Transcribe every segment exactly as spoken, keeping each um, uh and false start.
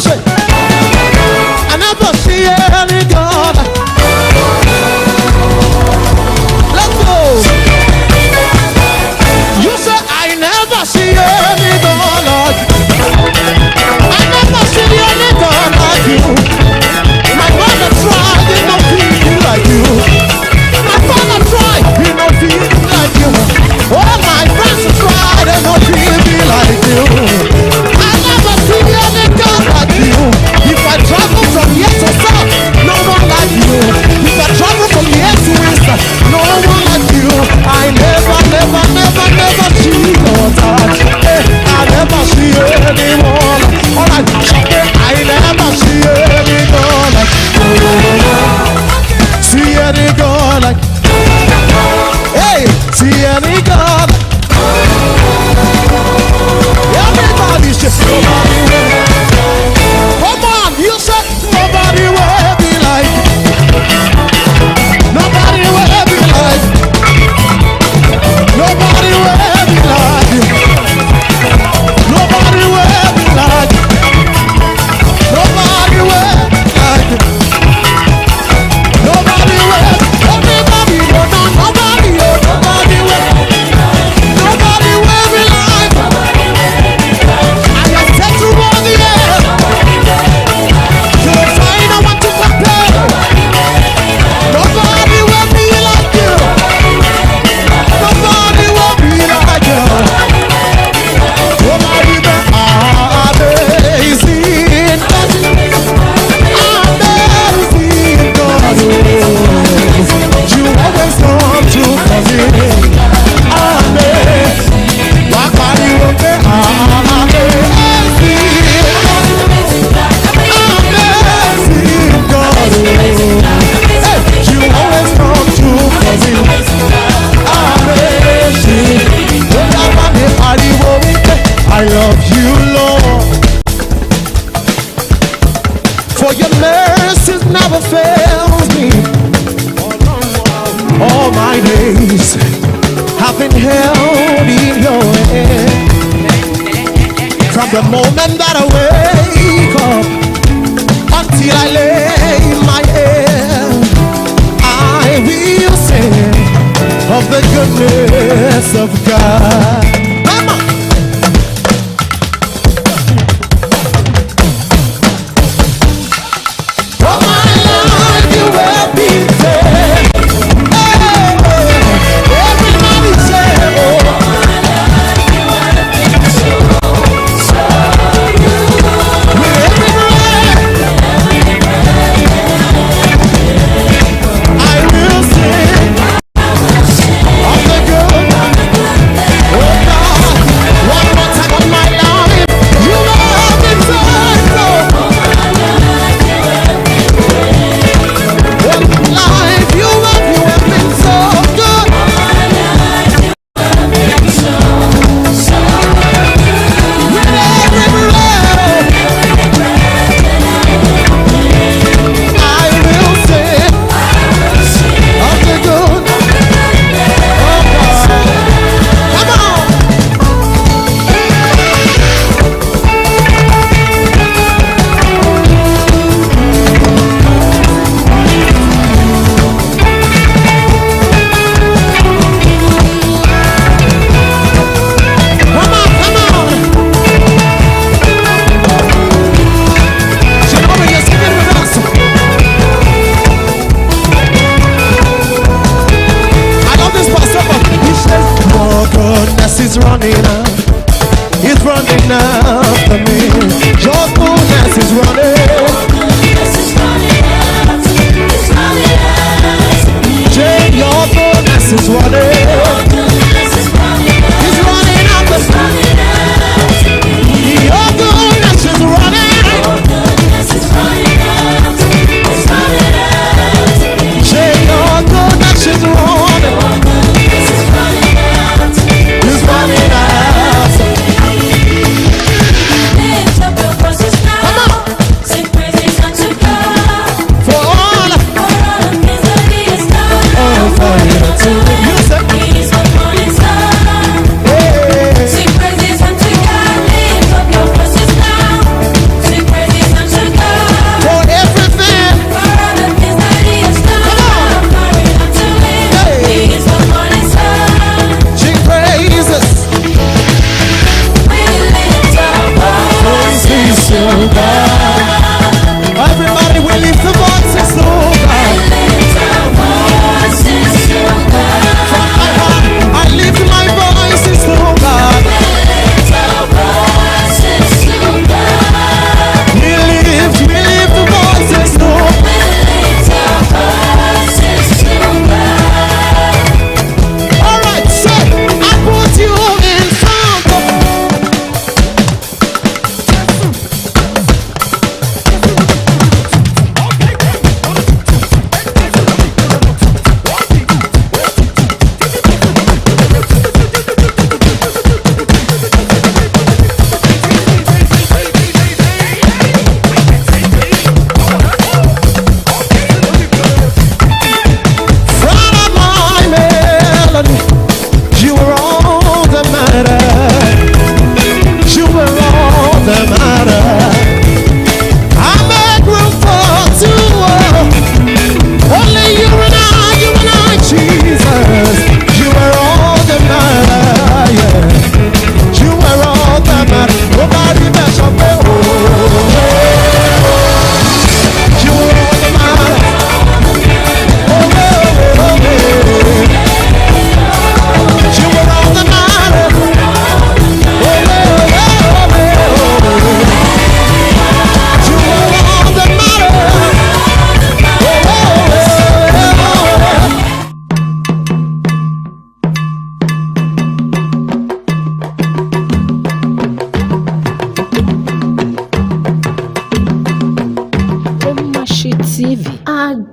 Say, I never see any God. Let's go. You say, I never see any God like you. I never see any God like you. My father tried, he no fit be like you. My father tried, he no fit be like you. All my friends tried, they no fit be like you. I never see any God like you. If I travel from here to south, no one like you. If I travel from here to west, no one like you. I never, never, never, never see your touch. Eh, I never see anyone. All right, I never see anyone like you. See any God like, hey, see any God. Everybody say, nobody will. Come on, you say, nobody will be like. Nobody will be like. Nobody will be like. Nobody will be like. Nobody will like. Nobody will, everybody, no, no, nobody, oh, nobody will, nobody will be like. I have said to all the earth, you will find no one to compare. Nobody will be like you. Nobody will be like you. Amazing, amazing God. You always come through for me. Amen. Papa, you are amazing, amazing God. Hey, you always come through for me. Amazing. I love you, Lord. For your mercies never fails me. All my days have been held in your hand. From the moment that I wake up until I lay my head, I will sing of the goodness of God. Come on. All my life you have been faithful. Hey, hey, hey. Everybody say, oh. With every breath, I will sing. I love this part so much. He says, your goodness is running out, is running after me. Your goodness is running. Say, your goodness is running. It's running after me. Your goodness is running. Say, your goodness is running. It's running out. Come on. For all, all for you to you say.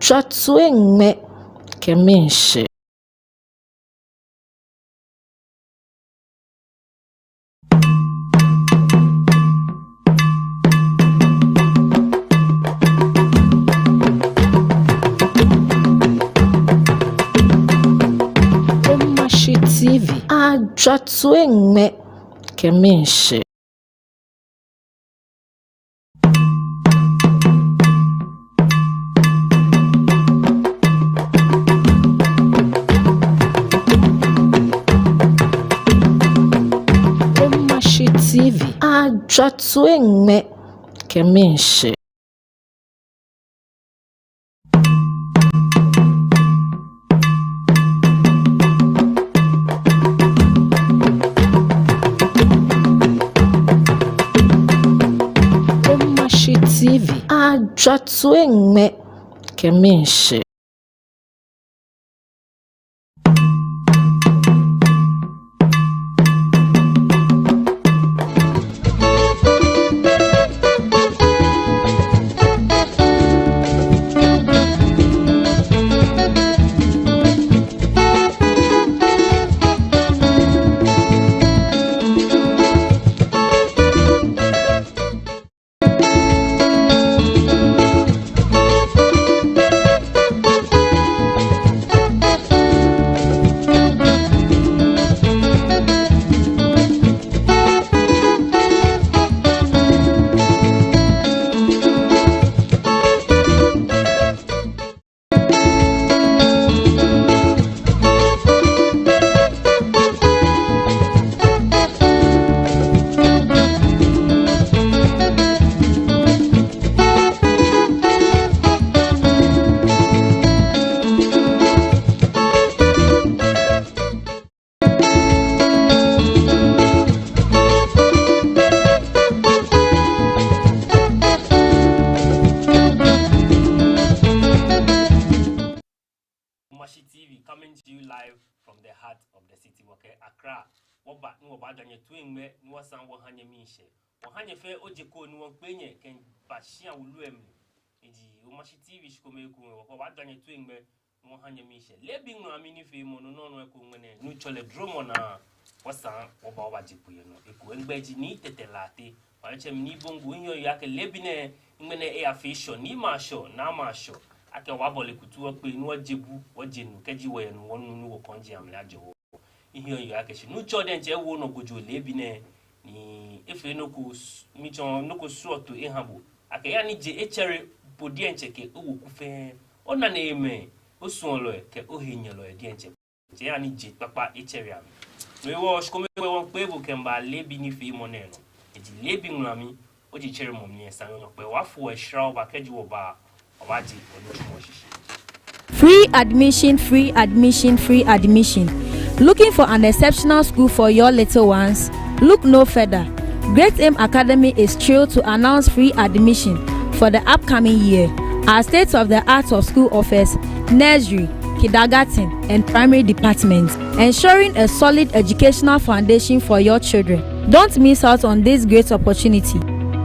Ajwa toiŋmɛ kɛ miishɛɛ. Omashi T V, ajwa toiŋmɛ kɛ miishɛɛ. Omashi T V, ajwa toiŋmɛ kɛ miishɛɛ. Omashi T V, ajwa toiŋmɛ kɛ miishɛɛ. Omashi T V coming to you live from the heart of the city, wɔkɛɛ Accra. Wɔba ni wɔbajwa nyɛ toiŋmɛ ni wɔsan wɔha nyɛ miishɛɛ. Wɔha nyɛ fɛɛ ojekoo ni wɔmiikpee nyɛ kɛba shia wulu lɛ mli. Eji Omashi T V shikome ekoŋŋ, wɔkɛɛ wɔbajwa nyɛ toiŋmɛ ni wɔha nyɛ miishɛɛ. Leebi ŋulami nifeemɔ nɔ nɔŋŋ ekoŋŋ nɛ, Nuŋtsɔ lɛ duromɔ naa, wɔsaa wɔba wɔbaje kpo yɛ nɔ ekoŋŋ. Migbɛi ji Nii Tetteh Lartey, wɔtsɛɔ mi Nii Bongo. Miheɔ miyeɔ akɛ leebi nɛɛ, ŋmɛnɛ eyafee Shɔ, Niimɛi ashɔ, Naamɛi ashɔ, akɛ wɔbabɔle kutu wɔkpe ni wɔje bu, wɔje nu, kɛji wɔye nu wɔnu ni wɔkɔŋ ji amli ajɔ wɔ. Miheɔ miyeɔ akɛ shi Nuŋtsɔ diɛŋtsɛ ewo onɔ gojoo leebi nɛɛ, ni efee nɔ ko s-, miitsɔɔ nɔ ko srɔto eha bo. Akɛ eha ni je etsɛre bo diɛŋtsɛ kɛ oweku fɛɛ. Onanemɛi, osuɔlɔi kɛ ohenyɛlɔi diɛŋtsɛ. Eha ni je kpakpa etsɛre amɛ. No hewɔ shikome ekoŋŋ wɔmiikpee bo kɛmiiba leebi nifeemɔ nɛɛ nɔ. Eji leebi ŋulami, ojeŋ tsɛremɔ mli esa nyɔnyɔkpɛ. Wɔfɔɔ eshra wɔba, kɛji wɔba, wɔbaje wɔnitsumɔ shishi. Free admission, free admission, free admission. Looking for an exceptional school for your little ones? Look no further. Great Aim Academy is thrilled to announce free admission for the upcoming year. Our state-of-the-art of school offers nursery, kindergarten, and primary departments, ensuring a solid educational foundation for your children. Don't miss out on this great opportunity.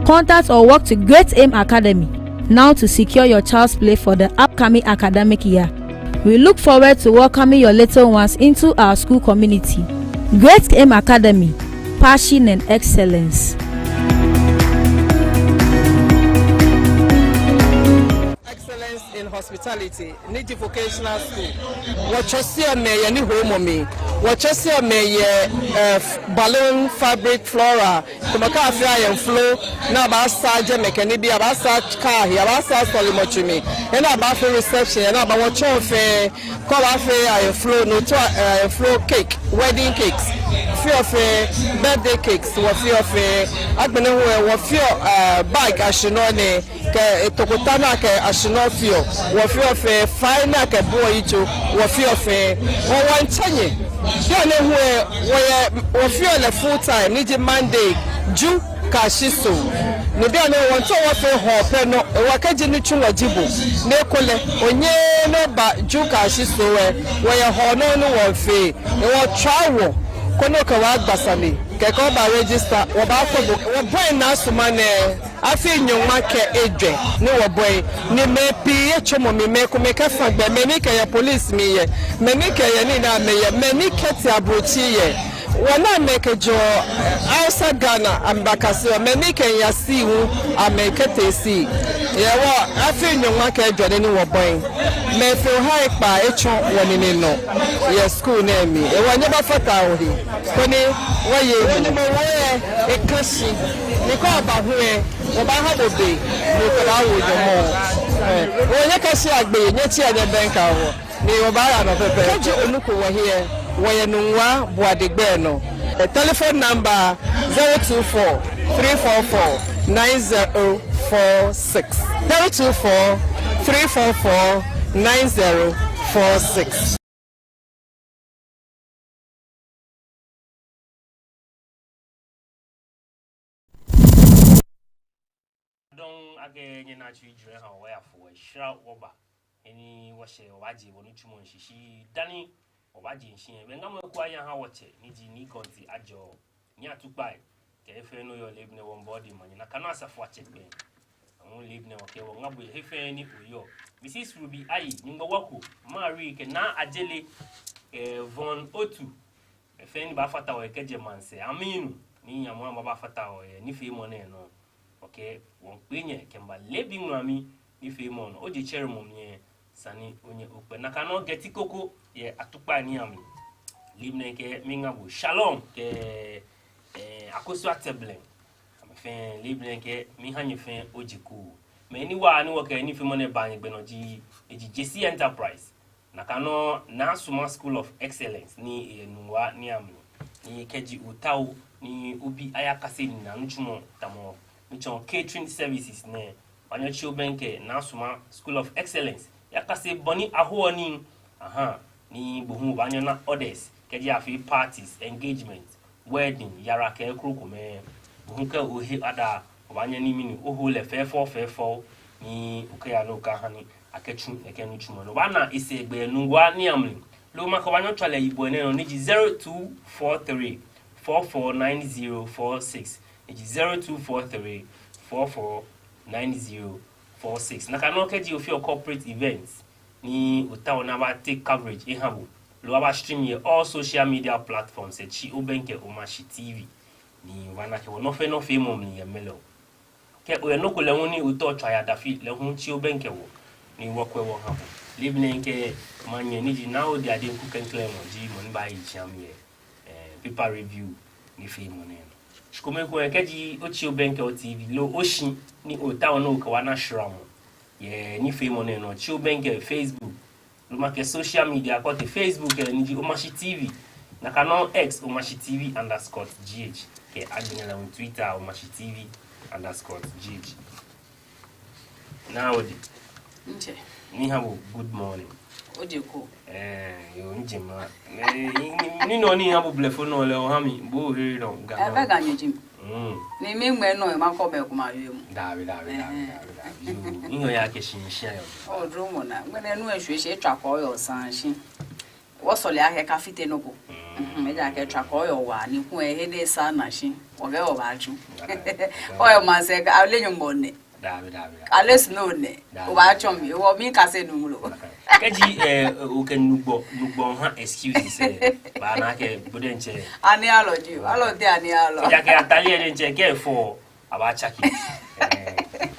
Contact or walk to Great Aim Academy now to secure your child's place for the upcoming academic year. We look forward to welcoming your little ones into our school community. Great Aim Academy, passion and excellence. Excellence in Hospitality, Niji Vocational School. Wɔtsɔseɔ mɛi yɛ nihomɔ mli. Wɔtsɔseɔ mɛi yɛ, eh, f-, balloon, fabric, floral. Tamɔ kɛ afee ayemflo, ni abaasa jɛmɛ kɛ nibii, abaasa kaa he, abaasa sɔlemɔtsu mli. Ni abaafee reception, ni abaa wɔtsɔɔ fɛɛ. Kɛ abaafee ayemflo, no tsɔ, eh, ayemflo cake, wedding cakes. Feɔ fɛɛ, birthday cakes, wɔfeɔ fɛɛ. Agbɛnɛ hu lɛ, wɔfeɔ, eh, bag ashinɔ nɛɛ, kɛ, eh, tokota naa kɛ ashinɔ feɔ, wɔfeɔ fɛɛ, fai naa kɛ bɔɔyitso, wɔfeɔ fɛɛ. Wɔ, wɔmiitsɛ nyɛ. Bianɛ hu lɛ, wɔyɛ, wɔfeɔ lɛ full time, ni ji Monday, Ju kɛyashi Soo. Ni bianɛ wɔmiitao wɔfee Hɔɔ pɛ nɔ, hewɔ kɛji nitsumɔ ji bo, ni ekolɛ onyɛɛɛ ni oba Ju kɛyashi Soo lɛ, wɔyɛ Hɔɔ nɔŋŋ ni wɔmiifee. Hewɔ tswa wɔ, koni okɛ wɔ agba sane, kɛkɛ oba register, wɔbaakwɛ bo. Wɔbɔi Naa Suma nɛɛ, Afii nyɔŋma kɛ ejwɛ ni wɔbɔi, ni mɛi pii etsɔmɔ mi, mɛi komɛi kɛfa gbɛ, mɛi ni kɛɛ yɛ police mli yɛ, mɛi ni kɛɛ yɛ nii ni amɛyɛ, mɛi ni kɛɛ te ablotsiri yɛ. Wɔna mɛi kɛjɛɔ outside Ghana amɛbakase wɔ, mɛi ni kɛɛ yɛ sea hu amɛkɛtee sea. Yɛ wɔ afii nyɔŋma kɛ ejwɛ nɛɛ ni wɔbɔi, mɛi fɛɛ ohai kpaa etsɔ wɔnine nɔ yɛ school nɛɛ mli. Hewɔ nyɛbafata wɔhe koni wɔye. Nyɔŋmɔ wɔ yɛ eka shi, ni kɛ aba hu lɛ, wɔbaaha bo be ni okɛbaawo nyɔmɔ. Hewɔ nyɛkashi agbɛnɛ, nyɛtsia nyɛbɛŋkɛ wɔ, ni wɔbaaya nɔ pɛpɛɛpɛ. Kɛji onuko wɔhe lɛ, wɔyɛ Nungua Boade gbɛ nɔ. Telephone number zero two four three four four nine zero four six. Zero two four three four four nine zero four six. Dɔŋŋ akɛ nyɛna Twi jurɔ ha wɔ ya fo wɔ shra wɔba. Eni wɔshɛ wɔbaaje wɔnitsumɔ shishi dani wɔbaaje shishi. Be ŋamɔ eku aya ha wɔtsɛ ni ji Nii Gɔnti Ajɔ, Nii Atukpai, kɛ he fɛɛ ni oyɔɔ leebi nɛɛ wɔmiibɔ odɛŋ omanye. Nakai nɔŋŋ asafoatsɛ kpɛŋ. Ahu leebi nɛɛ wɔkɛ wɔ ŋa bo yɛ he fɛɛ ni oyɔɔ. Mrs Ruby Ayi, Nyɔŋmɔ Wako, Marie kɛ Naa Ajele, eh, Von Otu. Mɛi fɛɛ ni baafata wɔ kɛjɛ maŋsɛɛ amli ni amɛ hu amɛbafata wɔ yɛ nifeemɔ nɛɛ nɔ. Ok, wɔmiikpee nyɛ kɛmiiba leebi ŋulami nifeemɔ nɔ. Oje tsɛremɔ mli lɛ, esa ni onyɛ okpɛ. Nakai nɔŋŋ Gɛti Koko yɛ Atukpai ni amli. Leebi nɛɛ kɛ miiŋa bo Shalom kɛ, eh, Akosu Atɛblɛŋ. Amɛ fɛɛ leebi nɛɛ kɛ miiha nyɛ fɛɛ oje koo. Mɛi ni waa ni wɔkɛ nifeemɔ nɛɛ baa nyɛgbɛ nɔ ji, eji Jesse Enterprise. Nakai nɔŋŋ Naa Suma School of Excellence ni yɛ Nungua ni amli. Ni kɛji otao ni obi ayakase nina nitsumɔ tamɔ nitsumɔ catering services nɛɛ, obaanyɛ otsi obɛŋkɛ Naa Suma School of Excellence yakase bɔ ni ahoɔ nii. Aha, ni bo hu obaanyɛ ona orders kɛji afee parties, engagement, wedding, yara kɛ ekrokomɛi. Bo hu kɛ ohe ada, obaanyɛ ni mɛni oho lɛ fɛfɛo fɛfɛo ni okɛya ni okɛha ni akɛtsu nɛkɛ nitsumɔ nɛɛ. Obaana esɛɛgbɛ yɛ Nungua ni amli. Loo makɛɛ obaanyɛ otswa lɛ yibɔ nɛɛ nɔ ni ji zero two four three four four nine zero four six. Ni ji zero two four three four four nine zero four six. Nakai nɔŋŋ kɛji ofeɔ corporate events ni otao ni aba take coverage eha bo, loo aba stream yɛ all social media platforms lɛ, tsi obɛŋkɛ Omashi T V. Ni obaana akɛ wɔ nɔ fɛɛ nɔ feemɔ mli yɛ mɛlɛo. Kɛ oyɛ nɔ ko lɛ hu ni otao otswa yɛ adafi lɛ hu, tsi obɛŋkɛ wɔ ni wɔkwɛ wɔha bo. Leebi nɛɛ kɛ manyɛ ni ji Naa Odi Adenku klɛŋklɛŋ mɔ ji mɔ ni baaye tsiami yɛ, eh, paper review nifeemɔ nɛɛ nɔ. Shi kome ekoŋŋ lɛ, kɛji otsi obɛŋkɛ o T V loo oshi ni otao ni okɛ wɔ ana shramɔ yɛ nifeemɔ nɛɛ nɔ, tsi obɛŋkɛ Facebook, loo makɛɛ social media kɔtei. Facebook lɛ ni ji Omashi T V, nakai nɔŋŋ X Omashi T V underscore G H, kɛ agbɛnɛ lɛ hu Twitter Omashi T V underscore G H. Naa Odi. Mitsɛ. Miiha bo good morning. Oje koo. Eh, yoo, mije mra. Eh, ni, ni, ni nɔ ni miha bo blɛfo nɔ lɛ, oha mi, bo ohere nɔ, Ga nɔ. Ebɛ Ganyo ji mi. Mm. Ni miŋmɛɛ nɔ, makɔ bɛ kuma yɛ mu. Dabi, dabi, dabi, dabi, dabi. Yoo, minyɔ ya kɛ shi, shi ayɔ. Oh, dromɔ naa. Ŋmɛnɛ nu eshwie shi, etswa kɔɔyɔɔ saŋŋ shi. Wɔsɔle akɛ kafite nɔ ko. Mhm, ejaakɛ etswa kɔɔyɔɔ waa ni kulɛ ehe de sa na shi. Wɔkɛ wɔbaatsu. Ɔyɛ maŋsɛɛ kɛ ale Nyɔŋmɔ nɛ. Dabi, dabi, dabi. Ale snow nɛ. Dabi. Obaatsɔ mi, wɔ mikase nu mlo. Kɛji, eh, okɛ nugbɔ, nugbɔ ha excuses, eh, baana akɛ bo diɛŋtsɛ. Ani alɔ ji, alɔ tɛ ani alɔ. Ejaakɛ atade lɛ diɛŋtsɛ kɛ efɔ abaatsake. Eh,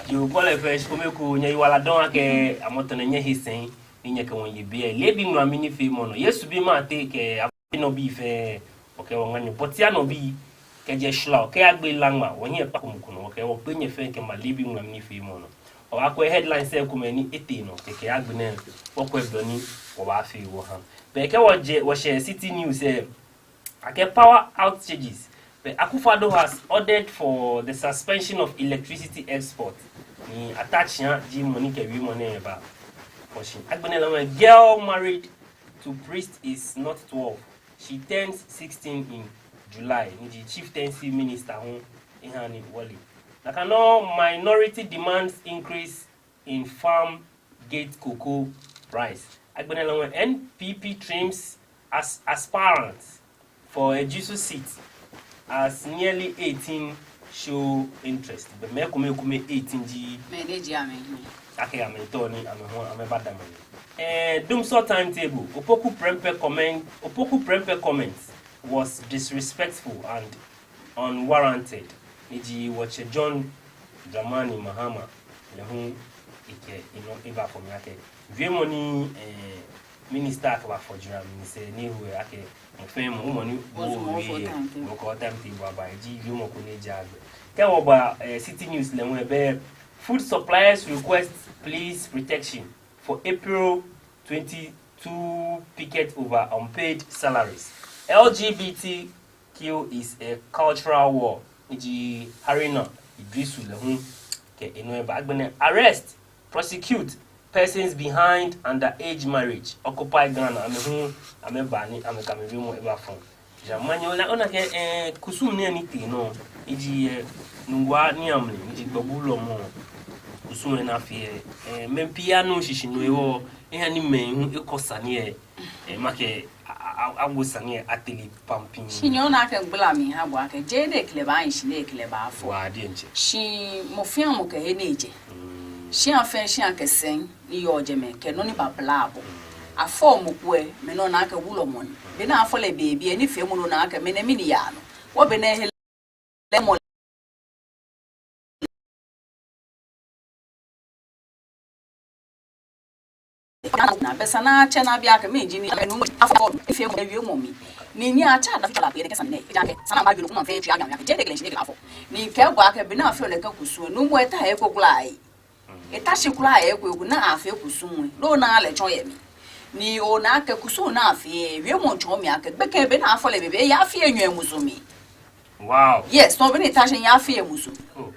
yoo, kɔlɛ fɛɛ, shi kome ekoŋŋ, nyɛyiwaladɔŋŋ akɛ amɔtɔ nɛ nyɛhe sɛi ni nyɛkɛ wɔ ye biɛ. Leebi ŋulami nifeemɔ nɔ. Yesu bi Mate kɛ afi nɔ bii fɛɛ, wɔkɛ wɔ ŋa nyɛ bɔtia nɔ bii, kɛjɛ Shla kɛyagbe Laŋma, wɔhiɛ kpako mɔ ko nɔ, wɔkɛ wɔkpee nyɛ fɛɛ kɛmiiba leebi ŋulami nifeemɔ nɔ. Wɔbaakwɛ headlines lɛ komɛi ni etee nɔ, kɛkɛ agbɛnɛ wɔkwɛ bɔ ni wɔbaafee wɔha. Be kɛ wɔje, wɔshɛ City News lɛ, akɛ power outages. Be Akufo-Addo has ordered for the suspension of electricity export. Nii Atachia ji mɔ ni kɛ wiemɔ nɛɛ ba. Oshi. Agbɛnɛ lɛ hu, girl married to priest is not twelve. She turns sixteen in July. Ni ji chieftaincy minister hu eha nii wɔle. Nakai nɔŋŋ, minority demands increase in farm gate cocoa price. Agbɛnɛ lɛ hu, N P P trims as aspirants for Ejisu seat as nearly eighteen show interest. But mɛi komɛi komɛi eighteen ji. Mɛi ni ji amɛ. Akɛ amɛtao ni amɛ hu amɛbadamɔ. Eh, Dumsor Timetable. Opoku Prempeh comment. Opoku Prempeh comment was disrespectful and unwarranted. Ni ji wɔtsɛ John Dramani Mahama lɛ hu ekɛ enɔ eba fɔ mi akɛ. Wiemɔ ni, eh, minister kɛbafɔ jura mi sɛɛ ni eho akɛ mɔ fɛɛ mɔ, mɔ ni wɔsumɔ wɔfɔ timetable. Wɔkɔ timetable aba, eji wiemɔ ko ni eja gbɛ. Kɛ wɔba, eh, City News lɛ hu ebɛ, food suppliers request police protection for April twenty-two picket over unpaid salaries. L G B T Q is a cultural war. Eji Haruna Iddrisu lɛ hu kɛ enɔ eba. Agbɛnɛ arrest, prosecute persons behind underage marriage. Occupy Ghana, amɛ hu amɛba ni amɛkɛ amɛwiemɔ eba fɔ. Ja manyɛ ona, ona akɛ, eh, kusum nɛɛ ni tee nɔ. Eji, eh, Nungua ni amli, eji gbɔbu lɔmɔ. Kusum lɛ ni afee, eh, mɛi pii anuuu shishi no hewɔ, eha ni mɛi hu ekɔ sane lɛ, eh, makɛɛ a, a, a, awo sane lɛ atele pampim. Shi nyɛ ona akɛ migbala miha bo akɛ, jeee ni ekɛ lɛ baahi shi ni ekɛ lɛ baafɔ. Waa diɛŋtsɛ. Shi mɔ fɛɛ mɔ kɛ he ni ejɛ. Mm. Shia fɛɛ shia kɛ sɛi ni yɔɔ jɛmɛ kɛ nɔ ni bablaa abɔ. Afɔ mɔ ko lɛ, mɛi nɔ naa akɛ wulɔmɔ ni. Be ni afɔ lɛ beebe lɛ, nifeemɔ nɔ naa akɛ mɛni mɛni yaa nɔ. Wɔ be ni he lɛ mɔ na bɛ sa ni atsɛ ni abi akɛ mɛni ji ni amɛnu afɔ nifeemɔ lɛ wiemɔ mli. Ni ni atsɛ adafi tsɔ la kpe ni kɛ sane nɛɛ, ejaakɛ sane ni abawie nɔ ko maŋ fɛɛ tsui anyam yɛ akɛ jeee de kɛlɛ shi ni ekɛ lɛ afɔ. Ni kɛ bo akɛ be ni afɔ lɛ kɛ kusum lɛ, nuumo lɛ etaaa he ko kwraa lɛ. Etaaa shi kwraa he ko, eko ni afee kusum lɛ, no ni lɛ tsɔ yɛ mli. Ni ona akɛ kusum ni afee lɛ, wiemɔ tsɔ mli akɛ gbekɛ be ni afɔ lɛ beebe lɛ, eya afii enyɔ yɛ musu mli. Wow. Yes, no be ni etaaa shi eya afii yɛ musu mli. Oh,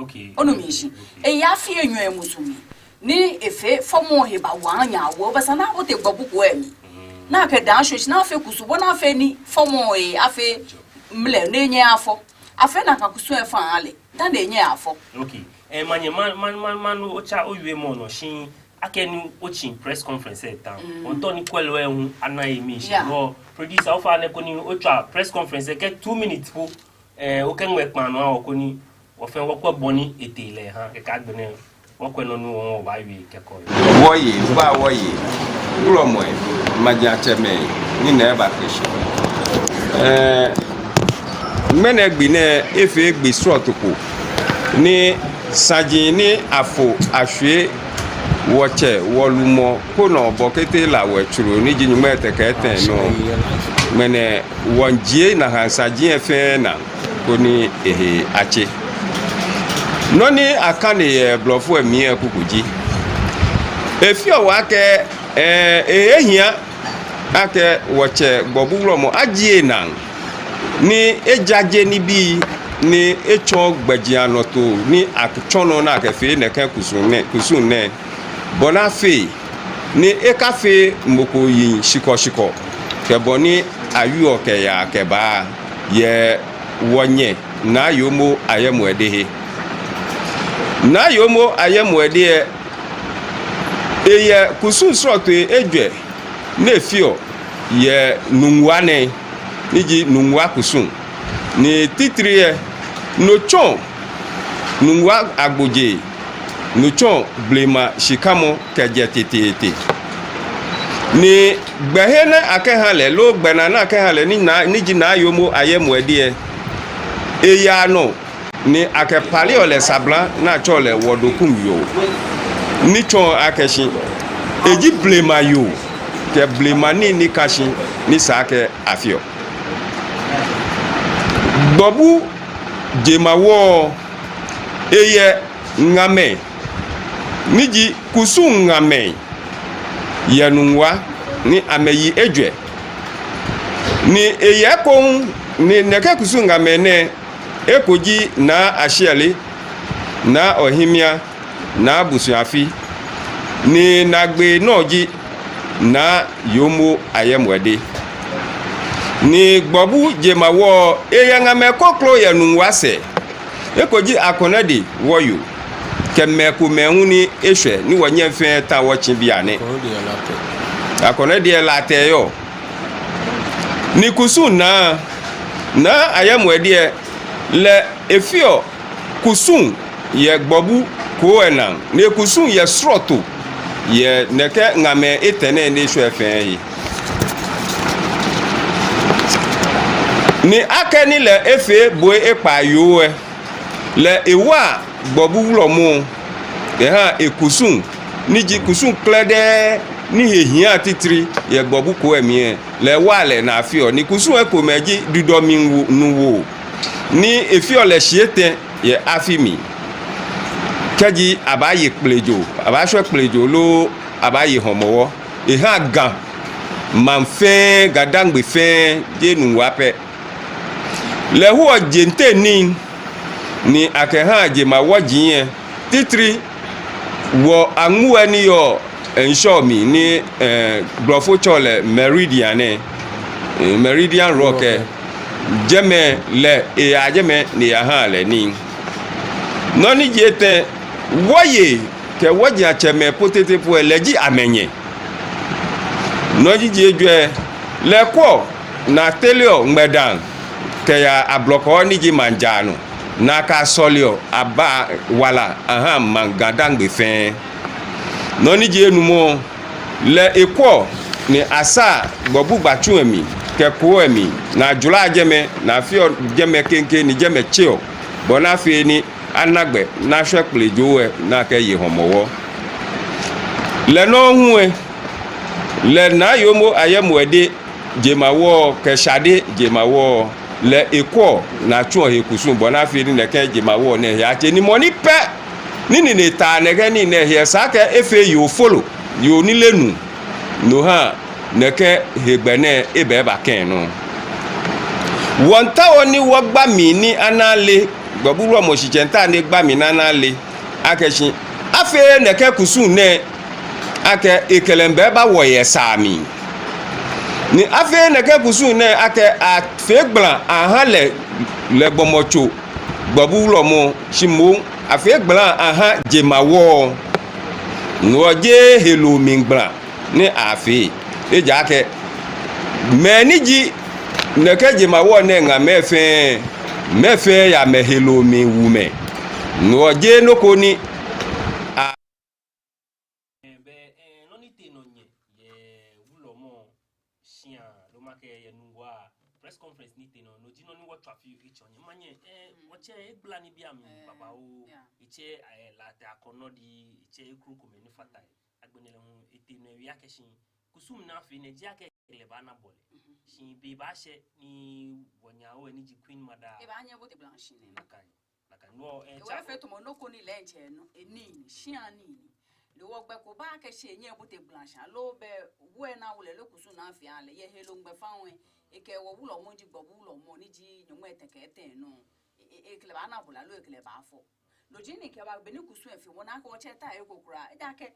okay. Onu mi shishi. Okay. Eya afii enyɔ yɛ musu mli. Ni efee fɔmɔ lɛ he bawa nya wo, bɛ sa ni abote gbɔbu ko lɛ mli. Mm. Ni akɛ daa shwɛ shi ni afee kusum, bɔ ni afee ni fɔmɔ lɛ afee mlɛ ni enyɛ afɔ. Afee nakai kusum lɛ fɛɛ ale. Dani enyɛ afɔ. Okay. Eh, manyɛ, ma, ma, ma, manu otsa owiemɔ nɔ shi akɛni otsi press conference lɛ ta. Mm. Otao ni kwɛlɔi lɛ hu ana emli shishi. Yeah. Wɔ producer, ofainɛ koni otswa press conference lɛ kɛ two minutes po. Eh, okɛ ŋmɛ kpaa nɔ awo koni wɔ fɛɛ wɔkwɛ bɔ ni etee lɛ ha, kɛkɛ agbɛnɛ wɔkwɛ nɔ ni wɔ, wɔbaawie kɛkɔ. Wɔyei, ba wɔyei. Wulɔmɛi, majiatsɛmɛi, ni nɛ ba kɛ shi. Eh, ŋmɛnɛ gbi nɛɛ efee gbi srɔto ko ni saji ni afo ashwie wɔtsɛ wɔlumɔ ko nɔ bɔ kete la wɛ tsuro ni ji nyɔŋmai etɛ kɛ etɛ nɔ. Ŋmɛnɛ wɔmiijie nakai saji lɛ fɛɛ naa koni ehe atse. Nɔ ni akane yɛ blɔfo lɛ mli lɛ kuku ji, efeɔ wɔ akɛ, eh, ehe hiaa akɛ wɔtsɛ gbɔbu wulɔmɔ ajie enaa ni ejaje nibii ni etsɔ gbɛjianɔtoo ni atsɔ nɔ ni akɛfee nɛkɛ kusum nɛɛ, kusum nɛɛ, bɔ ni afee ni ekafee mɔ ko yiŋ shikɔshikɔ kɛ bɔ ni awieɔ kɛyaa kɛbaa yɛ wɔnyɛ Naa Yoomo Ayɛmɛi Ade he. Naa Yoomo Ayɛmɛi Ade lɛ, eyɛ kusum srɔtoi ejwɛ ni efeɔ yɛ Nungua nɛɛ, ni ji Nungua kusum. Ni titri lɛ, no tsɔɔ Nungua agbojee, no tsɔɔ blema shikamɔ kɛjɛ teteete. Ni gbɛhe ni akɛha lɛ, loo gbɛnaa ni akɛha lɛ, ni Naa, ni ji Naa Yoomo Ayɛmɛi Ade lɛ, eyaa nɔ ni akɛpaleɔ lɛ sabla ni atsɛɔ lɛ Wɔdokum yoo. Ni tsɔɔ akɛ shi eji blema yoo kɛ blema nii ni ka shi ni sa akɛ afeɔ. Gbɔbu jemawɔŋ lɛ, eyɛ ŋamɛi, ni ji kusum ŋamɛi yɛ Nungua, ni amɛyi ejwɛ. Ni eyɛ ekoŋŋ, ni nɛkɛ kusum ŋamɛi nɛɛ, eko ji Naa Ashiɛle, Naa Ohimia, Naa Busua Afi, ni naagbee nɔ ji Naa Yoomo Ayɛmɛi Ade. Ni Gbɔbu jemawɔŋ lɛ, eyɛ ŋamɛi kroko yɛ Nungua sɛɛ. Eko ji Akɔnɛde Wɔyoo, kɛ mɛi komɛi hu ni eshwɛ ni wɔnyɛŋ fɛɛ ta wɔtsi bianɛ. Akɔnɛde Latɛ yɔɔ. Ni kusum naa, Naa Ayɛmɛi Ade lɛ, efeɔ kusum yɛ Gbɔbu koo lɛ naa, ni ekusum yɛ srɔto yɛ nɛkɛ ŋamɛi etɛ nɛɛ ni eshwɛ fɛɛ he. Ni akɛni lɛ efee boi ekpaa yoo lɛ, lɛ ewa Gbɔbu wulɔmɔ, eha ekusum, ni ji kusum krɛdɛɛ ni he hiaa titri yɛ Gbɔbu koo lɛ mli lɛ, lɛ ewa lɛ ni afeɔ. Ni kusum lɛ ekomɛi ji dudɔ mli wo, nu wo, ni efeɔ lɛ shii etɛ yɛ afi mli. Kɛji abaaye kplejo, abaashwɛ kplejo loo abaaye Hɔmɔwɔ, ehaa Ga maŋ fɛɛ, Ga-Dangme fɛɛ, jeee Nungua pɛ. Lɛ ehoɔ jeŋteŋ nii ni akɛhaa jemawɔji lɛ, titri wɔ aŋmu lɛ ni yɔɔ ŋshɔ mli ni, eh, Blɔfo tsɛɔ lɛ meridian lɛ, eh, meridian rock lɛ, jɛmɛ lɛ eyaa jɛmɛ ni eyahaa lɛ nii. Nɔ ni ji etɛ, wɔyei kɛ wɔjiatsɛmɛi po tete po lɛ, lɛ ji amɛnyɛ. Nɔ ni ji ejwɛ, lɛ ekwɛɔ ni atereɔ ŋmɛdaa kɛyaa ablɔkɔɔ ni ji maŋjaanɔ, ni akɛsɔleɔ abaa wala ahaa maŋ Ga-Dangme fɛɛ. Nɔ ni ji enumɔ, lɛ ekwɛɔ ni asaa Gbɔbu gbatsu lɛ mli kɛ koo lɛ mli, ni ajɔɔ jɛmɛ, ni afeɔ jɛmɛ keŋkeŋ ni jɛmɛ tseɔ, bɔ ni afee ni ana gbɛ ni ashwɛ kplejo lɛ ni akɛye Hɔmɔwɔ. Lɛ nɔŋŋ hu lɛ, lɛ Naa Yoomo Ayɛmɔ Ede jemawɔŋ kɛ Shade jemawɔŋ, lɛ ekwɛɔ ni atsuɔ he kusum bɔ ni afee ni nɛkɛ jemawɔŋ nɛɛ he atse. Ni mɔ ni pɛ ni nine taa nɛkɛ nii nɛɛ he, esa akɛ efee yoo folo, yoo nilenuu, no ha nɛkɛ hegbɛ nɛɛ eba eba kɛŋ nɔ. Wɔmiitao ni wɔgba mli ni ana ale, Gbɔbu wulɔmɔ shitsɛŋ ta ni egba mli ni ana ale akɛ shi afeee nɛkɛ kusum nɛɛ akɛ ekɛ lɛ miiba wɔyɛ saa mli. Ni afeee nɛkɛ kusum nɛɛ akɛ afee gbala aha lɛ, lɛ gbɔmɔtso Gbɔbu wulɔmɔ, shi moŋ afee gbala aha jemawɔŋ. No hewɔ jeee heloo mli gbala ni afee. Ejaakɛ mɛi ni ji nɛkɛ jemawɔŋ nɛɛ ŋamɛi fɛɛ, mɛi fɛɛ yɛ amɛheloo mli wumɛi. No hewɔ jeee nɔ ko ni a- Ɛɛ, bɛ, ɛɛ, nɔ ni tee nɔ nyɛ yɛ wulɔmɔ shia, loo makɛɛ yɛ Nungua press conference ni tee nɔ, no ji nɔ ni wɔtswa fioo kɛtsɔɔ nyɛ. Manyɛ, ɛɛ, wɔtsɛ egbala nibii amli babaoo. Etsɛ, ɛɛ, Latɛ akɔnɔ di, etsɛ ekroko mɛi ni fata he. Agbɛnɛ lɛ hu etee nɔ ewie akɛ shi kusum ni afee nɛɛ, jeee akɛ ekɛ lɛ baana bɔlɛ. Shi be baashɛ ni wɔnyɛ awo ni ji Queen Mother. Ebaanyɛ ebote gbala shi nɛɛ. Nakai, nakai. No, ɛɛ, ewa efee tamɔ nɔ ko ni lɛ etsɛ nɔ, enii ni, shia nii ni. Loo gbɛ ko ba akɛ shi enyɛ ebote gbala shi, aloo bɛ wɔ na wulɛ loo kusum ni afee aha lɛ, yɛ heloo gbɛfaŋ lɛ, ekɛ wɔ wulɔmɔ ni ji Gbɔbu wulɔmɔ ni ji nyɔŋmai etɛ kɛ etɛ nɔ, e, e, ekɛ lɛ baana bɔlɛ aloo ekɛ lɛ baafɔ. No ji nɔ ni kɛba be ni kusum lɛ fee, wɔna akɛ wɔtsɛ taa he ko kwraa. Ejaakɛ,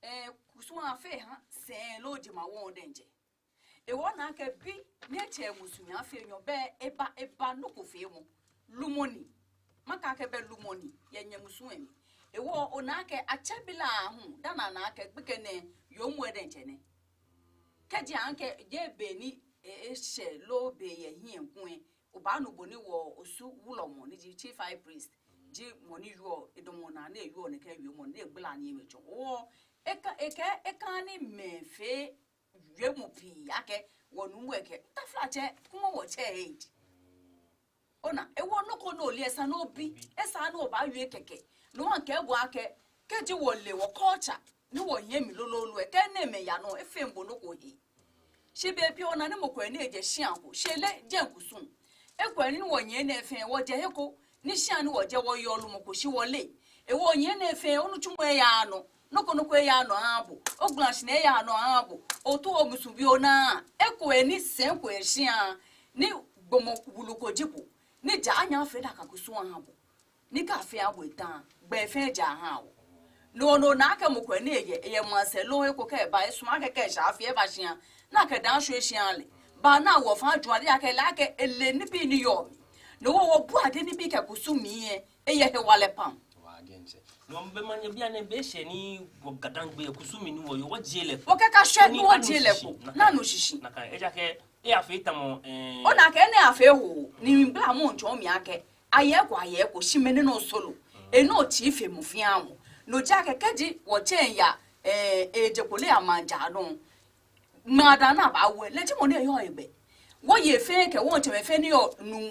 ɛɛ, kusum afee ha sɛɛ loo jemawɔŋ diɛŋtsɛ. Hewɔ ona akɛ bi ni etsɛ musu ni afee nyɔ bɛ eba, eba nɔ ko feemɔ. Lumɔ ni. Makɛɛ akɛ bɛ lumɔ ni yɛ nyɛ musu lɛ mli. Hewɔ ona akɛ atsɛ bi lɛ aahu, dani ana akɛ gbekɛ nɛɛ yoomo lɛ diɛŋtsɛ nɛ. Kɛji akɛ jeee be ni, e, eshɛ loo be yɛ hiɛ kulɛ, obaanu bɔ ni wɔ Osu wulɔmɔ ni ji chief high priest ji mɔ ni wieɔ, edamɔ naa ni ewieɔ nɛkɛ wiemɔ ni egbala nii amɛtsɔɔ. Hewɔ eka, ekɛɛ, ekaha ni mɛi fee wiemɔ pii akɛ wɔnuumo lɛ kɛ, taflatsɛ, kwɛmɔ wɔtsɛ age. Ona, hewɔ nɔ ko ni ole lɛ esa ni obi, esa ni obaawie kɛkɛ. No hewɔ mikɛɔ bo akɛ, kɛji wɔle wɔ culture ni wɔhiɛ mli lolo lɛ, kɛ enɛɛmɛi yaa nɔ, efeŋ bo nɔ ko he. Shi bei pii ona ni mɔ ko yɛ ni ejɛ shia ko, shi eleee jeŋ kusum. Ekolɛ ni wɔnyɛ nɛɛ fɛɛ wɔjɛ he ko, ni shia ni wɔjɛ wɔyeɔ lumɔ ko shi wɔleee. Hewɔ wɔnyɛ nɛɛ fɛɛ onitsumɔ eyaaa nɔ, nɔ ko nɔ ko eyaaa nɔ ehaaa bo, ogbala shi nɛɛ eyaaa nɔ ehaaa bo, otaoɔ musu bi onaaa, ekolɛ ni sɛi ko yɛ shia, ni gbɔmɔ wulu ko ji bo, ni ja anyɛ afee nakai kusum aha bo. Ni kɛ afee aha bo eta, gbɛ fɛɛ ja aha wɔ. No, no, ona akɛ mɔ ko ni eyɛ, eyɛ maŋsɛɛ loo he ko kɛ eba, esumɔɔ akɛ kɛ eshɛ afi eba shia, ni akɛ daa shwie shia lɛ. Baana wɔfã jua lɛ akɛ lɛ akɛ ele nibii ni yɔɔ mli. No hewɔ wɔbuaa ade nibii kɛ kusum mli lɛ, eyɛ hewalɛ pam. Wa diɛŋtsɛ. No be manyɛ bianɛ be shɛ ni wɔ Ga-Dangme kusum mli ni wɔyɔɔ wɔjie lɛ. Wɔkɛkashwɛ ni wɔjie lɛ kpo. Nakai, nakai. Ejaakɛ, eyafee tamɔ, ɛɛ, ona akɛ enɛ afee hoo, ni mibla mɔ ntsɔ mi akɛ Ayɛ eko, ayɛ eko, shi mɛni nɔ solo? Enɔ tsii fe mɔ fɛɛ mɔ. No ji akɛ kɛji wɔtsɛ yaa, eh, eh, je kpo lɛ ya maŋ ja nɔ. Ŋmaa daa ni abaawo lɛ, lɛ ji mɔ ni yɔɔ egbɛ. Wɔyei fɛɛ kɛ wɔtsɛmɛi fɛɛ ni yɔɔ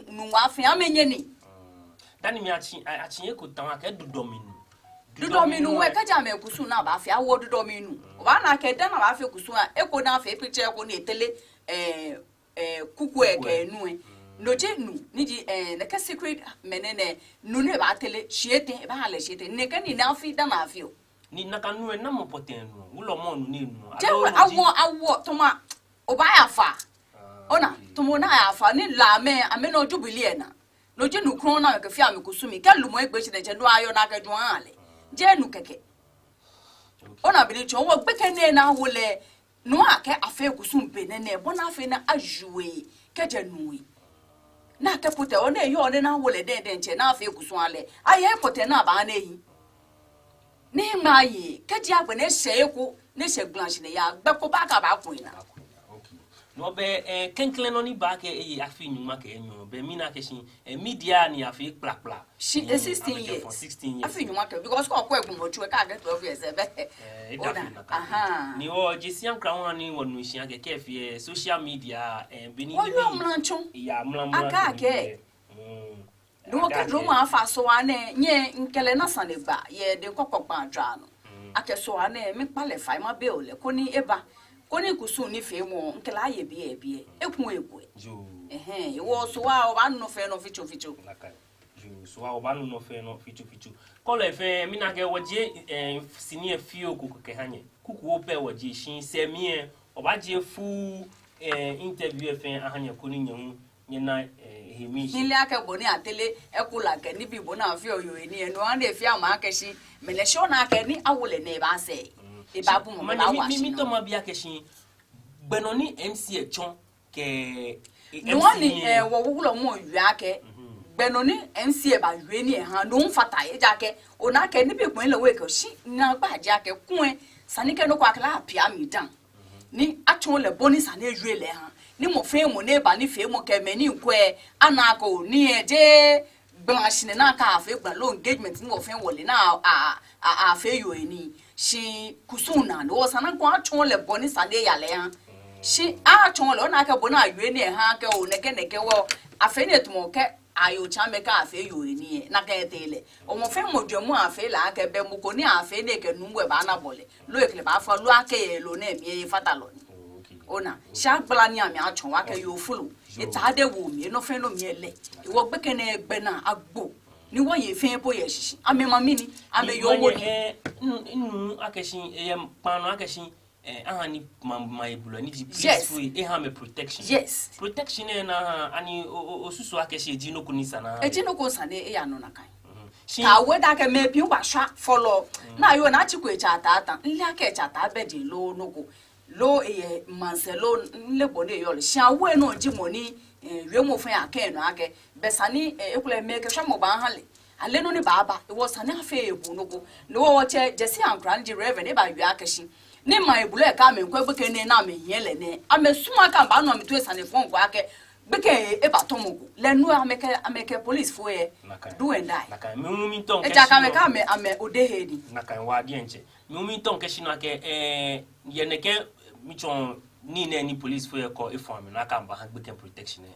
Nungua fɛɛ amɛnyɛ nii. Dani mi atsi, a-, atsi eko tamɔ akɛ dudɔ mli nu. Dudɔ mli nu wɛ, kɛji amɛkusum ni abaafee, awo dudɔ mli nu. Obaana akɛ daa ni abaafee kusum lɛ, eko ni afee picture ko ni etere, eh, eh, kuku lɛ kɛ nu lɛ. No ji nu, ni ji, eh, nɛkɛ secret mɛni nɛ, nu ni ebaatere, shii etɛ, ebaaha lɛ shii etɛ. Nɛkɛ nii ni afeɔ daa ni afeɔ. Ni nakai nu lɛ, namɔ pɔtɛɛ nu, wulɔmɔ nu ni nu. Jeee aloo wulɔ, nu ji awo, awo, tamɔ, obaaya faa. Ah, ona, okay. Tamɔ ona aya faa, ni Lamɛi, amɛnɔ Jubilee lɛ naa. No ji nu krɔŋŋ ni amɛkɛfeɔ amɛkusum lɛ, kɛ lumɔ egbe shi diɛŋtsɛ nu lɛ ayɔɔ ni akɛjwɛŋɔ lɛ. Jeee nu kɛkɛ. Okay. Ona bɔ ni etsɔɔ, wɔ gbekɛ nɛɛ ni awo lɛ, no akɛ afee kusum be nɛɛ nɛɛ, bɔ ni afee ni ajuɔ ehe kɛjɛ nu lɛ. Ni akɛ pɔtɛɛ, ona eyɔɔ nɛɛ ni awo lɛ diɛŋtsɛ, ni afee kusum aha lɛ. Ayɛ pɔtɛɛ ni abaaha ehi. Ni ŋmaa yɛ, kɛji agbɛnɛ eshɛ eko, ni eshɛ gbalashihilɛ yaa, gbɛ ko baaka baaku enaa. Okay. No bɛ, eh, klɛŋklɛŋ nɔ ni ba akɛ eye afii nyɔŋma kɛ enyɔ, bɛ mina akɛ shi, eh, media ni afee kplakpla. Shi, eh, sixteen years. Sixteen years. Afii nyɔŋma kɛ, because kɛ okwɛ gbɔmɔtso lɛ, ekaakɛɛ twelve years lɛ, bɛ. Eh, eda fee nakai. Aha. Ni wɔje shishi aŋkra ŋwanɛ ni wɔnu shishi akɛ kɛ fee, eh, social media, eh, beni wɔyɔɔ mra tsɔ. Ya, mra, mra. Akaakɛɛ. Mm. Ni wɔkɛ dromɔ afa Sowah nɛɛ, nyɛ mikɛ lɛ na sane gba, yɛ Denkɔkɔ kpaa jwa nɔ. Mm. Akɛ Sowah nɛɛ, miikpa lɛ fai mabi lɛ, koni eba. Koni kusum nifeemɔ, mikɛ lɛ aye biɛ biɛ. Eku eku. Yoo. Ɛhɛɛ, wɔ Sowah, obaanu nɔ fɛɛ nɔ fitsofitso. Nakai. Yoo, Sowah, obaanu nɔ fɛɛ nɔ fitsofitso. Kɔlɛ fɛɛ, mina akɛ wɔje, eh, sini lɛ fioo ko kɛha nyɛ. Kuku ko pɛ wɔje shi sɛɛ mli lɛ, wɔbaaje full, eh, interview lɛ fɛɛ aha nyɛ koni nyɛ hu nyɛna, eh, ehe miishɛɛ. Ni mile akɛ bɔ ni atere eko lɛ kɛ nibii bɔ ni afeɔ yoo lɛ nii lɛ, no hewɔ ni efee ama akɛ shi, mɛni shi ona akɛ ni awo lɛ nɛɛ ebaasɛɛ. Mm. Ebaabu mɔ, mɛni ebaawa mi, mi, shi mitao mabi akɛ shi, gbɛ nɔ ni M C lɛ tsɔ kɛ, eh, no hewɔ ni, M C lɛ, eh, wɔ wulɔmɔ wie akɛ, mhm, gbɛ nɔ ni M C lɛ bawie nii lɛ ha, no hu fata he, ejaakɛ ona akɛ nibii kpɔŋ lɛ wɔ ekɛɛ shi, naagba ji akɛ kulɛ, esa ni kɛ nɔ ko akɛ lɛ apia mli dã. Ni atsɔɔ lɛ bɔ ni esa ni ewie lɛ ha. Ni mɔ fɛɛ mɔ ni eba nifeemɔ kɛ mɛi ni kwɛɔ, ana akɛ oo, nii lɛ jeee gbalashihilɛ ni akɛfee gbala loo engagement ni wɔ fɛɛ wɔle ni a, a, a, a, afee yoo lɛ nii. Shi kusum naa ni wɔ esa ni kulɛ atsɔɔ lɛ bɔ ni esa ni eya lɛ ha. Shi atsɔɔ lɛ, ona akɛ bɔ ni awie nii lɛ ha akɛ oo, nɛkɛ nɛkɛ wɔ, afee nii tamɔ kɛ aye otsɛ amɛ kɛ afee yoo lɛ nii lɛ, nakai etee lɛ. Mɔ fɛɛ mɔ jwɛŋmɔ afee lɛ akɛ bɛ mɔ ko ni afee nii kɛ nu lɛ baana bɔlɛ. Loo ekɛ lɛ baafa loo akɛ yɛ loo nɛɛ mli lɛ efatalɔ ni. Oh, okay. Ona, shi agbala ni amɛatsɔɔ wɔ akɛ yoo fulu. Yoo. Etade wo mli, nɔ fɛɛ nɔ mli lɛ. Wɔ gbekɛ nɛɛ gbɛ naa agbo. Ni wɔyei fɛɛ po yɛ shishi. Amɛmami ni, amɛyoo ni. Manyɛ, eh, n-, inu akɛ shi, eh, yɛ kpaa nɔ akɛ shi, eh, ahani ma, maŋ hebulɔi ni ji, yes, police fo, eha amɛ protection. Yes. Protection lɛ naa, ani o, o, osusu akɛ shi eji nɔ ko ni sa ni, eji nɔ ko ni sa ni eya nɔ nakai. Mhm. Shi ka wɔ daa akɛ mɛi pii baashwa fɔlɔ. Mm. Ni yoo ni atsi ko etsɛ ataa ta. Mile akɛ etsɛ ataa bɛ je loo nɔ ko. Loo eyɛ maŋsɛɛ loo mile bɔ ni eyɔɔ lɛ. Shi awo lɛ nɔ ji mɔ ni, eh, wiemɔ fɛɛ akɛ nɔ akɛ. Bɛ esa ni, eh, ekolɛ mɛi kɛ shwɛmɔ baaha lɛ. Ale nɔ ni baaba, hewɔ esa ni afee ebu nɔ ko. Ni wɔ wɔtsɛ Jesse Ankrah ni ji Reverend, ebawie akɛ shi, ni maŋ hebulɔi lɛ kɛ amɛmiikwɛ gbekɛ nɛɛ ni amɛhiɛ lɛ nɛɛ, amɛsumɔɔ akɛ amɛbaanu amɛtoi sane fɔŋ ko akɛ gbekɛ lɛ ebatɔ̃ mɔ ko. Lɛ no amɛkɛ, amɛkɛ police fo lɛ. Nakai. Do and die. Nakai. Mi hu mitao mikɛɛ shi, ejaakɛ amɛkɛɛ amɛ, amɛ odehe ni. Nakai waa diɛŋtsɛ. Mi hu mitao mikɛɛ shi nɔ akɛ, eh, yɛ nɛkɛ mitsɔɔ nii nɛɛ ni police fo lɛ kɔ efɔ̃ amɛ nɔ akɛ amɛbaha gbekɛ protection lɛ.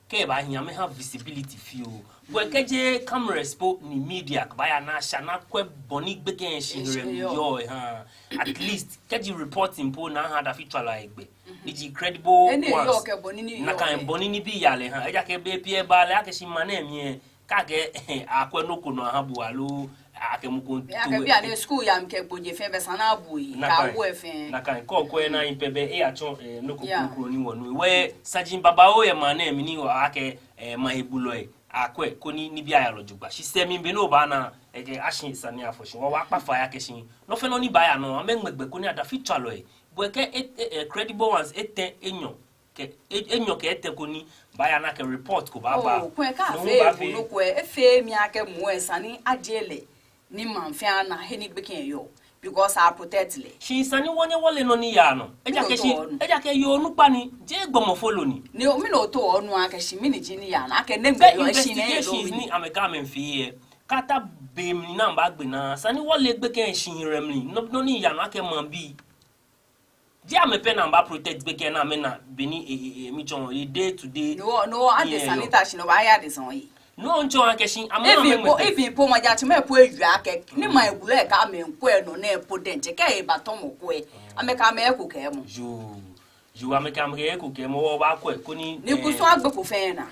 Kɛ ebaahi amɛha visibility fioo. Bɔ kɛji cameras po ni media kɛbaaya ni asha ni akwɛ bɔ ni gbekɛ lɛ shiheremɔ yɔɔ lɛ ha. At least, kɛji reporting po ni aha adafitswalɔi agbɛi. Ni ji credible ones. Nakai bɔ ni nibii yaa lɛ ha. Ejaakɛ bei pii lɛ ebaa lɛ akɛ shi maŋ nɛɛ mli lɛ, kaakɛɛ akwɛ nɔ ko nɔ aha bo aloo akɛ mɔ ko to. Akɛ bianɛ school yaa mli kɛ gbojee fɛɛ bɛ esa ni abu ehe. Nakai. Kɛ awo lɛ fɛɛ. Nakai, kɛ okwɛ ni ayi pɛ bɛ eyatsɔ, eh, nɔ ko kroko ni wɔnu. Wɛ saji babaoo yɛ maŋ nɛɛ mli ni wɔkɛɛ, eh, maŋ hebulɔi akwɛ koni nibii aya nɔ jogbaŋŋ. Shi sɛɛ mli be ni obaana, ekɛɛ ashi esa ni afɔ shi. Wɔ wɔkpa fai akɛ shi, nɔ fɛɛ nɔ ni baaya nɔ, amɛŋmɛ gbɛ koni adafitswalɔi, bɔ kɛ, eh, eh, credible ones etɛ, enyɔ kɛ, e-, enyɔ kɛ etɛ koni baaya ni akɛ report ko baaba. Oh, kulɛ kɛ afee ebu nɔ ko lɛ, efeɔ mi akɛ moŋ esa ni ajie lɛ ni maŋ fɛɛ ana he ni gbekɛ lɛ yɔɔ. Because a protect lɛ. Shi esa ni wɔnyɛ wɔle nɔ ni yaa nɔ. Ejaakɛ shi, ejaakɛ yoo onukpa ni, jeee gbɔmɔ folo ni. Ni mɛni otaoɔ onu akɛ shi mɛni ji ni yaa nɔ, akɛ nɛgbɛ yoo eshi nɛɛ lɛ. Investigations ni amɛkɛɛ amɛmiifee lɛ, kɛ́ ata be mli ni amɛbaagbe naa, esa ni wɔle gbekɛ lɛ shihilɛ mli, nɔ, nɔ ni yaa nɔ akɛ maŋbii. Jeee amɛ pɛ ni amɛbaa protect gbekɛ lɛ ni amɛna be ni e, e, e, mitsɔɔ e day to day. No, no, ade sane ta shi no baaya de sɔn yi. No, mitsɔɔ akɛ shi amɛ, even po, even po maŋ jatsɛmɛi po ewieɔ akɛ ni maŋ ebulɛ kɛ amɛmiikwɛ nɔ nɛɛ po diɛŋtsɛ kɛ ebatɔ mɔ ko lɛ, amɛkɛ amɛ eko kɛɛmɔ. Yoo, yoo, amɛkɛ amɛ eko kɛɛmɔ, wɔbaakwɛ koni, ni kusum agbeko fɛɛ naa.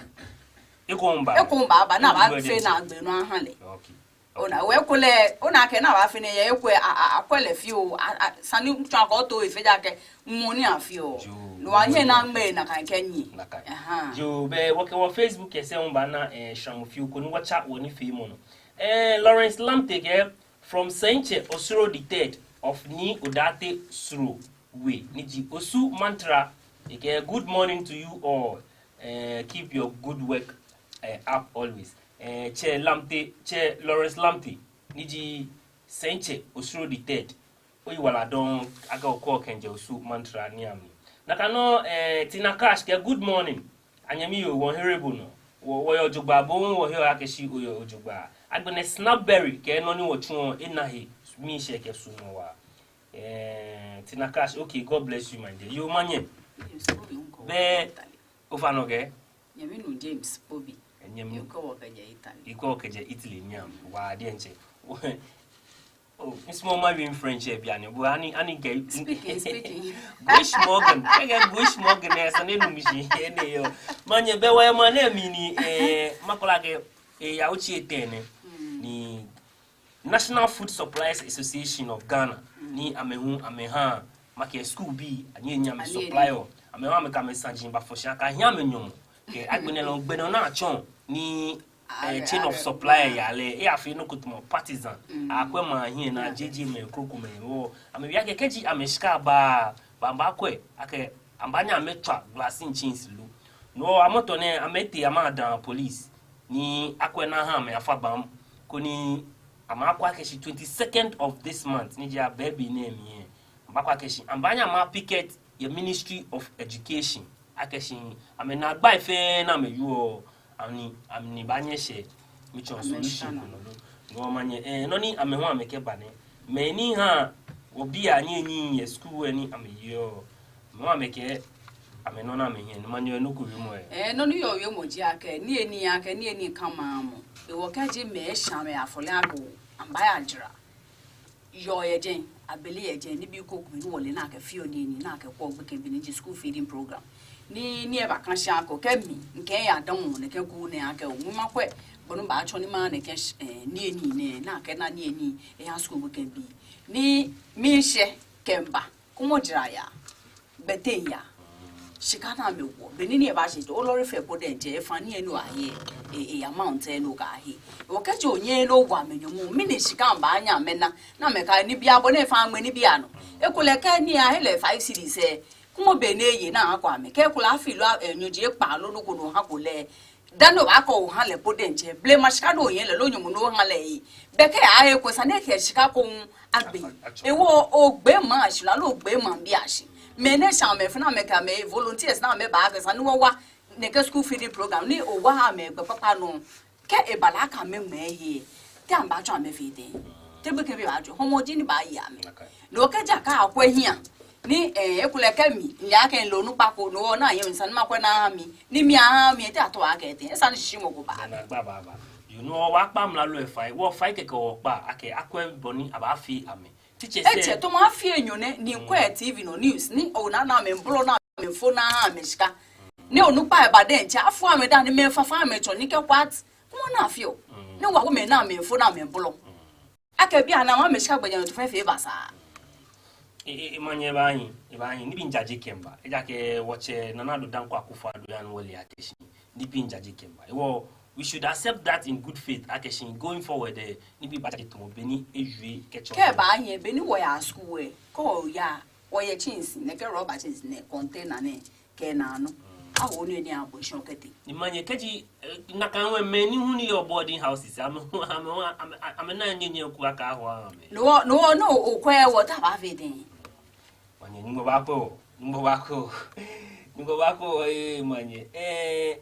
Eko miiba. Eko miiba, ni abaafee naagbee nɔ aha lɛ. Okay. Ona, ekolɛ, ona akɛ ni abaafee nɛɛ yɛ ekolɛ, a, a, akwɛ lɛ fioo, a, a, esa ni tsɔɔ akɛ oto efee ejaakɛ mɔ ni afeɔ. Yoo. No hewɔ nyɛnaa ŋmɛnɛ nakai kɛ nyɛ. Nakai. Aha. Yoo, bɛ wɔkɛ wɔ Facebook lɛ sɛɛ wɔbaana, eh, shramɔ fioo ko ni wɔtsa wɔnifeemɔ nɔ. Eh, Lawrence Lamptey kɛɛ, from Sɛntsɛ Osuro the third of Nii Odartey Suro We, ni ji Osu Mantra, ekɛɛ, good morning to you all. Eh, keep your good work, eh, up always. Eh, Tsɛ Lamptey, Tsɛ Lawrence Lamptey, ni ji Sɛntsɛ Osuro the third. Oyiwaladɔŋŋ akɛ okwɛɔ kɛjɛ Osu Mantra niiamli. Nakai nɔŋŋ, eh, Tina Cash kɛɛ, good morning. Anyɛmi yoo, wɔmiihere bo nɔ. Wɔ, wɔyɛ ojogbaŋŋ, bo hu wɔheɔ akɛ shi oyɛ ojogbaŋŋ. Agbɛnɛ Snapberry kɛɛ nɔ ni wɔtsuɔ lɛ ena he miishɛɛ kɛ suɔmɔ waa. Eh, Tina Cash, okay, God bless you, my dear. Yoo, manyɛ. Bɛ, ofainɛ kɛ? Nyɛmi nuu James Pobi. Nyɛmi nuu. Ekɛɛ wɔkɛjɛ Italy. Ekɛɛ wɔkɛjɛ Italy niiamli. Waa diɛŋtsɛ. Oh, misumɔɔɔ mawie French lɛ bianɛ, but ani, ani kɛ. Speaking, speaking. Guten Morgen. Kɛkɛ Guten Morgen lɛ, esa ni enu mishi, enɛ yoo. Manyɛ bɛ wɔyɛ maŋ nɛɛ mli ni, eh, makɛɛ lɛ akɛ, eh, yɛ otsi etɛ nɛɛ. Mm. Ni National Food Suppliers Association of Ghana, mm, ni amɛ hu, amɛha, makɛɛ school bii, anii ni amɛ, anii ni supply-ɔ. Amɛ hu amɛkɛ amɛsaji bafɔ shi akɛ ahia amɛ nyɔmɔ. Kɛ agbɛnɛ lɛ, gbɛ nɔ ni atsɔ, ni eh, chain of supply ya lɛ, eyafee nɔ ko tamɔ partisan. Mm. Akwɛ maŋ hiɛ naa, jeee jɛmɛ krokomɛi. Wɔ, amɛwie akɛ kɛji amɛshika ba, amɛbaakwɛ akɛ amɛbaanyɛ amɛtswa glass chains lo. No hewɔ amrɔ nɛɛ amɛtee amɛyada police ni akwɛ ni aha amɛ afabaŋ, koni amɛakwɛ akɛ shi twenty-second of this month, ni ji Abɛɛbe nɛɛ mli lɛ, amɛbaakwɛ akɛ shi amɛbaanyɛ amɛpicket yɛ Ministry of Education akɛ shi amɛnaagbai fɛɛ ni amɛwieɔ, amɛ, amɛbaanyɛ ashɛ, amɛtsɔ solution ko nɔ lo. No hewɔ manyɛ, eh, nɔ ni amɛ hu amɛkɛba nɛ. Mɛi ni ha wɔbii anii ni yɛ school lɛ ni amɛyeɔ, amɛ hu amɛkɛɛ amɛnɔ ni amɛhiɛ, ni manyɛ nɔ ko wiemɔ lɛ. Eh, nɔ ni yɔɔ wiemɔ ji akɛ, niyenii akɛ, niyenii kã maŋ mli. Hewɔ kɛji mɛi shã amɛ afɔle akɛ amɛbaaya jara. Yoo yɛ jɛi, abele yɛ jɛi, nibii krokomɛi ni wɔle ni akɛfeɔ niyenii ni akɛkwɛɔ gbekɛbii ni ji school feeding program. Ni, ni ebakã shi akɛ kɛ mi, mikɛ ya damɔ nɛkɛ kuu nɛɛ akɛ oo, mi makwɛ bɔ ni mibaatsɔ ni maha nɛkɛ, eh, niyenii nɛɛ, ni akɛna niyenii eha school gbekɛbii. Ni miishɛ kɛmiiba, kwɛmɔ jara yaa. Gbɛteŋ yaa. Shika ni amɛwoɔ. Be ni ni ebaashɛ, olɔri fare po diɛŋtsɛ, efa nii ni ohe, e, e, amount ni okɛhe. Okɛɛ kɛji onyɛɛɛ ni owo amɛ nyɔmɔ, mɛni shika amɛbaanyɛ amɛna, ni amɛkɛ nibii abɔ ni efa amɛ nibii anɔ. Ekolɛ kɛ ni ahe lɛ five cedis lɛ, kwɛmɔ be ni eye ni ahako amɛ. Kɛ ekolɛ afi loo, e, nyɔji ekpaa loo nɔ ko ni ohako lɛ, dani obaakɔ oha lɛ po diɛŋtsɛ, blema shika ni onyɛ lɛ loo nyɔmɔ ni oha lɛ lɛ, bɛ kɛ ahe ko esa ni ekɛ shika ko hu agbe. Hewɔ ogbee maŋ ashi loo ogbee maŋbii ashi. Mɛi ni shã amɛ fɛɛ ni amɛkɛ amɛ volunteers ni amɛba akɛ esa ni wɔwa nɛkɛ school feeding program ni owa amɛ gbɛ kpakpa nɔ. Kɛ eba lɛ akɛ amɛŋmɛɛ he, te amɛbaatsɔ amɛfee tɛŋŋ? Te gbekɛbii baajɔ, hɔmɔ ji ni baaye amɛ. Ni okɛɛ ja kɛ akwɛ hiɛ. Ni, eh, ekolɛ kɛ mi, mile akɛ mile onukpa ko, no hewɔ ni ayɛ mi esa ni makwɛ ni aha mi, ni mi aha mi, te atao akɛ tɛŋŋ, esa ni shishiumɔ ko baa. Naagba baaba. Yoo, no hewɔ wɔkpa mla lɛ fai, wɔ fai kɛkɛ wɔkpa, akɛ akwɛ bɔ ni abaafee amɛ. Teachers lɛ. Etsɛ, tamɔ afi enyɔ nɛ, ni mikwɛ T V nɔ news, ni ona ni amɛbolɔ ni amɛfo ni aha amɛ shika. Ni onukpa lɛ ba diɛŋtsɛ, afo amɛ daa ni amɛfa fa amɛtsɔ ni kɛ kwat. Kwɛmɔ ni afeɔ. Ni wɔwo mɛi ni amɛfo ni amɛbolɔ. Akɛ bianɛ amɛshika gbɛjianɔtoo fɛɛ fɛɛ basaa. E, e, e, manyɛ ebaahi, ebaahi. Nibii miijaje kɛmiiba. Ejaakɛ wɔtsɛ Nana Addo Dankwa Akufo-Addo eha ni wɔle akɛ shi nibii miijaje kɛmiiba. Hewɔ, we should accept that in good faith. Akɛ shi going forward lɛ, nibii baajaje tamɔ bɔ ni ewie kɛtsɔ. Kɛ ebaahi, be ni wɔyaa school lɛ, kɛ oya, wɔyɛ chains, nɛkɛ rubber chains nɛɛ, container nɛɛ, kɛ naanɔ. awo nɔ ni abɔ shi kɛtee. Ni manyɛ kɛji, eh, nakai mɛi ni hu ni yɔɔ boarding houses, amɛ, amɛ, amɛ, amɛ, amɛnaa nyɛnyɛ ku akɛ awo amɛ. No, no, no, okwɛ wɔ ta ba fe den. Manyɛ, Nyɔŋmɔ bakwɛ wɔ, Nyɔŋmɔ bakwɛ wɔ, Nyɔŋmɔ bakwɛ wɔ, eh, manyɛ. Eh,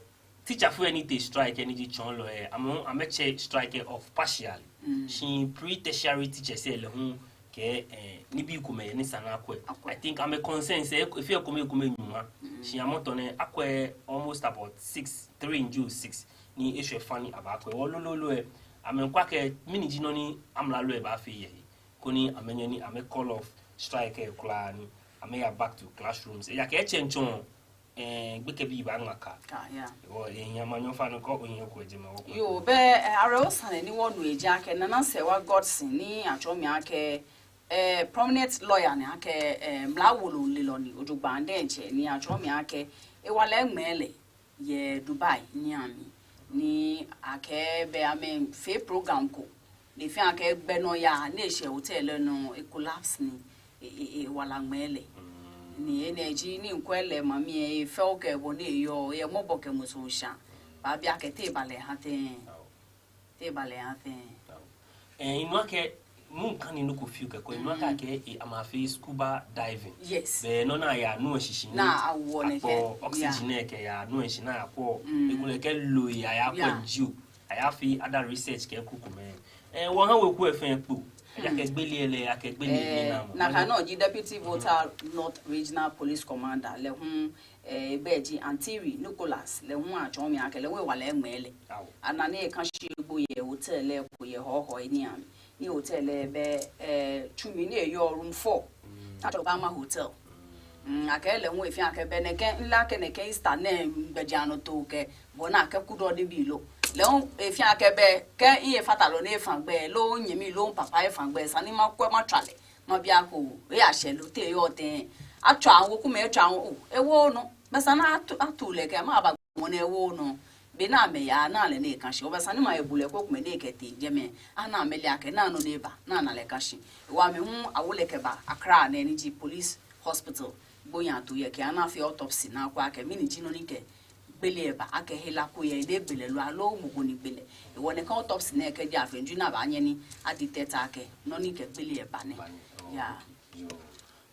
teacherfoi ni tee strike ni ji tsɔɔlɔi, eh, amɛ, amɛtsɛ strike off partially. Mm. Shi pre-tertiary teachers lɛ hu kɛɛ, eh, nibii komɛi ni esa ni akwɛ. Akwɛ. I think amɛ concerns lɛ, efee ekome ekome nyɔŋma. Mm. Shi amrɔ nɛɛ lɛ akwɛ almost about six, three in June six, ni eshwɛ faŋŋ ni abaakwɛ. Wɔ lolo lɛ, amɛmiikwɛ akɛ mɛni ji nɔ ni amralo lɛ baafee yɛ he, koni amɛnyɛ ni amɛ call off strike lɛ kwraa ni amɛya back to classrooms. Ejaakɛ etsɛŋ tsɔ, eh, gbekɛbii baaŋma ka. Ka, yeah. Wɔ, eh, nyɛ manyɛ ofainɛ kɔ, ohiɛ okwɛ jɛmɛ wɔ. Yoo, bɛ, eh, awerɛho sane ni wɔnu eji akɛ Nana Sɛwa Godson ni atsɔɔ mi akɛ, eh, prominent lawyer ni akɛ, eh, mla wolo lelɔ ni ojogbaŋŋ diɛŋtsɛ ni atsɔɔ mi akɛ ewala eŋmɛɛ lɛ yɛ Dubai niiamli. Ni akɛɛ bɛ amɛfee program ko. Ni efee akɛ gbɛ nɔ yaa, ni eshɛ hotel lɛ nɔ, e-collapse ni, e, e, e, ewala ŋmɛɛ lɛ. Mm. Ni enɛ ji ni mikwɛ lɛ mami lɛ, efee okɛ bɔ ni eyɔɔ, eyɛ mɔbɔ kɛ musu sha. Baabi akɛ te eba lɛ ha tɛŋŋ. Ao. Te eba lɛ ha tɛŋŋ. Ao. Eh, minu akɛ, mɔ ko ni nɔ ko fioo kɛkɔ, minu akɛ, mm, akɛ, eh, amɛfee scuba diving. Yes. Bɛ nɔ ni yaa nu lɛ shishi ni. Ni awo nɛkɛ. Akpɔ oxygen, yeah, nɛkɛ yaa nu lɛ shishi ni akwɔ. Mm. Ekolɛ kɛ loo lɛ yaa kwɔ, yeah, jio. Ayafee other research kɛ krokomɛi. Eh, wɔha weku lɛ fɛɛ kpo. Ejaakɛ, hmm, gbele lɛ, akɛ gbele, eh, ni namɔ. Nakai nɔŋŋ ji Deputy Volta North Regional Police Commander lɛ hu, eh, ebɛ ji Antiri Nicholas lɛ hu atsɔɔ mi akɛ lɛ hu ewala eŋmɛɛ lɛ. Ao. Ana ni eka shi egbo yɛ hotel lɛ ko yɛ Hɔhɔ niiamli. Ni hotel lɛ bɛ, eh, tsu mli ni eyɔɔ, room four. Mm. Atsɛɔ lɛ Obama Hotel. Mm, akɛɛ lɛ hu efee akɛ bɛ nɛkɛ, mile akɛ nɛkɛ Easter nɛɛ gbɛjianɔtoo kɛ bɔ ni akɛkudɔ nibii lo. Lɛ hu efee akɛ bɛ kɛ mifatalɔ ni efã gbɛ loo minyɛmi loo mipapa efã gbɛ, esa ni makwɛ matswa lɛ, mabi akɛ oo, eyashɛ lo, te eyɔɔ tɛŋŋ. Atswa, wekumɛi atswa, oo, ewo nɔ. Bɛ esa ni atu, atu lɛ kɛ maba ŋɔɔ ni ewo nɔ. Be ni amɛya, ana lɛ ni eka shi. Bɛ esa ni maye bulɛ krokomɛi ni ekɛtee jɛmɛ. Ana amɛle akɛ, ana nɔ ni eba, ana lɛ eka shi. Hewɔ amɛ hu awo lɛ kɛba Accra nɛɛ ni ji police hospital. Gbohii ato yɛ kɛ ana afee autopsy ni akwɛ akɛ mɛni ji nɔ ni kɛ gbele lɛ ba, akɛ hela ko yɛ ni egbe lɛ lo aloo mɔ ko ni gbe lɛ. Hewɔ nɛkɛ autopsy nɛɛ kɛji afee, ju ni abaanyɛ ni adetect akɛ nɔ ni kɛ gbele lɛ ba nɛ. Ba nɛ, oh. Yeah. Yoo.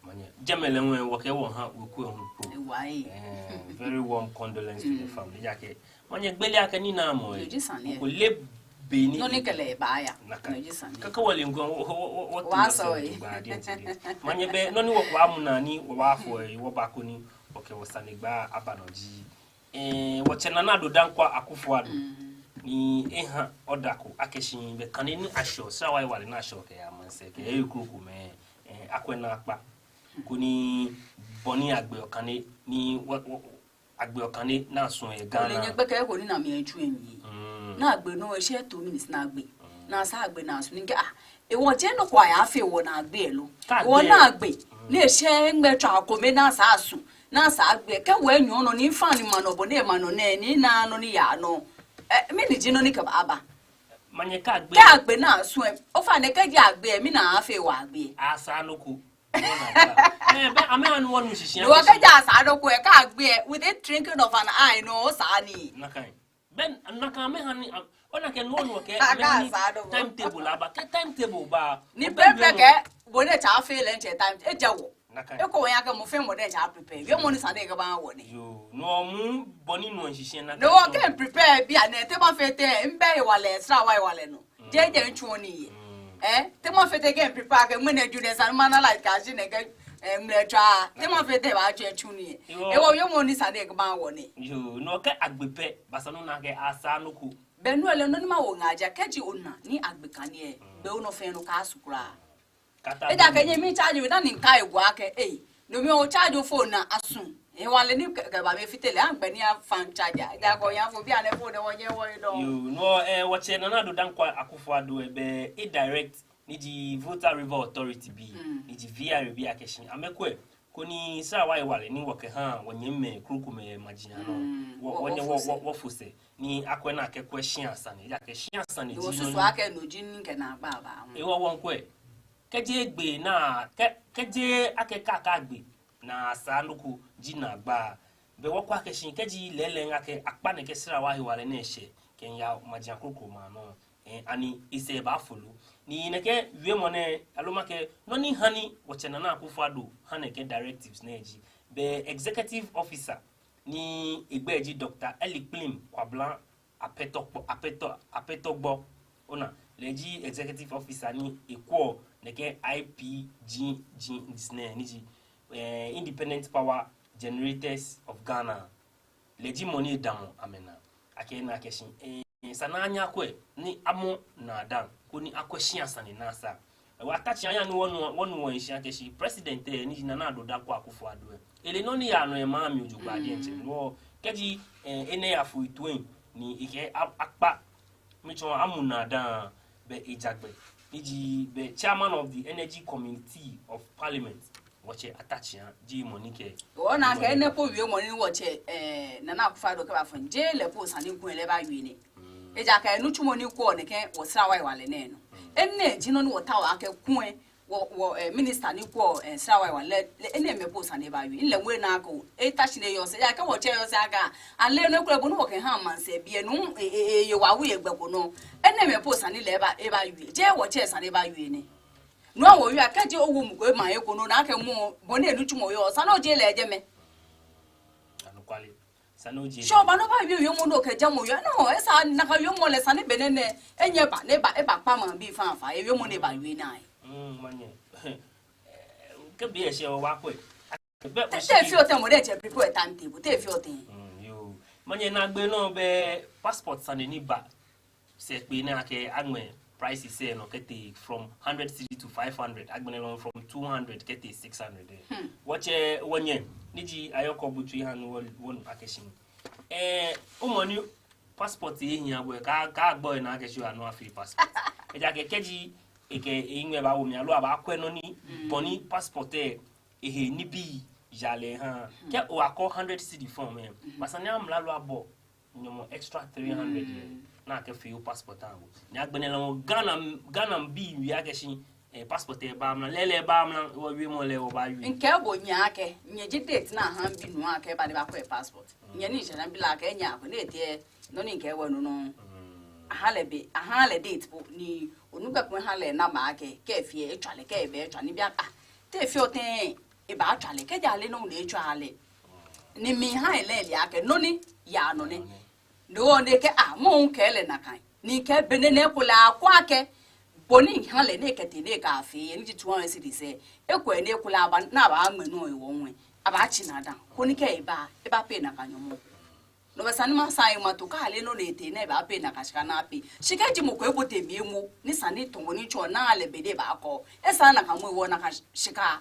Manyɛ, jɛmɛ lɛ hu wɔkɛɛ wɔha weku lɛ hu kpo. Ewa ee. Eh, very warm condolence to the family. Ejaakɛ manyɛ, gbele akɛ ninamɔ ee. Yoo, ji sane. Mɔ ko leee be ni nɔ ni kɛ lɛ baaya. Nakai. Yoo, ji sane. Kɛkɛ wɔle ŋgɔ, wɔ, wɔ, wɔ, wɔsɔɔ ee. Manyɛ, bɛ nɔ ni wɔkɛbaamu naa ni wɔbaafɔ ee, wɔba koni wɔkɛ wɔsanegbaa aba nɔ ji, eh, wɔtsɛ Nana Addo Dankwa Akufo-Addo. Mm. Ni eha order ko akɛ shi bɛ kane ni ashɛɔ, srawa hewalɛ ni ashɛɔ kɛya maŋsɛɛ kɛ, eh, krokomɛi, eh, akwɛ naakpa. Koni bɔ ni agbeɔ kane ni wɔ, wɔ, agbeɔ kane ni asɔɔ yɛ Ghana. Ole nyɛ gbɛkɛ ko ni na mi etsu emi. Mm. Ni agbe nɔ, eshɛ two minutes ni agbe. Mm. Ni asa agbe ni asu ni ŋkɛɛ, ah, hewɔ jeee nɔ ko ayafee hewɔ ni agbe lɛ lo. Kɛ agbe. Hewɔ ni agbe. Mm. Ni eshɛ ŋmɛlɛtswaa kome ni asa asu. Ni asa agbe. Kɛ wɔ enyɔ nɔ ni mifã ni mana bɔ ni emana nɛɛ, ni mina nɔ ni yaa nɔ. Eh, mɛni ji nɔ ni kɛbaaba? Manyɛ, kɛ agbe. Kɛ agbe ni asu lɛ, ofainɛ kɛji agbe lɛ, mɛni afee hewɔ agbe lɛ? Asaa nɔ ko. Eh, bɛ amɛha ni wɔnu shishi. Ni wɔkɛɛ akɛ ja asaa nɔ ko lɛ, kɛ agbe lɛ, with the twinkling of an eye, no, osaa nii. Nakai. Bɛ nakai amɛha ni, am-, ona akɛ no, no, kɛ amɛha ni timetable aba, kɛ timetable ba. Ni pɛpɛ kɛ, bɔ ni etsɛ afee lɛ, etsɛ time, ejaakɛ wɔ. Nakai. Eko wɔnyɛ akɛ mɔ fɛɛ mɔ diɛŋtsɛ a-prepare. Wiemɔ ni sa ni ekɛba wɔ nɛ. Yoo, no mɔ bɔ ni no shishi nakai. No, wɔkɛ prepare bianɛ, te mafee tɛŋŋ, mibɛ hewalɛ, srawa hewalɛ nɔ. Jeee, jeee mitsuɔ nii yɛ. Mm. Eh, te mafee tɛŋŋ kɛ mi-prepare akɛ ŋmɛnɛ June esa ni mana light kɛyashi nɛkɛ, eh, ŋmɛlɛtswaa. Te mafee tɛŋŋ baatsɔ mitsu nii yɛ. Yoo. Hewɔ wiemɔ ni sa ni ekɛba wɔ nɛ. Yoo, no kɛ agbe pɛ, bɛ esa ni ona akɛ asaa nɔ ko. Bɛ no lɛ nɔ ni mawo ŋaa ji akɛ kɛji ona ni agbe kane lɛ, mm, be onɔ fɛɛ nɔ kaasu kwraa. Kata. Ejaakɛ nyɛmi charge mi dani ŋkai egwa akɛ, eh, no mli o-charge o-phone ni asu. Hewalɛ ni kɛ, kɛba be fite lɛ, agbɛnɛ afã charger. Ejaakɛ oyafo bianɛ phone lɛ wɔnyɛ wɔye dɔŋŋ. Yoo, no, eh, wɔtsɛ Nana Addo Dankwa Akufo-Addo, eh, bɛ e-direct ni ji Volta River Authority bii, mm, ni ji V R A bii akɛ shi amɛkwɛ, koni srawa hewalɛ ni wɔkɛha wɔnyɛmimɛi krokomɛi maji anɔ. Mm, wɔ, wɔ, wɔnyɛ wɔ, wɔfo sɛɛ. Wɔ, wɔ, wɔfo sɛɛ. Ni akwɛ ni akɛkwɛ shia sane, ejaakɛ shia sane ji nɔ ni wɔsusu akɛ no ji nɔ ni kɛ naagba baa. Mm. Hewɔ wɔŋkwɛ. Kɛji egbe ni, kɛ, kɛji akɛ kɛ agbe ni asaa nɔ ko ji naagba, Bɛ wɔkwɛ akɛ shi kɛji lɛɛlɛŋ akɛ akpa nɛkɛ srawa hewalɛ nɛɛ shɛ kɛmiiya maji akroko ma nɔ, eh, ani esɛɛ baafo lo? Ni nɛkɛ wiemɔ nɛɛ, aloo makɛɛ nɔ ni hani wɔtsɛ Nana Akufo-Addo ha nɛkɛ directives nɛɛ ji, bɛ executive officer ni egbɛi ji Doctor Eli Kplim Kwablan Apetokpo, Apeto, Apetogbo. Ona, lɛ ji executive officer ni ekwɛɔ nɛkɛ I P G Gs nɛɛ, ni ji, eh, Independent Power Generators of Ghana. Lɛ ji mɔ ni edamɔ amɛnaa. Akɛ ena akɛ shi, eh, esa ni anyɛ akwɛ ni amɔ naa dã, koni akwɛ shia sane ni asa. Ewa, atatsi aya ni wɔnu, wɔnu wɔhe shi akɛ shi president lɛ, ni ji Nana Addo Dankwa Akufo-Addo lɛ, ele nɔ ni yaa nɔ yɛ maŋ mli jogbaŋŋ diɛŋtsɛ. Ni wɔ, kɛji, eh, enɛ yafo etoi ni ekɛ a-, akpa, mitsɔɔ amu naa dã, bɛ eja gbɛ. Ni ji bɛ chairman of the Energy Committee of Parliament, wɔtsɛ Atatsia ji mɔ ni kɛɛ. Ona akɛ enɛ po wiemɔ ni wɔtsɛ, eh, Nana Akufo-Addo kɛbafɔ, jeee lɛ po sane kulɛ lɛ baawie nɛ. Ejaakɛ nitsumɔ ni kwɛɔ nɛkɛ wɔ srawa hewalɛ nɛɛ nɔ. Enɛ ji nɔ ni wɔtaoɔ akɛ kulɛ wɔ, wɔ, eh, minister ni kwɛɔ, eh, srawa hewalɛ lɛ, enɛɛmɛi po sane baawie. Lɛ ŋwɛi naa ko, eta shi ni eyɔse, ejaakɛ wɔtsɛ eyɔse akɛ, ale nɔ kulɛ bɔ ni wɔkɛha maŋsɛɛ biɛ nɔ, e, e, e, ye wa wu ye gbɛ ko nɔ. Enɛɛmɛi po sane lɛ eba, ebaawie. Jeee wɔtsɛ sane baawie nɛ. Nɔ wɔwie akɛ jeee owo mɔ ko ema ye ko nɔ, ona akɛ mɔ, bɔ ni enitsumɔ yɔɔ, esa ni oje lɛ jɛmɛ. Anɔkwale. Esa ni oje lɛ. Shi oba ni obaawie wiemɔ ni okɛjamɔ yɔɔ. No, esa nakai wiemɔ lɛ esa ni be nɛɛ nɛɛ, enyɛ eba, ni eba, ebakpa maŋbii faŋŋ faŋŋ, ewiemɔ ni ebaawie nɛɛ. Mm, manyɛ. Kɛ be eshɛ wɔbaakwɛ. Te, te fio tɛŋŋ mɔ diɛŋtsɛ prepare timetable, te fio tɛŋŋ. Mm, yoo. Manyɛ naagbee nɔ bɛ passport sane ni ba. Sɛɛ kpee nɛɛ akɛ aŋmɛ prices lɛ nɔ kɛtee from hundred cedi to five hundred, agbɛnɛ lɛ from two hundred kɛtee six hundred. Hmm. Wɔtsɛ wɔnyɛ, ni ji Ayɔkɔ Botchwey ha ni wɔ, wɔnu akɛ shi, eh, omɔ ni passport lɛ hiaa bo lɛ, kaa, kaagba onaa akɛ shi oya ni oyafee passport. Ejaakɛ kɛji ekɛ ehiŋmɛi baawo mli aloo abaakwɛ nɔ ni, mm, bɔ ni passport lɛ ehe nibii yaa lɛ ha. Hmm. Kɛ oyakɔ hundred cedi form lɛ, mm, bɛ esa ni amralo abɔ nyɔmɔ extra three hundred lɛ, mm, ni akɛfee o passport lɛ aha bo. Ni agbɛnɛ lɛ Ghana, Ghanabii wie akɛ shi, eh, passport lɛ baa mra, lɛɛlɛŋ baa mra, wɔwiemɔ lɛ wɔbaawie. Mikɛɛ bo nyɛ akɛ, nyɛ ji date ni aha mibi nuu akɛ eba ni ebakɔ e passport. Mm. Nyɛ ni ŋshɛ ni mibi lɛ akɛ nyɛ akɔ, ni etee, nɔ ni mikɛɛ bo nɔ nɔ. Mm. Aha lɛ be, aha lɛ date po, ni onukpa ko ha lɛ number akɛ, kɛ efee etswa lɛ, kɛ ebɛ etswa ni mibi akɛ, ah, te fio tɛŋŋ, ebaatswa lɛ, kɛji ale nɔ ni etswaa lɛ. Ni miha ele ele akɛ nɔ ni yaa nɔ nɛ. No hewɔ ni ekɛɛ, ah, mɔ hu kɛɛ lɛ nakai. Ni kɛ be nɛɛ nɛɛ ekolɛ akwɛ akɛ bɔ ni miha lɛ ni ekɛtee ni ekafee, ni ji two hundred cedis lɛ, ekolɛ ni ekolɛ aba, ni abaaŋmɛ nɔ yɛ wɔ ŋwɛi. Abaatsi naa dã. Koni kɛ eba, eba pay nakai nyɔmɔ. No bɛ esa ni masaa mato kɛ ale nɔ ni etee ni eba pay nakai shika ni a pay. Shi kɛji mɔ ko ebote mli emo, ni esa ni tɔmɔ ni tsɔ ni ale be ni ebaakɔ. Esa nakai mɔ ewo nakai shika.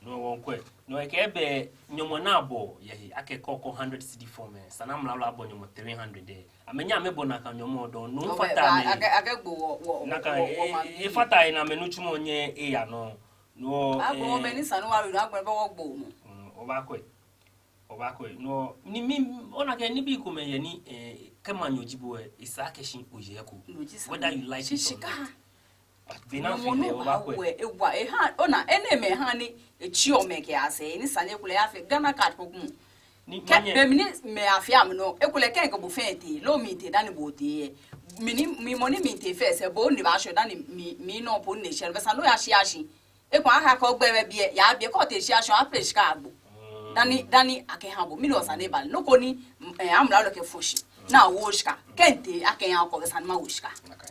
No wɔŋkwɛ. No ekɛɛ bɛ nyɔmɔ ni abɔ yɛ he akɛ kɛ okɔ hundred cedi form lɛ, esa ni amralo abɔ nyɔmɔ three hundred lɛ. Amɛnyɛɛɛ amɛbɔ nakai nyɔmɔ dɔŋŋ. No, no, fata bɛ, amɛ. Akɛ, akɛgbo wɔ, wɔ, nakai, wɔ, wɔ, e, maŋbii. Efata he ni amɛnitsumɔ nyɛ eya nɔ. No, agbo, eh, mɛi ni esa ni wɔwie nɔ agbɛnɛ bɛ wɔgbo nɔ. Mm, wɔbaakwɛ. Wɔbaakwɛ. No, ni mi, ona akɛ nibii komɛi yɛ ni, eh, kɛ manyɔ ji bo lɛ, esa akɛ shi oye eko. No ji sane. Whether you like it or not. Shi shika. But be na nyɔmɔ feel no lɛ, wɔbaakwɛ. Baawie, ewa, eha, ona, enɛɛmɛi ha ni etsiɔ mɛi kɛyaa sɛɛ, ni esa ni ekolɛ eyafee Ghana card ko hu. Ni kɛ manyɛ. Be mli ni mɛi afee amɛnɔ, ekolɛ kɛ ekɛ bo fɛɛ etee, loo mitee dani bo otee lɛ. Mi ni, mi mɔ ni mitee fɛɛ sɛɛ, bo ni baashɛ dani mi, mi nɔ po ni eshɛ, bɛ esa ni oya shia shi. Ekolɛ akɛ ogbɛi bɛ biɛ, yaa biɛ kɛ otee shia shi, a pay shika agbo. Mm. Dani, dani akɛha bo, mɛni esa ni eba lɛ. Nɔ ko ni, eh, amralo kɛfɔ shi. Mm. Ni awo shika. Kɛ mitee, akɛha ko, bɛ esa ni mawo shika. Okay.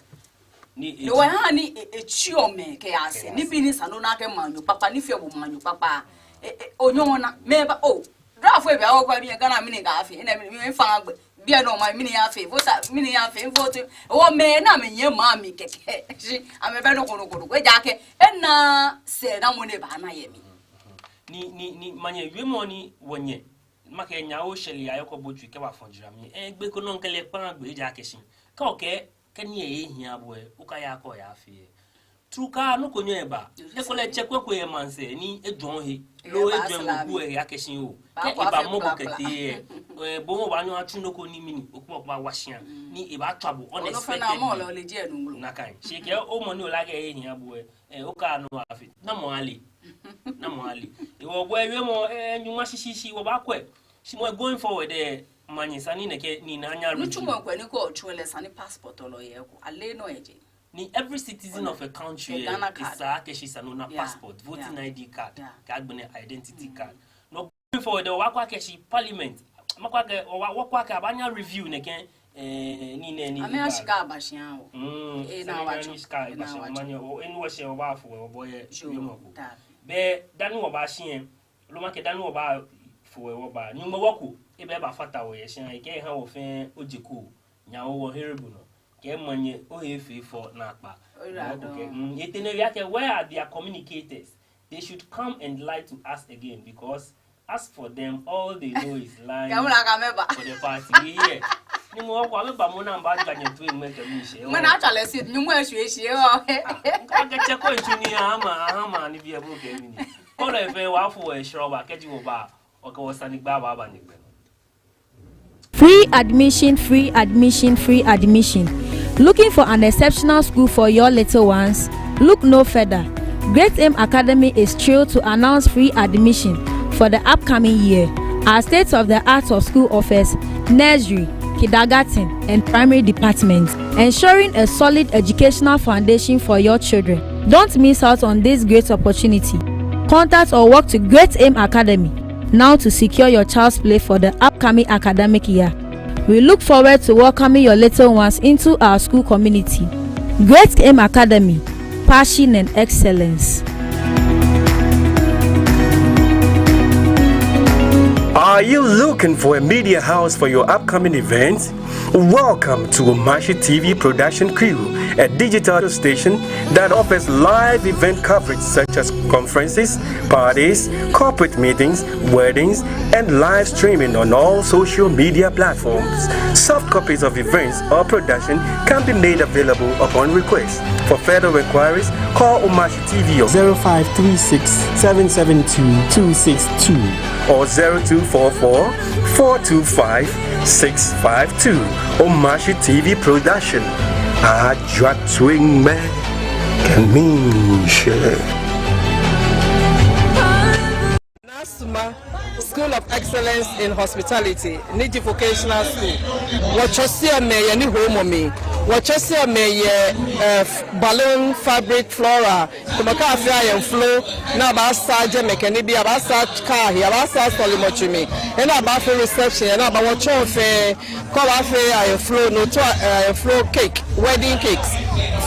Ni no hewɔ eha ni e, etsiɔ mɛi kɛyaa sɛɛ. Kɛyaa sɛɛ. Nibii ni esa ni ona akɛ manyɔ kpakpa, ni fee bo manyɔ kpakpa. E, e, onyɔ na, mɛi ba, o, draft lɛ bɛ, o, kɛ biɛ Ghana mɛni akafee, enɛ mɛni, mɛni fã gbɛ. Biɛ nɔ ma, mɛni ayafee, voter, mɛni ayafee, vote. Wɔ mɛi ni amɛyɛ maŋ mli kɛkɛ. Shi, amɛbɛ nɔ ko nɔ ko nɔ ko. Ejaakɛ, ena sɛɛnamɔ ni baana yɛ mli. Ni, ni, ni, manyɛ wiemɔ ni wɔnyɛ. Makɛɛ nyɛ awo Shirley Ayɔkɔ Botchwey kɛbafɔ jara mli. Eh, gbɛ ko nɔ mikɛ lɛ kpãa gbɛ ejaakɛ shi. Kɛ okɛɛ, kɛ nii lɛ ehiaa bo lɛ, okaya kɛ oyafee lɛ. Trukaa nɔ ko nyɛŋ eba. Ekolɛ tsɛ ko ko yɛ maŋsɛɛ ni ejwɛŋɔ he. Loo ejwɛŋɔ gu he akɛ shi o. Kɛ eba mɔ ko kɛtee lɛ, eh, bo hu obaanyɛ otsu nɔ ko ni mɛni, okpɔ kpɔ wa shia. Mm. Ni ebaatswa bo unexpectedly. Nakai. Shi kɛ omɔ ni ole akɛ ehiaa bo lɛ, eh, okaya ni oyafee. Namɔ ale. Namɔ ale. Ehewɔ bo lɛ wiemɔ, eh, nyɔŋma shishishi wɔbaakwɛ. Shi moŋ going forward lɛ, manyɛ esa ni nɛkɛ nii nɛɛ anyɛ a-review. Nitsumɔ ko ni kɛ otsuɔ lɛ esa ni passport lɛ oyɛ eko. Aleenɔ eje. Ni every citizen of a country lɛ, esa akɛ shi esa ni ona passport, voting I D card, kɛ agbɛnɛ identity card. No going forward lɛ, wɔbaakwɛ akɛ shi parliament, wɔbaakwɛ akɛ, wɔbaa, wɔbaakwɛ akɛ abaanyɛ a-review nɛkɛ, eh, nii nɛɛ ni. Amɛ ashika abashi awo. Mm, eh, esa ni wɔbaashi, shika abashi, manyɛ, o, enu wɔshɛ wɔbaafo, wɔbɔi yɛ, yɛ mɔ ko. Be dani wɔbaashi lɛ, loma kɛ dani wɔbaafo lɛ wɔba. Nyɔŋmɔ wɔ ko, ebɛ, ebafata wɔ yɛ shia, ekɛ eha wɔ fɛɛ ojekoo, nyɛ wɔ here bu nɔ. Kɛ manyɛ ohe fɛɛ fɔ naakpa. Wɔ ko kɛ, mm, etee nɔ wie akɛ, where are their communicators? They should come and lie to us again, because as for them, all they know is lying for the party. We hear. Nyɔŋmɔ wɔ ko, amɛba moŋ ni amɛbajaje toi mɛi kɛ mishɛ. Mɛni actually said, Nyɔŋmɔ eshwie shi o. Akɛ tsɛ ko ntsu ni ahama, ahama ni bi ebo kɛ mini. Kɔlɔ efee wɔ fo wɔ shroba, kɛji wɔba, wɔkɛ wɔsanegbaa baaba nyɛgbɛ nɔ. Free admission, free admission, free admission. Looking for an exceptional school for your little ones? Look no further. Great Aim Academy is thrilled to announce free admission for the upcoming year. Our state-of-the-art of school offers nursery, kindergarten, and primary departments, ensuring a solid educational foundation for your children. Don't miss out on this great opportunity. Contact or walk to Great Aim Academy now to secure your child's place for the upcoming academic year. We look forward to welcoming your little ones into our school community. Great Aim Academy, passion and excellence. Are you looking for a media house for your upcoming events? Welcome to Omashi T V production crew, a digital station that offers live event coverage such as conferences, parties, corporate meetings, weddings, and live streaming on all social media platforms. Soft copies of events or production can be made available upon request. For further inquiries, call Omashi T V on zero five three six, seven seven two, two six two or zero two four four, four two five, six five two. Omashi T V production. Ajwa twin me kɛ mishɛ. Naa Suma School of Excellence in Hospitality, ni ji vocational school. Wɔtsɔseɔ mɛi yɛ nihomɔ mli. Wɔtsɔseɔ mɛi yɛ, eh, f-, balloon, fabric, floral. Tamɔ kɛ afee ayɛmflo, ni abaasaa jɛmɛ kɛ nibii, abaasaa kaa he, abaasaa sɔlemɔtsu mli. Ni abaafee reception, ni abaa, wɔtsɔɔ fɛɛ. Kɛ obaafee ayɛmflo, no otsɔɔ, eh, ayɛmflo cake, wedding cakes.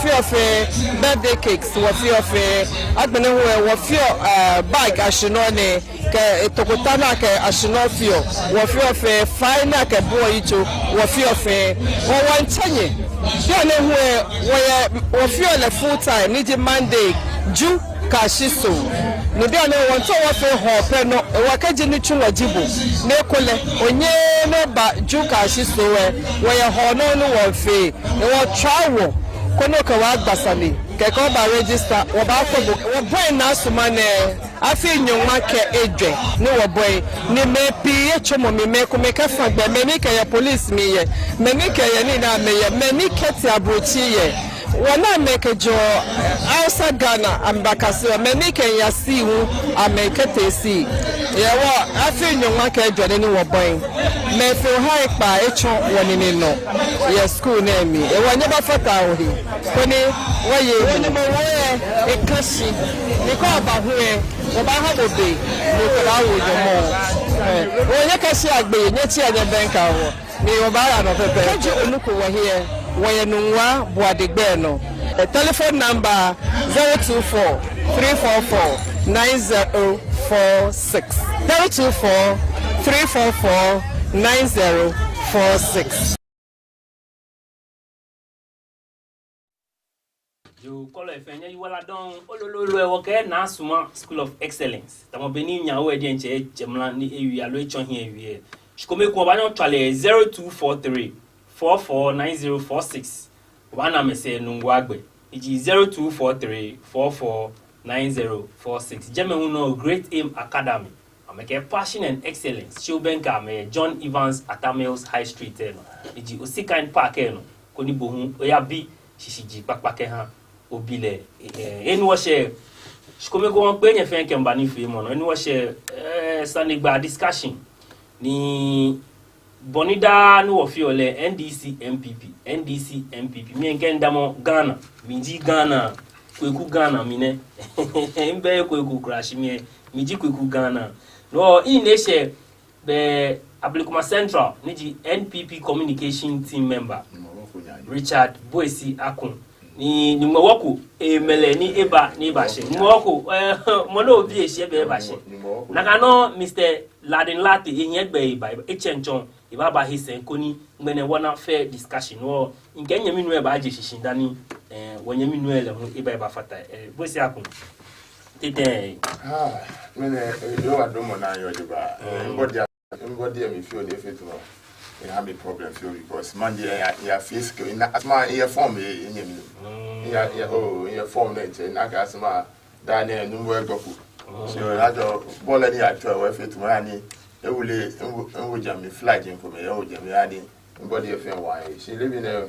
Feɔ fɛɛ, birthday cakes, wɔfeɔ fɛɛ. Agbɛnɛ hu lɛ, wɔfeɔ, eh, bag ashinɔ nɛɛ, kɛ, eh, tokota ni akɛ ashinɔ feɔ, wɔfeɔ fɛɛ. Fai ni akɛbuɔ yitso, wɔfeɔ fɛɛ. Wɔ, wɔmiitsɛ nyɛ. Bianɛ hu lɛ, wɔyɛ, wɔfeɔ lɛ full time, ni ji Monday, Ju kɛyashi Soo. Ni bianɛ wɔmiitao wɔfee hɔɔ pɛ nɔ, hewɔ kɛji nitsulɔ ji bo, ni ekolɛ onyɛɛɛ ni oba Ju kɛyashi Soo lɛ, wɔyɛ hɔɔ nɔ ni wɔmiifee. Hewɔ tswa wɔ, koni okɛ wɔ agba sane, kɛkɛ oba register, wɔbaakwɛ bo. Wɔbɔi Naa Suma nɛɛ afii nyɔŋma kɛ ejwɛ ni wɔbɔi, ni mɛi pii yɛ tsomɔ mli, mɛi komɛi kɛfa gbɛ, mɛi ni kɛyɛ police mli yɛ, mɛi ni kɛyɛ nii ni amɛyɛ, mɛi ni kɛtee ablotsiri yɛ. Wɔna mɛi kɛjɛɔ outside Ghana, amɛbakaseɔ, mɛi ni kɛya sea hu, amɛkɛtee sea. Hewɔ afii nyɔŋma kɛ ejwɛ nɛ ni wɔbɔi. Mɛi fe ohai kpaa etsɔ wɔnine nɔ yɛ school nɛɛ mli. Hewɔ nyɛbafata ohe, koni wɔye. Wɔnyɛmɔ wɔ lɛ, eka shi. Ni kɛ oba hu lɛ, wɔbaaha bo be, ni okɛbaawo nyɛmɔ. Eh, wɔnyɛ kɛ shi agbe, nyɛtsia nyɛbɛŋkɛ wɔ. Ni wɔbaaya nɔ pɛpɛɛpɛ. Kɛji onuko wɔhe lɛ, wɔyɛ Nungua Boade gbɛ nɔ. Eh, telephone number zero two four, three four four, nine zero four six. Zero two four, three four four, nine zero four six. Yoo, kɔlɔ efɛɛ nyɛyiwaladɔŋŋ, olololo lɛ wɔkɛ Naa Suma School of Excellence. Tamɔ bɔ ni nyɛyɔɔ diɛŋtsɛ, jɛmla ni ewie aloo etsɔ hiɛ ewie. Shi kome ekoŋŋ obaanyɛ otswa lɛ zero two four three, four four nine zero four six. Obaana amɛsɛɛ Nungua gbɛ. Eji zero two four three, four four nine zero four six. Jɛmɛ hu nɔ Great Aim Academy. Amɛkɛ passion and excellence. Shi obɛŋkɛ amɛ John Evans Atta Mills High Street lɛ nɔ. Eji Osikan Park lɛ nɔ. Koni bo hu oyabi shishijee kpakpa kɛha obi lɛ. Eh, enu wɔshɛ, shi kome ekoŋŋ wɔkpe nyɛ fɛɛ kɛmiiba nifeemɔ nɔ. Enu wɔshɛ, eh, sanegbaa discussion. Ni bɔ ni daa ni wɔfeɔ lɛ, N D C N P P, N D C N P P. Mi ŋkɛɛ midamɔ Ghana, miji Ghana, Kweku Ghana mi nɛ. Mibɛ Kweku kwraa shi mi, miji Kweku Ghana. No, in ne shɛ be Ablekuma Central, ni ji N P P communication team member, Richard Boesi Akun. Ni, ni mɔ wɔ ko, e, mɛlɛ ni eba, ni eba shɛ. Mɔ wɔ ko, eh, mɔ ni obi eshi ebe eba shɛ. Nakai nɔŋŋ Mister Ladin Lartey, ehiɛ gbɛ eba, eba, etsɛŋ tsɔ, eba ba he sɛɛ koni ŋmɛnɛ wɔna fair discussion. Wɔ, ŋkɛɛ nyɛminuu lɛ baaje shishi dani, eh, wɔnyɛminuu lɛ hu eba, eba fata. Eh, Boesi Akun. Titɛ. Ah, mɛni, eh, yoo, adɔmɔ naa yɔɔ jogbaŋŋ. Eh, mibɔ diɛŋtsɛ, mibɔ diɛŋtsɛ mifeɔ ni efee tamɔ eha mi problem fioo because mɛi ni ya, ya face ke, ina, asoma, eya form, eh, enyɛmi. Mm. Eya, eya, oh, eya form nɛɛ tsɛ, ina akɛ asoma, daa nɛɛ, Nuumo egbɔ ko. Mm. So, ajɔ, bɔ lɛ ni atsɔ, efee tamɔ eha ni, ewule, ewu, ewu jɛmɛ, flag jɛŋ ko mɛ, ewu jɛmɛ, eha ni, mibɔ diɛŋtsɛ fɛɛ wa, eh, shi leebi nɛɛ,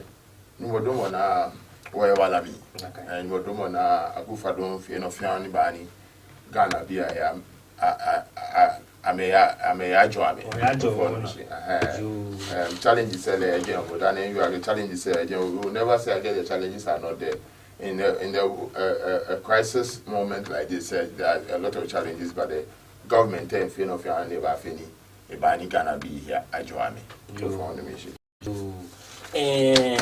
Nuumo, damɔ naa wɔyɛ wala mli. Okay. Eh, Nuumo, damɔ naa Akufo-Addo fee nɔ fɛɛ ni baa ni Ghanabii aya, a, a, a, amɛya, amɛyajɔɔ amɛ. Wɔyajɔɔ wɔnaa. Ehɛɛ. Yoo. Em, challenges lɛ ejɛ, mɔ daa nɛɛ ewieɔ akɛ challenges lɛ ejɛ. We will never say again the challenges are not there. In the, in the, uh, uh, a crisis moment like this, uh, there are a lot of challenges, but the government, eh, fee nɔ fɛɛ ni ebaafee ni eba ni Ghanabii aya ajɔɔ amɛ. Yoo. Ehɛɛ. Yoo. Eh,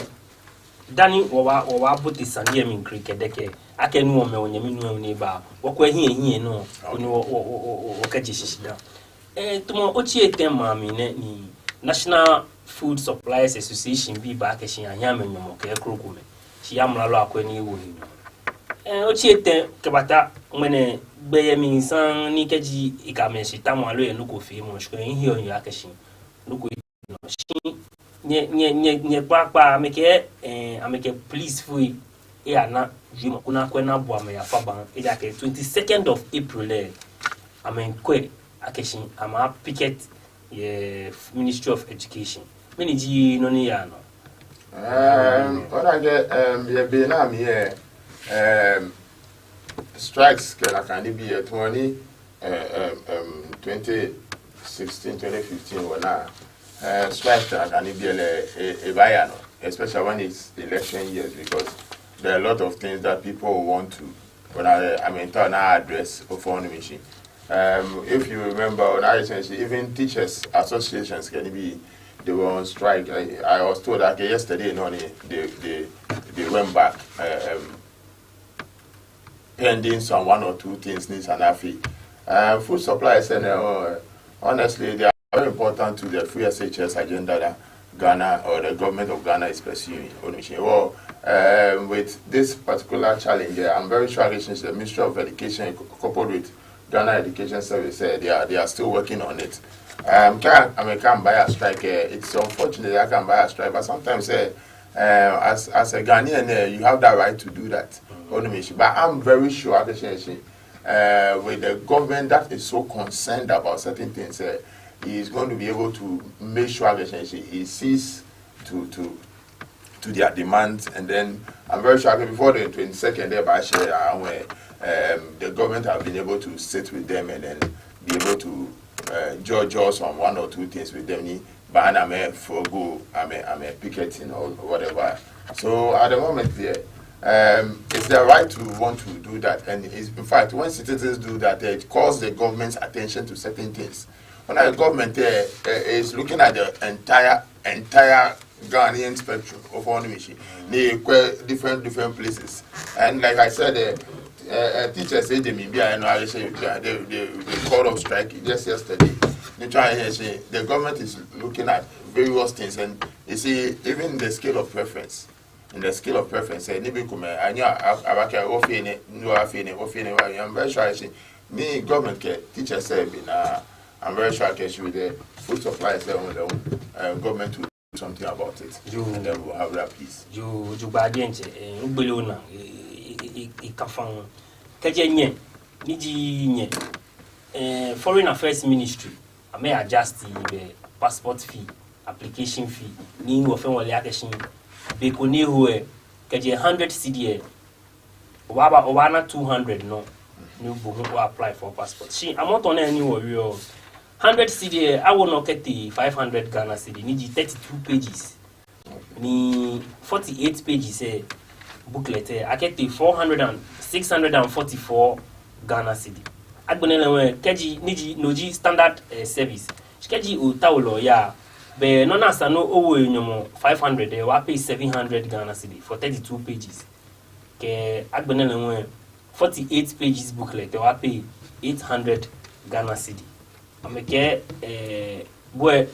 dani wɔbaa, wɔbaabote sane lɛ mli krɛdɛɛ kɛkɛ, akɛni wɔmɛ wɔnyɛminuu lɛ ni eba, wɔkwɛ hiɛ hiɛ nɔ, koni wɔ, wɔ, wɔ, wɔ, wɔ, wɔkɛje shishi dani. Eh, tamɔ otsi etɛ maa mli nɛɛ ni National Food Suppliers Association bii ba akɛ shi ahiɛ amɛ nyɔmɔ kɛ kroko mɛ. Shi amralo akwɛ ni ewo he nyɔmɔ. Eh, otsi etɛ kɛbata ŋmɛnɛ gbɛ yɛ mli saŋŋ ni kɛji eka amɛ shi tamɔ aloo yɛ nɔ ko feemɔ, shi kwɛ hiɛ hiɛ akɛ shi nɔ ko Shi nyɛ, nyɛ, nyɛ, nyɛ kpakpa, amɛkɛ, eh, amɛkɛ policefoi lɛ eyana wiemɔ ko ni akwɛ ni abua amɛ yafabaŋ. Ejaakɛ twenty-second of April lɛ, amɛmiikwɛ akɛ shi amɛpicket yɛ Ministry of Education. Mɛni ji nɔ ni yaa nɔ? Em, ona akɛ, em, yɛ be nɛɛ mli lɛ, em, strikes kɛ nakai nibii lɛ, tamɔ ni, eh, em, em, twenty sixteen, twenty fifteen wɔna, eh, strike kɛ nakai nibii lɛ, e, ebaaya nɔ, especially when it's election years, because there are a lot of things that people want to, wɔna, eh, I mean, try ni address, ofɔŋ ni mishi. Um, if you remember, wɔna, even teachers associations kɛ nibii, they were on strike. I, I was told that yesterday, no, ni they, they, they went back, uh, um, pending some one or two things ni esa ni afee. Uh, food suppliers, and, uh, honestly, they are very important to the free S H S agenda that Ghana or the government of Ghana is pursuing. Onu shishi. Well, um, with this particular challenge, uh, I'm very sure akɛ the Ministry of Education, co-, coupled with Ghana Education Service, uh, they are, they are still working on it. Um, kɛ, I mean, kɛ amɛba ya strike, uh, it's unfortunate that amɛba ya strike, but sometimes, uh, uh, as, as a Ghanaian, uh, you have that right to do that. Onu shishi. But I'm very sure akɛ shi, uh, with the government that is so concerned about certain things, uh, he is going to be able to make sure akɛ shi he sees to, to, to their demands, and then I'm very sure akɛ before the twenty-second, they by share, uh, when, um, the government have been able to sit with them and then be able to, uh, judge us on one or two things with them. Ni baana amɛ forgo amɛ, amɛ picketing or whatever. So at the moment there, um, it's their right to want to do that. And it's, in fact, when citizens do that, it calls the government's attention to certain things. When the government, uh, uh, is looking at the entire, entire Ghanaian spectrum of onu shishi, ni ekwɛ different, different places. And like I said, uh, uh, uh, teachers say they may be, I know, I say, uh, they, they, they called off strike just yesterday. Ni try and say the government is looking at various things, and you see, even the scale of preference, in the scale of preference, eh, nibii komɛi, anyi a, a, abakɛɛ, ofee nɛ, no afee nɛ, ofee nɛ, I'm very sure akɛ shi, ni government kɛ teachers say be na, I'm very sure akɛ shi with the food suppliers, eh, on the, uh, government will something about it. Yoo. And then we'll have that peace. Yoo, jogbaŋŋ diɛŋtsɛ, eh, ogbele onaa, eh, eh, eh, eh, eka faŋŋ. Kɛjɛ nyɛ, ni ji nyɛ, eh, Foreign Affairs Ministry, amɛ adjust the passport fee, application fee, ni wɔfɛɛ wɔle akɛ shi, be ko ni eho lɛ, kɛjɛ hundred cedi lɛ, obaaba, obaana two hundred nɔ, ni bo hu o apply for passport. Shi amrɔ nɛɛ ni wɔwieɔ, Hundred cedi lɛ, awo nɔ kɛtee five hundred Ghana cedi, ni ji thirty-two pages. Ni forty-eight pages lɛ, booklet lɛ, akɛtee four hundred and, six hundred and forty-four Ghana cedi. Agbɛnɛ lɛ hu, kɛji, ni ji, no ji standard, eh, service. Shi kɛji otao lɛ oya, be nɔ ni esa ni owo nyɔmɔ five hundred lɛ, owa pay seven hundred Ghana cedi for thirty-two pages. Kɛ agbɛnɛ lɛ hu, forty-eight pages booklet lɛ, owa pay eight hundred Ghana cedi. Amɛkɛɛ, eh, bo lɛ,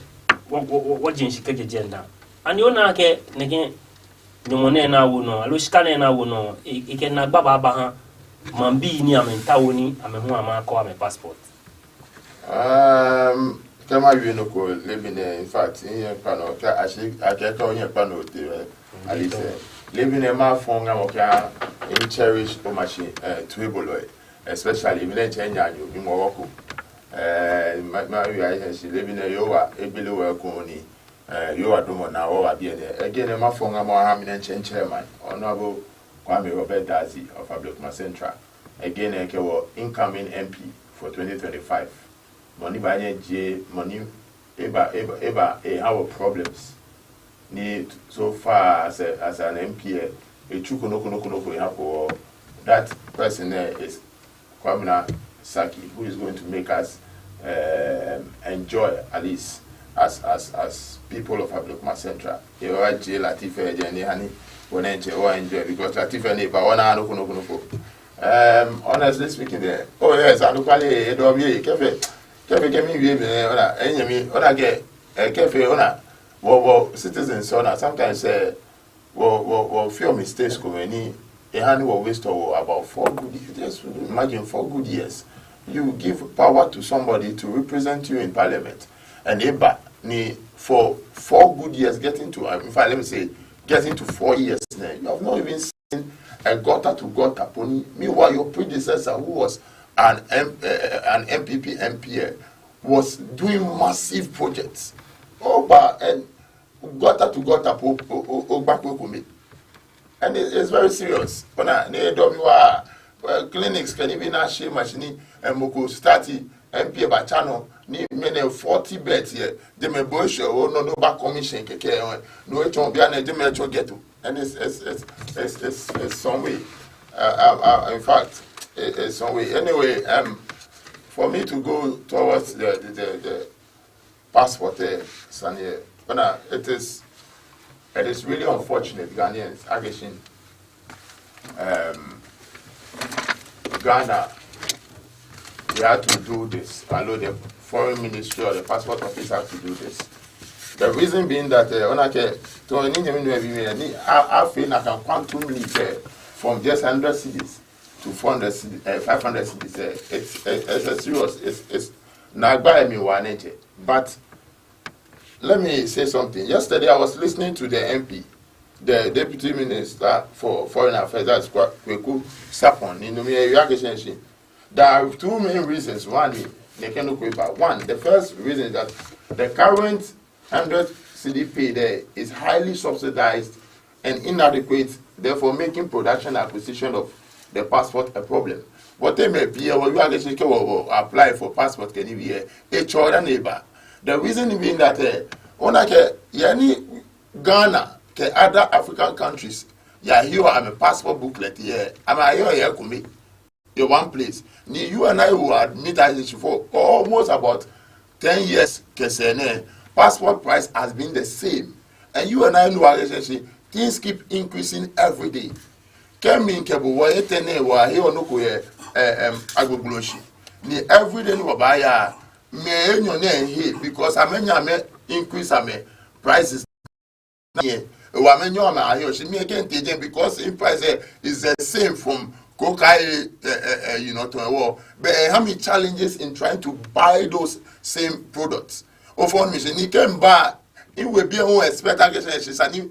wɔ, wɔ, wɔ, wɔje shishi kɛjɛ jɛi dani. Ani ona akɛ nɛkɛ nyɔmɔ nɛɛ ni awo nɔ, aloo shika nɛɛ ni awo nɔ, e, ekɛ naagba babaoo aha maŋbii ni amɛmiitao ni amɛ hu amɛyakɔ amɛ passport? Um, kɛ mawie nɔ ko, leebi nɛɛ, in fact, minyɛŋ kpa nɔ, kɛ ashi, akɛ kɛ onyɛ kpa nɔ otee, eh, at least, eh, leebi nɛɛ mafɔ ŋamɔ akɛ mi cherish o machine, eh, tuibolɔi, especially mi diɛŋtsɛ minaanyo, mi mɔ wɔ ko. Eh, ma, mawie ahe shi leebi nɛɛ Yehowa egbele wɔ ekoŋŋ ni, eh, Yehowa damɔ naa wɔ waa biɛ nɛɛ. Enɛ mafɔ ŋamɔ aha mi diɛŋtsɛ mi chairman, Honorable Kwame Robert Dadzie of Ablekuma Central. Enɛ kɛ wɔ incoming M P for twenty twenty-five. Mɔ ni baanyɛ ajie, mɔ ni eba, eba, eba, eha wɔ problems. Ni so far as a, as an M P lɛ, etsuko nɔ ko, nɔ ko, nɔ ko eha wɔ. That person there is Kwabena Sarki, who is going to make us, um, enjoy, at least as, as, as people of Ablekuma Central. Ewa jie Latif lɛ jɛi ni eha ni wɔ diɛŋtsɛ wɔ enjoy, because Latif lɛ ni eba, wɔnaaa nɔ ko, nɔ ko, nɔ ko. Um, honestly speaking, eh, oh yes, anɔkwale, edɔ bi, kɛfee, kɛfee, kɛ miwie mli, ona, enyɛmi, ona akɛ, eh, kɛfee, ona, wɔ, wɔ citizens, ona, sometimes, eh, wɔ, wɔ, wɔfeɔ mistakes komɛi ni eha ni wɔ waste wɔ about four good years. Just imagine four good years. You give power to somebody to represent you in parliament, and eba ni for four good years, getting to, uh, in fact, let me say, getting to four years now, you have not even seen a gutter to gutter po ni. Meanwhile, your predecessor, who was an M, uh, an N P P M P, eh, was doing massive projects. Oba, and gutter to gutter po, o, o, ogba kpo ekome. And it, it's very serious. Ona, ni edɔ mi waa, eh, clinics kɛ nibii ni ashiɛ machine, eh, mɔ ko start, M P lɛ batsa nɔ, ni mɛni forty beds lɛ, jɛmɛ bo eshwɛ, ona, no ba commission kɛkɛ, eh, no etsɔ bianɛ, jɛmɛ etsɔ ghetto. And it's, it's, it's, it's, it's, it's some way. Uh, uh, uh, in fact, it, it's some way. Anyway, um, for me to go towards the, the, the, the passport, eh, sane lɛ, ona, it is, it is really unfortunate, Ghanaians, akɛ shi, um, Ghana, they had to do this. Aloo the foreign ministry or the passport office had to do this. The reason being that, eh, ona akɛ, to ni nyɛmi nuu lɛ bi mi, ni a, afee nakai quantum leap, eh, from just hundred cedis to four hundred cedis, eh, five hundred cedis, eh, it's, eh, it's a serious, it's, it's, naagba lɛ mli wa nɛkɛ. But let me say something. Yesterday, I was listening to the M P, the Deputy Minister for Foreign Affairs, that's Kwa-, Kweku Sarpong, ni no mli ewie akɛ shi, there are two main reasons. One, ni, ni kɛ no kwe ba. One, the first reason is that the current hundred cedi pay there is highly subsidized and inadequate, therefore making production acquisition of the passport a problem. But mɛi pii lɛ, wɔwie akɛ shi kɛ wɔ, wɔ apply for passport kɛ nibii lɛ, etsɔɔ dani eba. The reason being that, eh, ona akɛ, yɛ ni Ghana kɛ other African countries yaheɔ amɛ passport booklet lɛ, amɛyaheɔ yɛ ekome, yɛ one place. Ni you and I will admit that it's for almost about ten years kɛ sɛɛ nɛɛ, passport price has been the same. And you and I know, akɛ shi things keep increasing every day. Kɛ mi kɛ bo wɔyɛ tɛŋŋ nɛɛ, wɔyaheɔ nɔ ko yɛ, eh, em, Agbogbloshie. Ni every day ni wɔbaaya, mɛi enyɔ nɛɛ hee, because amɛnyɛ amɛ increase amɛ prices. Yɛ, ewa amɛnyɛɛɛ amɛyahe, shi mi lɛ kɛ mitee jɛi, because in price, eh, is the same from Koka, eh, eh, eh, you know, to a wall. But, eh, eha mi challenges in trying to buy those same products. Ofɔɔ mi shi ni kɛ miba, miwe biɛ hu expect akɛ shi, shi esa ni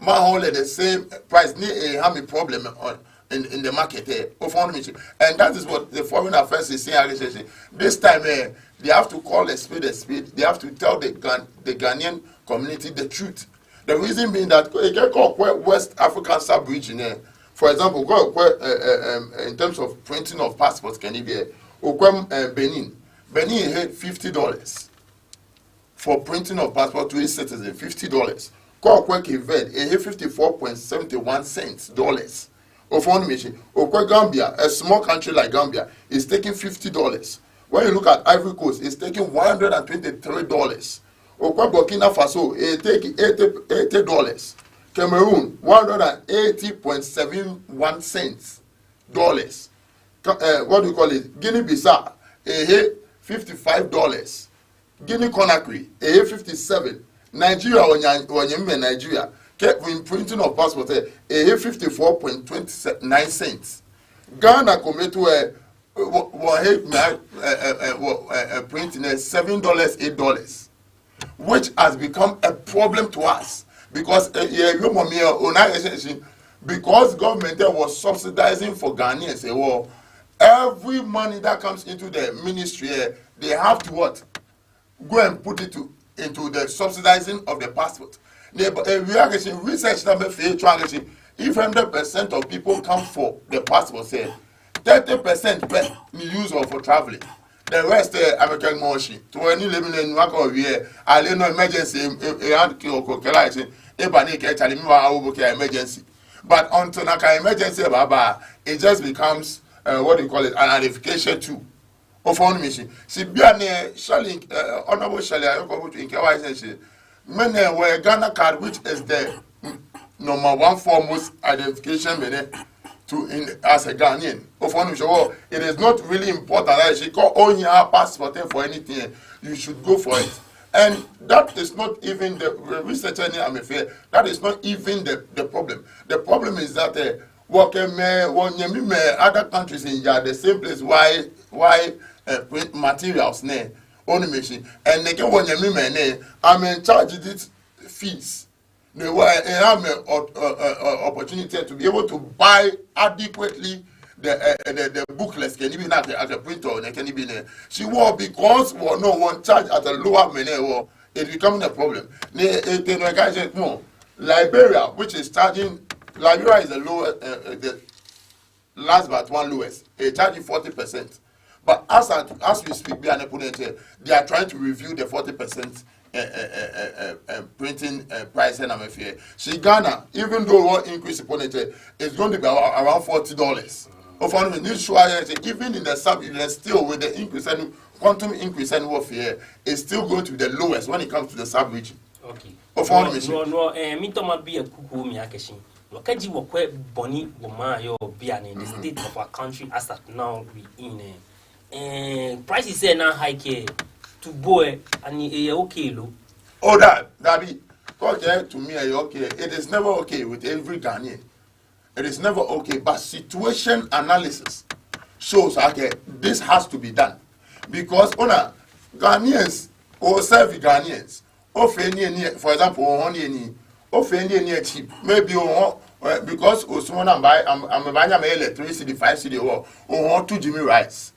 mahɔɔ lɛ the same price, ni, eh, eha mi problem on, in, in the market, eh. Ofɔɔ mi shi. And that is what the Foreign Affairs is saying, akɛ shi, shi. This time, eh, they have to call a spade a spade. They have to tell the Ghan-, the Ghanaian community the truth. The reason being that, eh, kɛ, kɛ okwɛ West African sub-region, eh, for example, kɛ okwɛ, eh, eh, um, in terms of printing of passports, kɛ nibii lɛ, okwɛ, eh, Benin. Benin ehe fifty dollars for printing of passport to each citizen, fifty dollars. Kɛ okwɛ Cape Verde, ehe fifty-four point seven one cents dollars. Ofɔ onu mishishi? Okwɛ Gambia, a small country like Gambia, is taking fifty dollars. When you look at Ivory Coast, it's taking one hundred and twenty-three dollars. Okwɛ Burkina Faso, it take eighty, eighty dollars. Cameroon, one hundred and eighty point seven one cents dollars. Ca-, eh, what do you call it? Guinea-Bissau, ehe fifty-five dollars. Guinea Conakry, ehe fifty-seven. Nigeria, wɔnyɛ-, wɔnyɛmimɛi Nigeria, kɛ, in printing of passport, eh, ehe fifty-four point two nine cents. Ghana kome too, eh, wɔ, wɔhe, eh, eh, eh, wɔ, eh, eh, printing, eh, seven dollars, eight dollars, which has become a problem to us because, eh, yeah, you mommy, eh, ona, eh, eh, eh, because government, eh, was subsidizing for Ghanaians, eh, well, every money that comes into the ministry, eh, they have to what? Go and put it to, into the subsidizing of the passport. Ni, eh, we are getting research number for each one, getting, if hundred percent of people come for the passport, say, thirty percent pɛ ni use for traveling. The rest, eh, American motion. To any living in work or year, I don't know emergency, eh, eh, eh, and kill or kill, I say, eh, but they can tell me, "I will book your emergency." But until that kind emergency, baba, it just becomes, uh, what do you call it, an identification tool. Ofɔ onu mishishi? Shi bianɛ Shirley, eh, Honorable Shirley Ayorkor Botchway kɛɛ wɔ akɛ, ŋmɛnɛ wɔ Ghana card, which is the, mm, number one foremost identification mɛnɛ to in, as a Ghanaian. Ofɔ onu mishishi? Well, it is not really important that you should call on your passport for anything. You should go for it. And that is not even the, the research any I'm affair. That is not even the, the problem. The problem is that, eh, wɔkɛ mɛi, wɔnyɛmimɛi other countries in the same place, why, why, eh, print materials nɛɛ, onu mishishi? And again, wɔnyɛmimɛi nɛɛ, amɛ charge this fees. Ni wɔ, eh, amɛ, uh, uh, uh, uh, opportunity to be able to buy adequately the, uh, uh, the, the booklets kɛ nibii nɛɛ, akɛ, akɛ print or nɛɛ kɛ nibii nɛɛ. Shi wɔ, because wɔ, no, wɔ charge at a lower mɛnɛ, wɔ, it becoming a problem. Ni, eh, te no, I can say, no, Liberia, which is charging, Liberia is the lowest, uh, uh, the last but one lowest. They charge you forty percent. But as at, as we speak, be an opponent here, they are trying to review the forty percent, uh, uh, uh, uh, uh, uh, printing, uh, price and I'm here. Shi Ghana, even though we increase opponent here, it's going to be around, around forty dollars. Ofɔ onu mishishi? Even in the sub, even still with the increase and quantum increase and warfare, it's still going to be the lowest when it comes to the sub region. Okay. Ofɔ onu mishishi? No, no, eh, miitao mabi ekuku mli akɛ shi, no, kɛji wɔkwɛ bɔ ni wɔmaŋ yɔɔ bianɛ, the state of our country as at now we in, eh, eh, prices, eh, naa high kɛ, to buy, eh, ani, eh, okay lo? Oh, that, that be, okay, to me, eh, okay. It is never okay with every Ghanaian. It is never okay, but situation analysis shows, okay, this has to be done. Because ona, Ghanaians, oserve Ghanaians, ofee niyenii, for example, ohɔɔ niyenii, ofee niyenii cheap. Maybe ohɔɔ, eh, because osumɔɔ ni amɛba, am-, amɛbaanyɛ amɛye electricity five cedi, wɔ, ohɔɔ two Jimmy rice.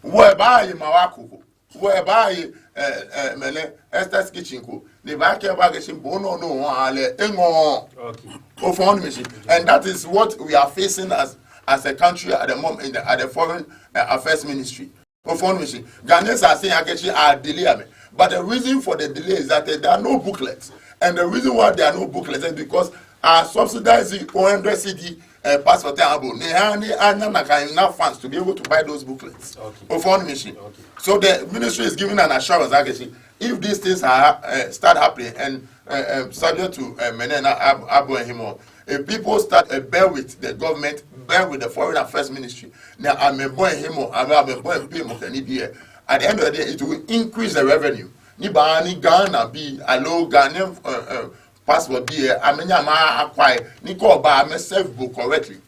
Wɔ baaye ma wɔ koko. Wɔ baaye, eh, eh, mɛnɛ, Esther's Kitchen ko. Ni ebaakɛɛ bo akɛ shi bo nɔ nɔ hɔɔ ale eŋɔɔ. Okay. Ofɔ onu mishishi? And that is what we are facing as, as a country at the moment in the, at the Foreign, eh, Affairs Ministry. Ofɔ onu mishishi? Ghanaians are saying akɛ shi adelay amɛ. But the reason for the delay is that, eh, there are no booklets. And the reason why there are no booklets is because a subsidize one hundred cedi, eh, passport abo. Ni eha ni anyɛ nakai enough funds to be able to buy those booklets. Okay. Ofɔ onu mishishi? Okay. So the ministry is giving an assurance akɛ shi if these things are, eh, start happening and, eh, eh, subject to, eh, mɛnɛ naa ab-, abo ehimɔ, if people start, eh, bear with the government, bear with the Foreign Affairs Ministry, ni amɛbɔi ehimɔ, amɛ, amɛbɔi epeemɔ kɛ nibii, eh, at the end of the day, it will increase the revenue. Ni baaha ni Ghanabii, aloo Ghanaian, eh, eh, passport bii, eh, amɛnyɛ amɛ-acquire, ni kɛ oba amɛ-serve bo correctly.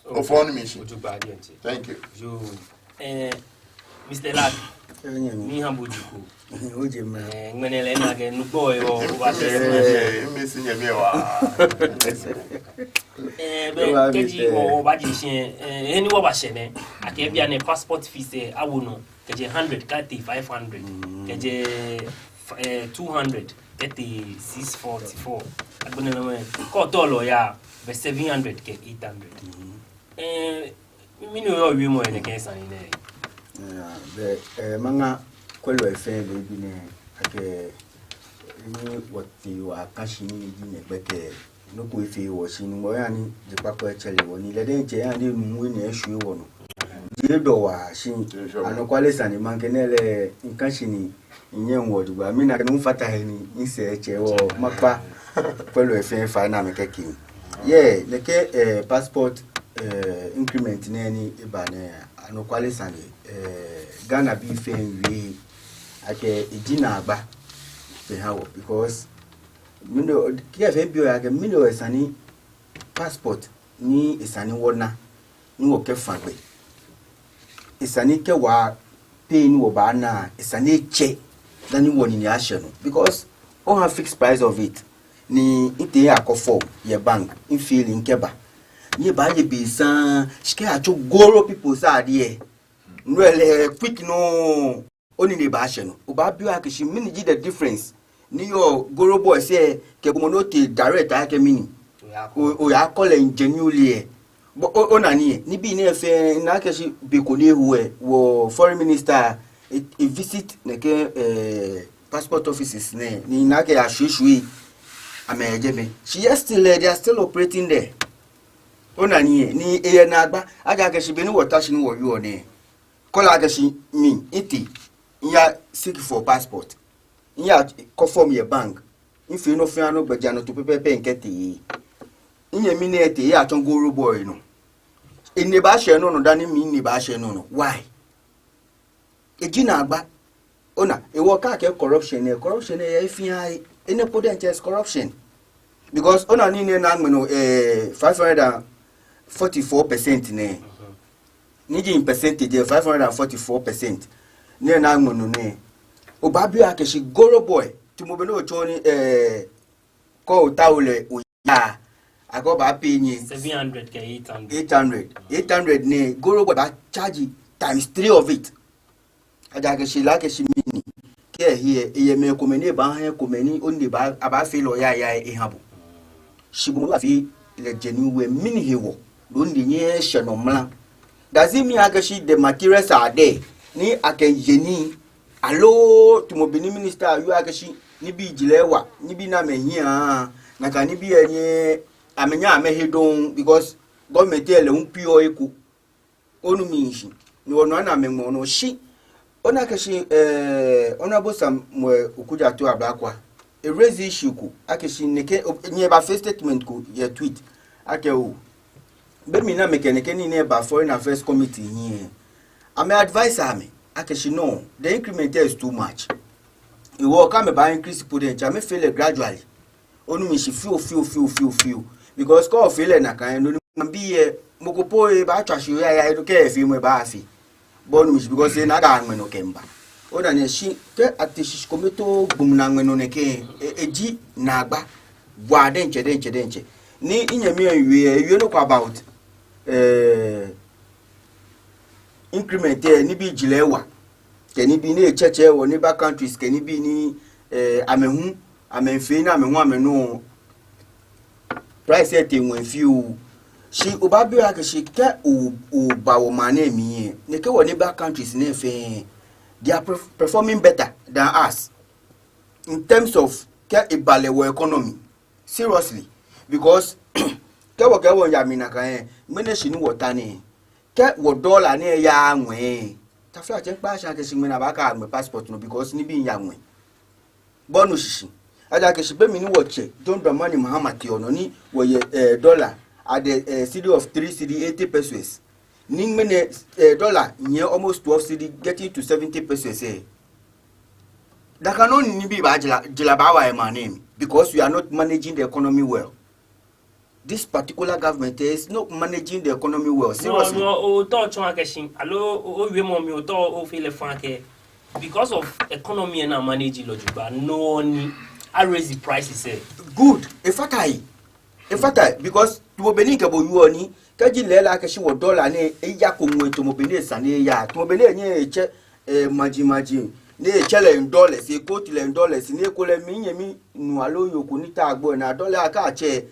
Ofɔ onu mishishi? Ojogbaŋŋ diɛŋtsɛ. Thank you. Yoo. Eh, Mister Lark, miiha bo ojekoo. Ojekoo. Eh, ŋmɛnɛ lɛ mina akɛ nugbɔ yɔɔ, oba shɛ. Eh, mishi nyɛmi waa. Eh, be, kɛji wɔ, wɔbaje shishi, eh, he ni wɔbashɛ nɛɛ, akɛ bianɛ passport fees, eh, awo nɔ kɛjɛ hundred kɛtee five hundred, kɛjɛ, eh, two hundred kɛtee six forty-four. Agbɛnɛ nɔ mɛi, kɛ otao lɛ oya, bɛ seven hundred kɛ eight hundred. Eh, mɛni oyɔɔ wiemɔ yɛ nɛkɛ sane nɛɛ? Yeah, bɛ, eh, maŋa, kwɛlɔi fɛɛ leebi nɛɛ, akɛ ni wɔtee wɔyaka shi ni ji nɛgbɛ kɛ, nɔ ko efee wɔ shi ni wɔya ni je kpakpa etsɛre wɔ ni lɛ diɛŋtsɛ eya ni enuuu ni eshwie wɔnɔ. Jeee dɔ waa shi. Anɔkwale sane maŋkɛ nɛɛ lɛ, ŋka shi ni minyɛ ŋwɔ jogbaŋŋ. Mina akɛ nɔ ni fata he ni misɛɛ etsɛ wɔ makpa kwɛlɔi fɛɛ fai ni amɛkɛke. Yeah, nɛkɛ, eh, passport, eh, increment nɛɛ ni eba nɛɛ, anɔkwale sane, eh, Ghanabii fɛɛ wie akɛ eji naagba kɛha wɔ, because mɛni, kɛ fɛɛ bi o ya akɛ mɛni hewɔ esa ni passport ni esa ni wɔna ni wɔkɛfã gbɛ, esa ni kɛ wɔpay ni wɔbaana, esa ni etsɛ dani wɔnine ashɛ nɔ, because oha fixed price of it. Ni mitee miyakɔ form yɛ bank, mifill in mikɛba. Ni ebaaye be saŋŋ, shi kɛ atsɔ Goro people side lɛ, no lɛ quick nɔŋŋ onine baashɛ nɔ. Obaabi akɛ shi mɛni ji the difference ni yɔɔ Goro boys lɛ kɛ gbɔmɔ ni otee direct akɛ mɛni, o, oyakɔ lɛ in January lɛ. Bo, o, ona nii lɛ, nibii nɛɛ fɛɛ, mina akɛ shi be ko ni eho lɛ, wɔ foreign minister, e, e visit nɛkɛ, eh, passport offices nɛɛ, ni mina akɛ ashwieshwie amɛ yɛ jɛmɛ. Shi yet still lɛ, they are still operating there. Ona nii lɛ, ni eyɛ naagba, ejaakɛ shi be ni wɔta shi ni wɔyɔɔ nɛɛ, kɛ ole akɛ shi mi, mitee, miya seek for passport, miyakɔ form yɛ bank, mifee nɔ fɛɛ nɔ gbɛjianɔtoo pɛpɛɛpɛ mikɛtee. Minyɛmi nɛɛ tee, eyatsɔ Goro boy nɔ. Enine baashɛ enɔ nɔ dani minine baashɛ enɔ nɔ. Why? Eji naagba. Ona, hewɔ kɛ akɛɛ corruption lɛ, corruption lɛ yɛ he fɛɛ he. Enɛ po diɛŋtsɛ is corruption. Because ona nii nɛɛ ni aŋmɛ nɔ, eh, five hundred and forty-four percent nɛɛ. Ni ji in percentage lɛ, five hundred and forty-four percent. Nii nɛɛ ni aŋmɛ nɔ nɛɛ, obaabi akɛ shi Goro boy, tamɔ bɔ ni otsɔɔ ni, eh, kɛ otao lɛ oya, akɛ obaapay nii seven hundred kɛ eight hundred. Eight hundred. Eight hundred nɛɛ, Goro boy baacharge times three of it. Ejaakɛ shi ele akɛ shi mɛni, kɛ ehiɛ, eyɛ mɛi komɛi ni ebaaha, komɛi ni onine baa, abaafee lɛ yayai eha bo. Shi bo mɔ ni obaafee lɛ jɛmɛ, mɛni hewɔ ni onine nyɛɛɛ eshɛ nɔ mra? Does it mean akɛ shi the materials are there ni akɛye nii, aloo tamɔ bɔ ni minister wieɔ akɛ shi nibii ji lɛ wa, nibii ni amɛhiɛ, nakai nibii lɛ nyɛɛɛ amɛnyɛ amɛhe dɔŋŋ, because government lɛ hu piɔ eko. Onu mishishi. Ni wɔnu ana amɛŋmɔ nɔ shi. Ona akɛ shi, eh, Honorable Samuel Okudzeto Ablakwa, e raise issue ko akɛ shi nɛkɛ, o, nyɛbafee statement ko yɛ Twitter akɛ o, be mli ni amɛkɛ nɛkɛ nii nɛɛ ba Foreign Affairs Committee hiɛ, amɛ advice amɛ akɛ shi no, the increment is too much. Hewɔ kɛ amɛbaa increase po diɛŋtsɛ, amɛfee lɛ gradually. Onu mishishi fioo, fioo, fioo, fioo, fioo. Because kɛ ofee lɛ nakai lɛ, no ni maŋbii lɛ, mɔ ko po ebaatswa shi yayai, no kɛ efee mɔ ebaafee. Bo onu mishishi, because ena akɛ aŋmɛ nɔ kɛmiiba. Ona nii lɛ, shi kɛ ate shishi kome too gbɔmɔ ni aŋmɛ nɔ nɛkɛ, e, eji naagba waa diɛŋtsɛ, diɛŋtsɛ, diɛŋtsɛ. Ni minyɛmi lɛ wie, ewie nɔ ko about, eh, increment lɛ, nibii ji lɛ wa, kɛ nibii ni etsɛtsɛ wɔ neighbor countries, kɛ nibii ni, eh, amɛ hu amɛmiifee ni amɛ hu amɛnɔ price lɛ tee ŋwɛi fioo. Shi obaabi akɛ shi kɛ o, oba wɔmaŋ nɛɛ mli lɛ, nɛkɛ wɔ neighbor countries nɛɛ fɛɛ, they are perf-, performing better than us in terms of kɛ eba lɛ wɔ economy. Seriously. Because kɛ wɔkɛɛ wɔya mli nakai lɛ, ŋmɛnɛ shi ni wɔta nɛɛ, kɛ wɔ dollar nɛɛ yaaa ŋwɛi, taflatsɛ, miikpa shi akɛ shi ŋmɛnɛ abaakɛɛ aŋmɛ passport nɔ, because nibii miiya ŋwɛi. Bo onu shishi. Ejaakɛ shi be mli ni wɔtsɛ John Dramani Mahama teɔ nɔ ni wɔyɛ, eh, dollar at the, eh, cedi of three cedi, eighty pesewas. Ni ŋmɛnɛ, eh, dollar nyiɛ almost twelve cedi, getting to seventy pesewas lɛ, nakai nɔŋŋ nibii baaje la, je la baawa yɛ maŋ nɛɛ mli, because we are not managing the economy well. This particular government is not managing the economy well. No, seriously. No, ootao otsɔɔ akɛ shi, aloo o, owiemɔ mli ootao ofee lɛ faŋŋ akɛ, because of economy lɛ ni amanage lɛ jogbaŋŋ, no ni a raise the prices lɛ. Good. Efata he. Efata he, because tamɔ bɔ ni mikɛ bo wieɔ ni, kɛji lɛɛlɛŋ akɛ shi wɔ dollar nɛɛ eyako ŋwɛi tamɔ bɔ ni esa ni eya, tamɔ bɔ ni enyɛɔ etsɛɔ, eh, maji maji, ni etsɛɔ lɛ in dollars, e-quote lɛ in dollars, ni ekolɛ minyɛmi nuu aloo yoo ko ni ta agbo lɛ, na dollar akɛ atsɛ,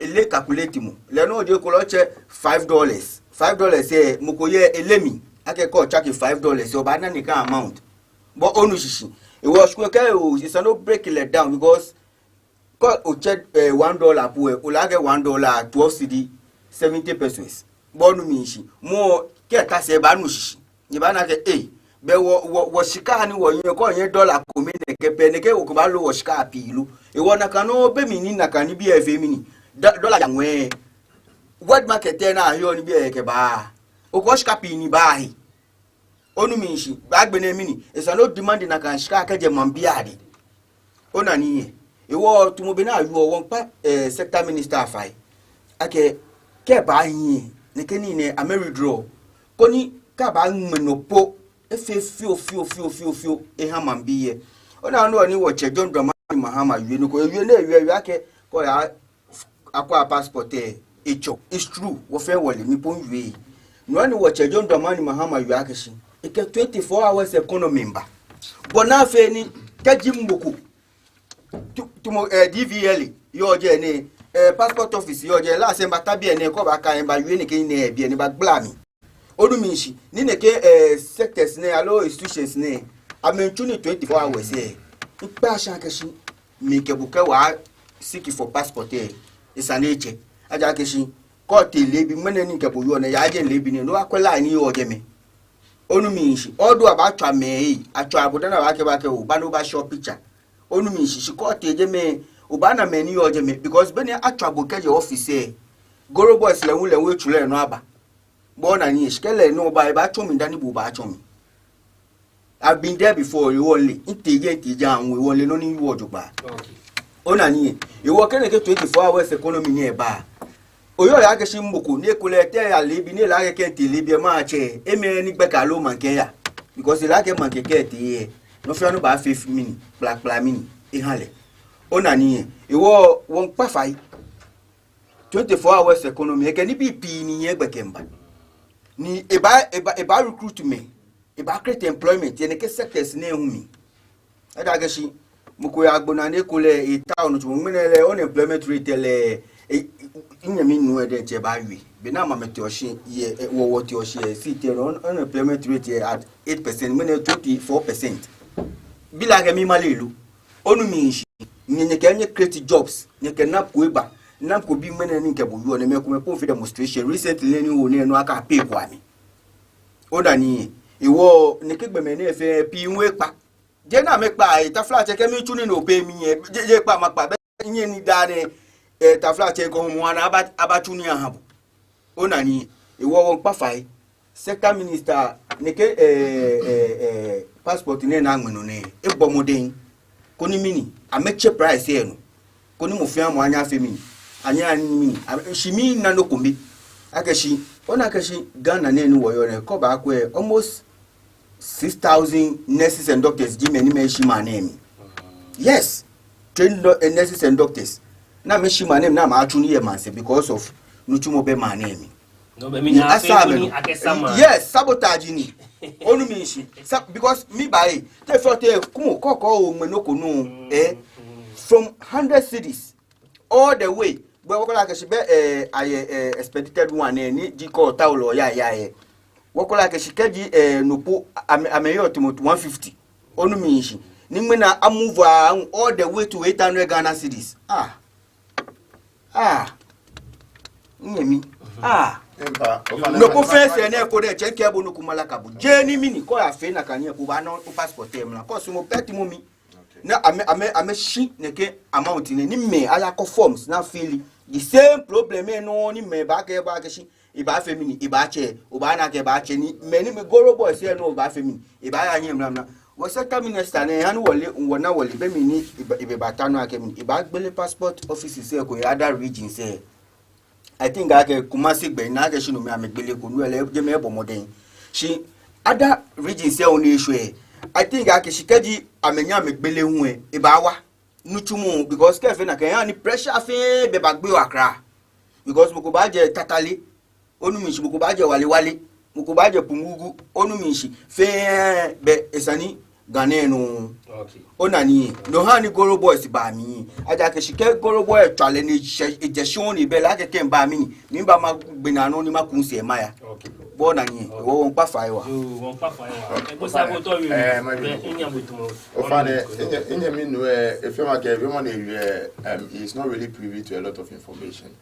ele calculate mɔ. Lɛ nɔŋŋ ji ekolɛ otsɛ five dollars. Five dollars lɛ, mɔ ko yɛ eleee mli akɛ kɛ otsake five dollars lɛ, obaana nakai amount. Bo onu shishi. Ehewɔ shi kɛ o, esa ni o break lɛ down because kɛ otsɛ, eh, one dollar po lɛ, ole akɛ one dollar twelve cedi, seventy pesewas. Bo onu mishishi. Mɔ kɛ ta sɛɛ baanu shishi. Nyɛbaana akɛ, eh, bɛ wɔ, wɔ, wɔshika ni wɔyɔɔ, kɛ oyɛ dollar kome nɛkɛ pɛ, nɛkɛ wɔkɛbaalo wɔshika pii lo. Ehewɔ nakai nɔŋŋ be mli ni nakai nibii lɛ fee mɛni, do-, dollar yaŋwɛ. Wet market lɛ naa yɔɔ nibii lɛ kɛbaa. Okɛ oshika pii ni baahe. Onu mishishi, agbɛnɛ mɛni, esa ni o demand nakai shika kɛjɛ maŋbii adɛŋ. Ona nii lɛ. Ehewɔ tamɔ bɔ ni ayɔɔ, wɔŋkpa, eh, sector minister fai akɛ, kɛ ebaahi lɛ, nɛkɛ nii nɛɛ amɛ withdraw. Koni kɛ abaaŋmɛ nɔ po, efee fioo, fioo, fioo, fioo, fioo, eha maŋbii lɛ. Ona nɔ ni wɔtsɛ John Dramani Mahama wie nɔ ko, ewie nɛɛ, ewie, ewie akɛ, kɛ oya akɔ a-passport lɛ, etsɔ. It's true, wɔ fɛɛ wɔle, mi po miwie. Nɔ ni wɔtsɛ John Dramani Mahama wie akɛ shi, ekɛ twenty-four hours economy miiba. Bɔ ni afee ni, kɛji mɔ ko, tu-, tamɔ, eh, D V L yɔɔ jɛi nɛɛ, eh, passport office yɔɔ jɛi, la sɛɛ mibata biɛ nɛɛ, kɛ obaakɛɛ mibawie nɛkɛ nii nɛɛ biɛ nɛɛ, baagbala mi. Onu mishishi, ni nɛkɛ, eh, sectors nɛɛ, aloo institutions nɛɛ, amɛmiitsu nii twenty-four hours lɛ. Miikpa shi akɛ shi, mi kɛ bo kɛ wɔya-seek for passport lɛ, esa ni etsɛ. Ejaakɛ shi, kɛ otee leebi, ŋmɛnɛ ni mikɛ bo yɔɔ nɛɛ, yaa jɛi leebi nɛɛ, ni okwɛ line ni yɔɔ jɛmɛ. Onu mishishi, although abaatswa amɛ, atswa bo dani abaakɛɛ bo akɛ oo, ba ni oba-show picture. Onu mishishi, kɛ otee jɛmɛ, obaana mɛi ni yɔɔ jɛmɛ, because be ni atswa bo kɛjɛ office lɛ, Goro boys lɛ hu lɛ hu etsu lɛ nɔ aba. Bo ona nii lɛ, shi kɛlɛ nɔ ba, ebaatsɔ mi dani bo obaatsɔ mi. I've been there before, ehewɔ mile. Mitee jɛi, mitee jɛi aahu, ehewɔ mile nɔ ni yɔɔ jogbaŋŋ. Okay. Ona nii lɛ, ehewɔ kɛ nɛkɛ twenty-four hours economy nɛɛ ba, oyɔɔ oyaa akɛ shi mɔ ko ni ekolɛ etee eya leebi, ni ele akɛ kɛ etee leebi lɛ maŋ lɛ atsɛ, emɛ ni gbɛkɛ aloo maŋkɛ eya. Because ele akɛ maŋkɛ kɛ etee lɛ, nɔ fɛɛ nɔ baafee mɛni, kplakpla mɛni, eha lɛ. Ona nii lɛ, ehewɔ wɔŋkpa fai. Twenty-four hours economy, ekɛ nibii pii ni yɛ gbɛ kɛmiiba. Ni ebaa, ebaa, ebaa-recruit mɛi, ebaa-create employment yɛ nɛkɛ sectors nɛɛ hu mli. Ejaakɛ shi, mɔ ko yaa gbonaa ni ekolɛ etao nitsumɔ, ŋmɛnɛ lɛ unemployment rate lɛ, e, e, minyɛmi nuu lɛ diɛŋtsɛ baawie. Be ni amɛ amɛteɔ shi yɛ, e, wɔ, wɔteɔ shi yɛ seat lɛ nɔ, un-, unemployment rate lɛ at eight percent, ŋmɛnɛ twenty-four percent. Bi lɛ akɛ mimale lo. Onu mishishi, nyɛ, nyɛkɛɛ nyɛ-create jobs, nyɛkɛ NABCO eba, NABCO bii ŋmɛnɛ ni mikɛ bo yɔɔ nɛɛ, mɛi komɛi po miifee demonstration, recently nɛɛ ni miwo nɛɛ nɔ aka-pay-ko amɛ. Ona nii lɛ, ehewɔ nɛkɛ gbɔmɛi nɛɛ fɛɛ pii hu ekpa. Jeee ni amɛkpa, e, taflatsɛ kɛ mitsu nii ni o-pay mi lɛ, jeee, jeee kpa makpa, bɛ nyɛ ni daa nɛɛ, e, taflatsɛ ko hu mɔ ana aba, abatsu nii aha bo. Ona nii, ehewɔ wɔŋkpa fai. Sector minister, nɛkɛ, eh, eh, eh, passport nɛɛ ni aŋmɛ nɔ nɛɛ, ebɔ mɔdɛŋ. Koni mɛni, amɛtsɛ price lɛ nɔ. Koni mɔ fɛɛ mɔ anyɛ afee mɛni, anyɛ ani mɛni. A-, shi mina nɔ kome akɛ shi, ona akɛ shi Ghana nɛɛ ni wɔyɔɔ nɛɛ, kɛ obaakwɛ, almost six thousand nurses and doctors ji mɛi ni amɛshi maŋ nɛɛ mli. Yes, trained do-, eh, nurses and doctors. Ni amɛshi maŋ nɛɛ mli, ni amɛyatsu nii yɛ maŋsɛɛ because of nitsumɔ bɛ maŋ nɛɛ mli. No, bɛ mɛni, ni asaa amɛ nɔ. Yes, sabotage ni. Onu mishishi. Sa-, because mi ba e, te fɔ te kumo kɔkɔ o ŋmɛ nɔ ko nɔ, eh, from hundred cedis all the way. Bɛ wɔkɔ lɛ akɛ shi bɛ, eh, ayɛ, eh, expedited one, eh, ni ji kɛ otao lɛ oya, ya, eh. Wɔkɔ lɛ akɛ shi kɛji, eh, nɔ po, amɛ, amɛyɔɔ tamɔ one fifty. Onu mishishi. Ni ŋmɛnɛ a-move a-, all the way to eight hundred Ghana cedis. Ah. Ah. Minyɛmi. Ah. Nɔ ko fɛɛ sɛɛ nɛɛ ko diɛŋtsɛ mikɛɛ bo nɔ ko mala ka bo. Jeee ni mɛni, kɛ oyafee nakai nii lɛ po obaana o-passport lɛ mra. Kɛ osumɔ pɛ ti mɔ mi. Okay. Ni amɛ, amɛ, amɛshi nɛkɛ amount nɛɛ, ni mɛi ayakɔ forms ni a-fill. The same problem lɛ nɔ ni mɛi baakɛɛ, baakɛɛ shi, ebaafee mɛni, ebaatsɛ, obaana akɛ ebaatsɛ ni, mɛi ni mɛi Goro boys lɛ nɔ, ebaafee mɛni, ebaaya nyɛ mra mra. Wɔ sector minister nɛɛ, hani wɔle, wɔna wɔle, be mli ni eba, ebabata nɔ akɛ mɛni, ebaagbele passport offices lɛ kɛ other regions lɛ. I think akɛ Kumasi gbɛ, mina akɛ shi no mli amɛgbele ko, no lɛ jɛmɛ ebɔ mɔdɛŋ. Shi other regions lɛ hu ni eshwɛ, I think akɛ shi kɛji amɛnyɛ amɛgbele hu lɛ, ebaawa nitsumɔ, because kɛ efee nakai, ehaa ni pressure fɛɛ bɛ baagbe yɛ Accra. Because mɔ ko baajɛ Tatale, onu mishishi, mɔ ko baajɛ Walewale, mɔ ko baajɛ Pungugu, onu mishishi, fɛɛ bɛ esa ni Ghana nɔ. Okay. Ona nii, no hewɔ ni Golo Boys ba mli. Ejaakɛ shi kɛ Golo Boys etswa lɛ ni ejɛ, ejɛ shi ni ebɛ lɛ, akɛ kɛ miba mli ni, miba magbe naa nɔ ni maku sɛɛ maya. Okay. Bo ona nii, wɔ, wɔmiikpa fai waa. Yoo, wɔmiikpa fai waa. Ebo sa ko tɔ yoo. Eh, ma bi. Bɛ, minya bo tumo. Ofainɛ, minyɛ, minyɛmi nuu, eh, efee mi akɛ, efee mi akɛ, eh, um, he's not really privy to a lot of information.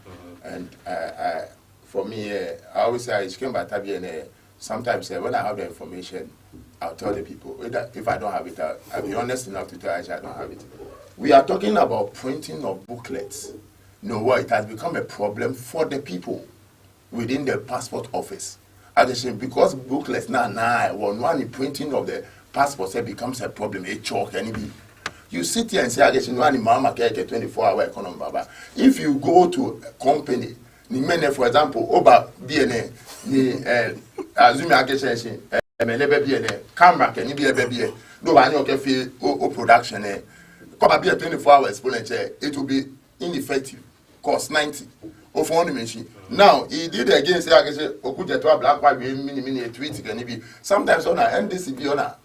And, uh, uh, for me, eh, I always say, I can about tabi and, eh, sometimes, eh, when I have the information, I'll tell the people. If I, if I don't have it, I'll, I'll be honest enough to tell Aisha I don't have it. We are talking about printing of booklets. No, what, it has become a problem for the people within the passport office. Akɛ shi because booklets naa, naa, wɔ, no hewɔ ni printing of the passport, eh, becomes a problem, a choke, and it be. You sit here and say, akɛ shi no hewɔ ni mama kɛ, kɛ twenty-four hour economy baba. If you go to a company, ni mɛni, for example, oba biɛ nɛɛ, ni, eh, assume akɛ shi, shi, eh, mɛni bɛ biɛ nɛɛ, camera kɛ nibii bɛ biɛ, no obaanyɛ okɛfee o, o production lɛ. Kɛ oba biɛ twenty-four hours po lɛ, it will be ineffective. Cost ninety. Ofɔ ni machine. Now, he did again say, akɛ shi Oku Jetu Ablakwa wie mɛni, mɛni, tweet kɛ nibii. Sometimes ona N D C bi ona.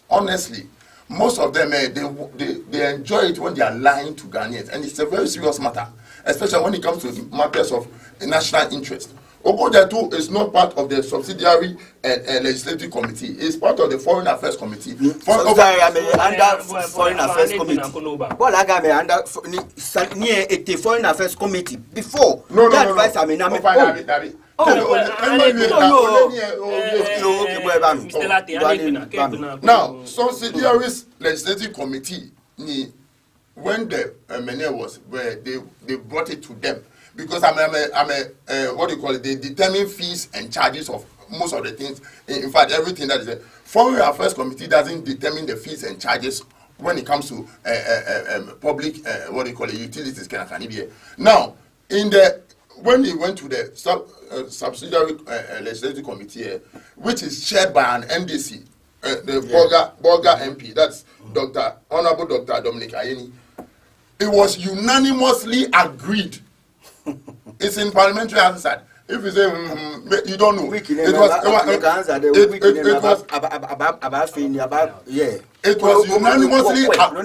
Honestly, most of them, eh, they, they, they enjoy it when they are lying to Ghanaians, and it's a very serious matter, especially when it comes to matters of national interest. Oku Jetu is not part of the subsidiary, eh, eh, legislative committee. It's part of the foreign affairs committee. Foreign, sorry, I'm under foreign affairs committee. Bɔ lɛ akɛ I'm under fo-, ni, sa-, ni, eh, ete foreign affairs committee before. No, no, no, no. Advice, I'm in, I'm in. Oh, no, no, no. Mister Lartey, now, subsidiaries legislative committee ni, when the, uh, mɛni was, where they, they brought it to them. Because I'm a, I'm a, I'm a, uh, what do you call it? They determine fees and charges of most of the things. In, in fact, everything that is there. Foreign Affairs Committee doesn't determine the fees and charges when it comes to, uh, uh, uh, um, public, uh, what do you call it, utilities, kɛ nakai nibii. Now, in the, when he went to the sub-, uh, subsidiary, uh, uh, legislative committee, uh, which is chaired by an N D C, uh, the Bolga, Bolga M P, that's Doctor, Honorable Doctor Dominic Ayeni, it was unanimously agreed. It's in Parliamentary Hansard. If you say, mm, mm, you don't know. It was, it was, it, it, it was, yeah. It was unanimously ag-,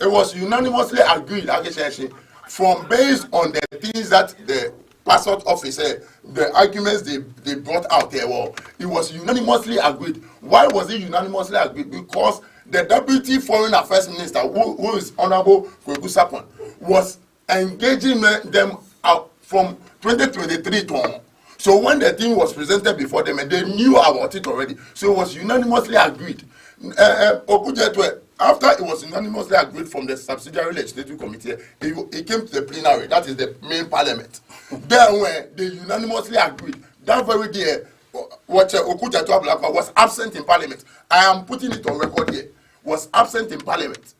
it was unanimously agreed, akɛ shi, from based on the things that the passport office, eh, the arguments they, they brought out there, well, it was unanimously agreed. Why was it unanimously agreed? Because the deputy foreign affairs minister, who, who is Honorable Kweku Sarpong, was engaging me-, them out from twenty twenty-three to on. So when the thing was presented before them, and they knew about it already. So it was unanimously agreed. Uh, uh, Oku Jetu, after it was unanimously agreed from the subsidiary legislative committee, it, it came to the plenary, that is the main parliament. Then when they unanimously agreed, that very day, uh, what, uh, Oku Jetu Ablakwa was absent in parliament. I am putting it on record here. Was absent in parliament.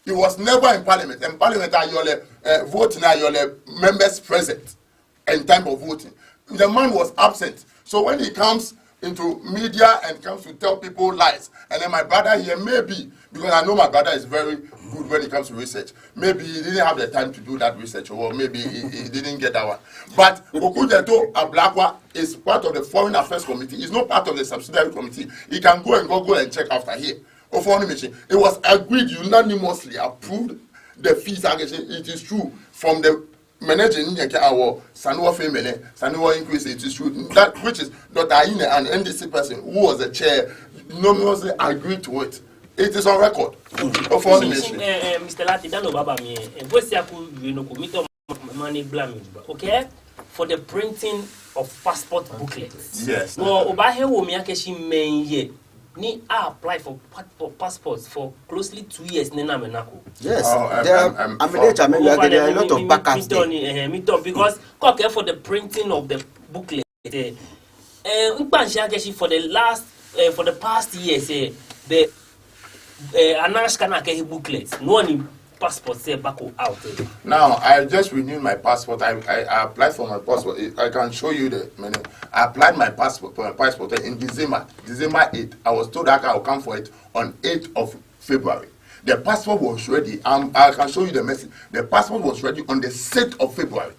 He was never in parliament. In parliament, ayɔɔ lɛ, uh, vote ni ayɔɔ lɛ members present in time of voting. The man was absent. So when he comes into media and comes to tell people lies, and then my brother here, maybe, because I know my brother is very good when it comes to research, maybe he didn't have the time to do that research, or maybe he, he didn't get that one. But Oku Jetu Ablakwa is part of the Foreign Affairs Committee. He's not part of the subsidiary committee. He can go and go, go and check after here. Ofɔ ni machine. It was agreed unanimously, approved the fees, akɛ shi, it is true, from the managing, our Sanuwa family, Sanuwa increase, it is true. That which is Doctor Ayine, an N D C person who was the chair, unanimously agreed to it. It is on record. Ofɔ ni machine. Eh, eh, Mister Lartey, dani obaaba mli, eh, eh, voice ya ku, you know, ku, mi tɔ ma ni gbla mi jogbaŋŋ. Okay? For the printing of passport booklets. Yes. Wɔ, obaahe wo mi akɛ shi mɛi yɛ ni a-apply for pa-, for passports for closely two years ni amɛnako. Yes. Oh, um, there um, um, are, for, I mean, there are a lot of backers there. Mi tɔ ni, eh, mi tɔ, because kɛ okɛɛ for the printing of the booklet, eh, eh, mikpa shi akɛ shi for the last, eh, for the past years, eh, the, eh, anaaa shika ni akɛhe booklet. No ni passport lɛ bako out, eh. Now, I just renewed my passport. I, I, I applied for my passport. I, I can show you the many. I applied my passport, for my passport, eh, in December, December eighth. I was told that I will come for it on eighth of February. The passport was ready. Um, I can show you the message. The passport was ready on the sixth of February.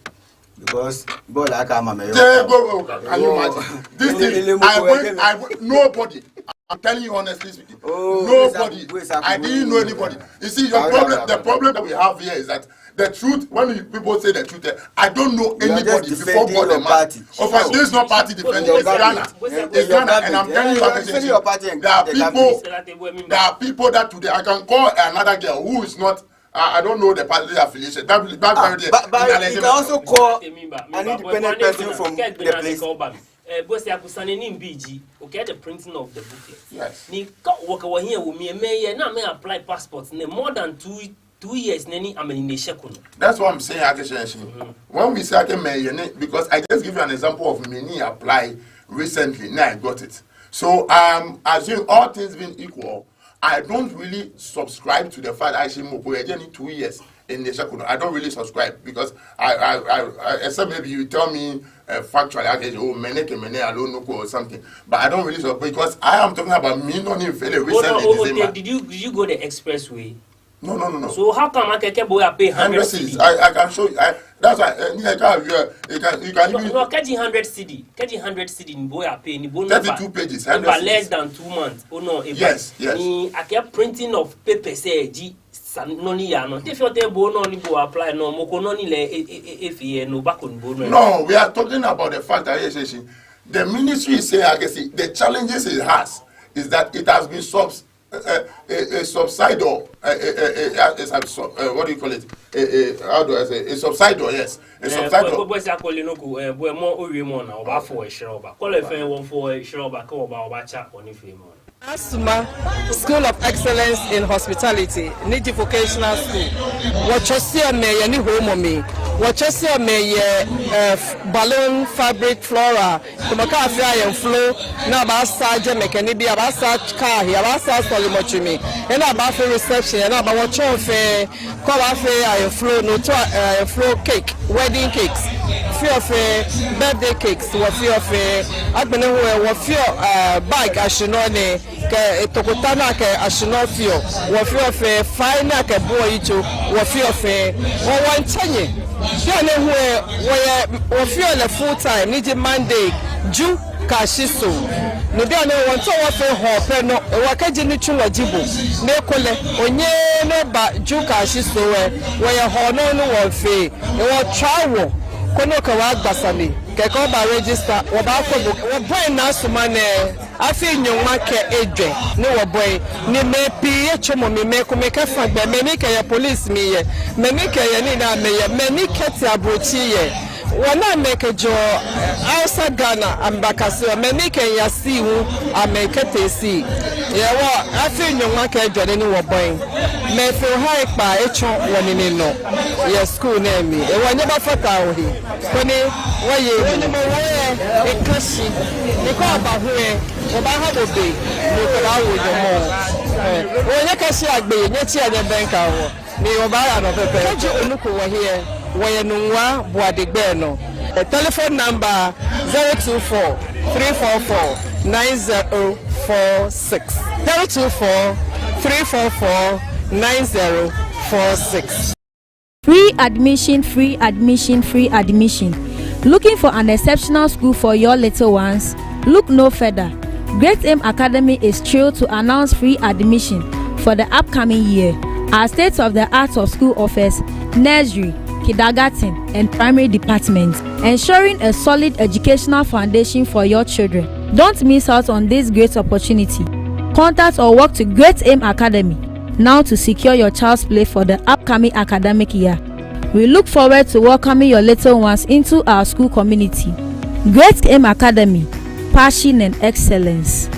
Because, bɔ lɛ akɛ ama mɛi. They go, oh, can you imagine? This thing, I went, I went, nobody. I'm telling you honestly speaking. Oh, nobody. I didn't know anybody. You see, your problem, the problem that we have here is that the truth, when you people say the truth, eh, I don't know anybody before God and man. Of course, this is not party defending. It's Ghana. It's Ghana, and I'm telling you, there are people, there are people that today I can call another girl who is not. I, I don't know the party affiliation. That, that, ah, but, but you can also call an independent person from the place. Eh, bosi akusane ni mbi ji, okay, the printing of the booklet. Yes. Ni ka wɔkɛ wɔhiɛ wo mli, mɛi yɛ ni amɛ apply passport nɛɛ more than two, two years nɛɛ ni amɛnine eshɛko nɔ. That's what I'm saying, akɛ shɛ shi. When we say akɛ mɛi yɛ ni, because I just give you an example of me ni apply recently, now I got it. So, um, assuming all things being equal, I don't really subscribe to the fact that I say mɔ ko yɛ jɛi ni two years ni eshɛko nɔ. I don't really subscribe because I, I, I, I, except maybe you tell me, uh, factually, okay, oh, mɛni kɛ mɛni, I don't know, or something. But I don't really subscribe because I am talking about me not even feeling recently in December. Did you, did you go the expressway? No, no, no, no. So how come akɛ kɛ bo ya pay hundred cedis? I, I can show you. I, that's why, uh, you can, you can, you can even. No, kɛji hundred cedi, kɛji hundred cedi ni bo ya pay, ni bo nɔ ba. Thirty-two pages, hundred cedis. Less than two months. Oh no, yes, yes. Ni akɛ printing of papers, eh, ji sa nɔ ni yaa nɔ. Te fioo te bo nɔ ni bo apply nɔ, mɔ ko nɔ ni lɛ e, e, e, efee yɛ nɔ ba ko ni bo nɔ. No, we are talking about the fact that, yes, yes, yes. The ministry is saying, I can see the challenges it has is that it has been subs-, uh, uh, a, a subsidal, uh, uh, uh, uh, uh, uh, what do you call it? A, a, how do I say? A subsidal, yes. A subsidal. Bo, bo, bo, si akɔle nɔ ko, eh, bo, mɔ, owie mɔ naa, obaafo eshra oba. Kɔlɛ fɛɛ wɔfo eshra oba, kɛ oba, obaatsa, onifeemɔ. Asuma School of Excellence in Hospitality, ni ji vocational school. Wɔtsɔseɔ mɛi yɛ nihoomɔ mli. Wɔtsɔseɔ mɛi yɛ, eh, f-, balloon, fabric, floral. Tamɔ kɛ afee ayemflo, ni abaasaa jɛmɛ kɛ nibii, abaasaa kaa he, abaasaa sɔlemɔtsu mli. Ni abaafee reception, ni abaa wɔtsɔɔ fɛɛ. Kɛ obaafee ayemflo, ni otsɔ, eh, ayemflo cake, wedding cakes. Feɔ fɛɛ, birthday cakes, wɔfeɔ fɛɛ. Agbɛnɛ hu lɛ, wɔfeɔ, eh, bag ashinɔ nɛɛ, kɛ, eh, tokota ni akɛ ashinɔ feɔ. Wɔfeɔ fɛɛ, fai ni akɛbuɔ yitso, wɔfeɔ fɛɛ. Wɔ, wɔŋtsɛ nyɛ. Bianɛ hu lɛ, wɔyɛ, wɔfeɔ lɛ full time, ni ji Monday, Ju kɛyashi Soo. Ni bianɛ wɔŋtao wɔfee hɔɔ pɛ nɔ, hewɔ kɛji nitsulɔ ji bo, ni ekolɛ onyɛɛɛ ni oba Ju kɛyashi Soo lɛ, wɔyɛ hɔɔ nɔ ni wɔŋfee. Hewɔ tswa wɔ, koni okɛ wɔ agba sane, kɛkɛ oba register, wɔbaakwɛ bo. Wɔbɔi Naa Suma nɛɛ afii nyɔŋma kɛ ejwɛ ni wɔbɔi, ni mɛi pii yɛ tsɔmɔ mli, mɛi komɛi kɛfa gbɛ, mɛi ni kɛyɛ police mli yɛ, mɛi ni kɛyɛ nii ni amɛyɛ, mɛi ni kɛtee ablotsiri yɛ. Wɔna mɛi kɛjɛɔ, eh, outside Ghana, amɛbakaseɔ, mɛi ni kɛyaa sea hu, amɛkɛtee sea. Hewɔ afii nyɔŋma kɛ ejwɛ nɛ ni wɔbɔi. Mɛi fɛɛ, ohai kpaa etsɔ wɔnine nɔ yɛ school nɛɛ mli. Hewɔ nyɛbafata wɔhe, koni wɔye. Wɔnumɔ wɔ lɛ, eka shi. Ni kɛ oba hu lɛ, wɔbaaha bo be, ni okɛ lɛ awo nyɔmɔ. Eh, hewɔ nyɛkashi agbɛnɛ, nyɛtsia nyɛbɛŋkɛ wɔ. Ni wɔbaaya nɔ pɛpɛɛpɛ. Kɛji onuko wɔhe lɛ, wɔyɛ Nungua Boade gbɛ nɔ. Eh, telephone number zero two four three four four nine zero four six. Zero two four three four four nine zero four six. Free admission, free admission, free admission. Looking for an exceptional school for your little ones? Look no further. Great Aim Academy is thrilled to announce free admission for the upcoming year. Our state-of-the-art of school offers nursery, kindergarten, and primary departments, ensuring a solid educational foundation for your children. Don't miss out on this great opportunity. Contact or walk to Great Aim Academy now to secure your child's place for the upcoming academic year. We look forward to welcoming your little ones into our school community. Great Aim Academy, passion and excellence.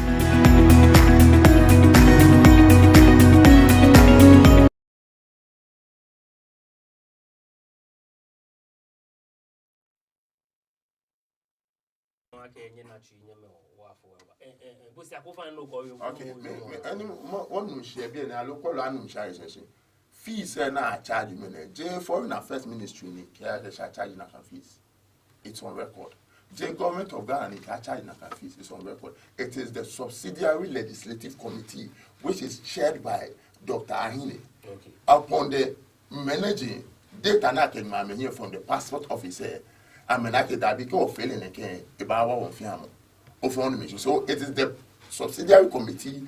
Okay, mɛni, mɔ, wɔnuu shi yɛ biɛ nɛɛ, aloo kɔlɔ anuu shi yɛ shi. Fees lɛ ni a charge mɛi nɛɛ, jeee Foreign Affairs Ministry ni kɛɛ akɛ esa charge nakai fees. It's on record. Jeee Government of Ghana ni kɛɛ a charge nakai fees. It's on record. It is the subsidiary legislative committee, which is chaired by Doctor Ahine. Okay. Upon the managing data ni akɛma amɛhiɛ from the passport office lɛ, amɛna akɛ dabi, kɛ ofeɔ lɛ nɛkɛ, ebaawa wɔfɛɛ amɔ. Ofɔɔ ni mɛi shi. So it is the subsidiary committee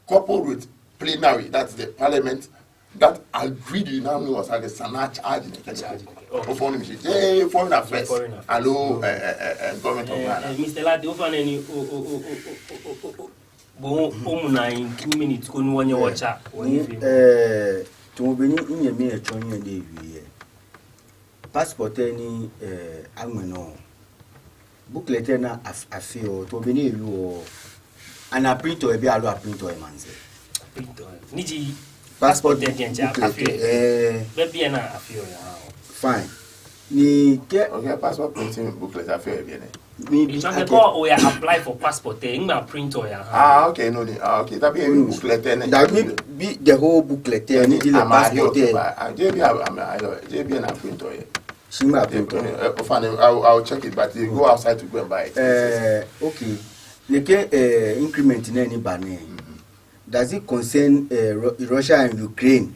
coupled with plenary, that's the parliament, that agreed unanimously against Sana charge in the charge. Oh, foreign mission. Yeah, foreign affairs. Foreign affairs. Aloo, uh, uh, uh, government of Ghana. Mister Lartey, ofainɛ ni o o o o o o o o. Bo omuna in two minutes koni wɔnyɛ wɔtsa. Ni, eh, tamɔ bɔ ni minyɛmi etsɔɔ nyɛ lɛ, ewie. Passport lɛ ni, eh, aŋmɛ nɔ. Booklet lɛ ni af-, afeɔ, tamɔ bɔ ni ewieɔ. Ana printɔ yɛ biɛ aloo aprintɔɔ yɛ maŋsɛɛ? Printɔ. Ni ji passport lɛ diɛŋtsɛ booklet afeɔ. Eh. Bɛ biɛ ni afeɔ yɛ. Fine. Ni kɛ okay, passport printing booklet afeɔ yɛ biɛ nɛɛ. Mibi, it's okay. Kɛ oya apply for passport lɛ, ŋmɛ printɔ yɛ. Ah, okay, no ni. Ah, okay. Tabi booklet lɛ nɛ. Dabi, the whole booklet lɛ ni ji lɛ passport lɛ. Ah, jeee biɛ, ah, jeee biɛ ni aprintɔ yɛ. Shi ŋmɛ printɔ. Eh, ofainɛ, I will, I will check it, but you go outside to go and buy it. Eh, okay. Nɛkɛ, eh, increment nɛɛ ni ba nɛɛ. Does it concern, eh, Ru-, Russia and Ukraine?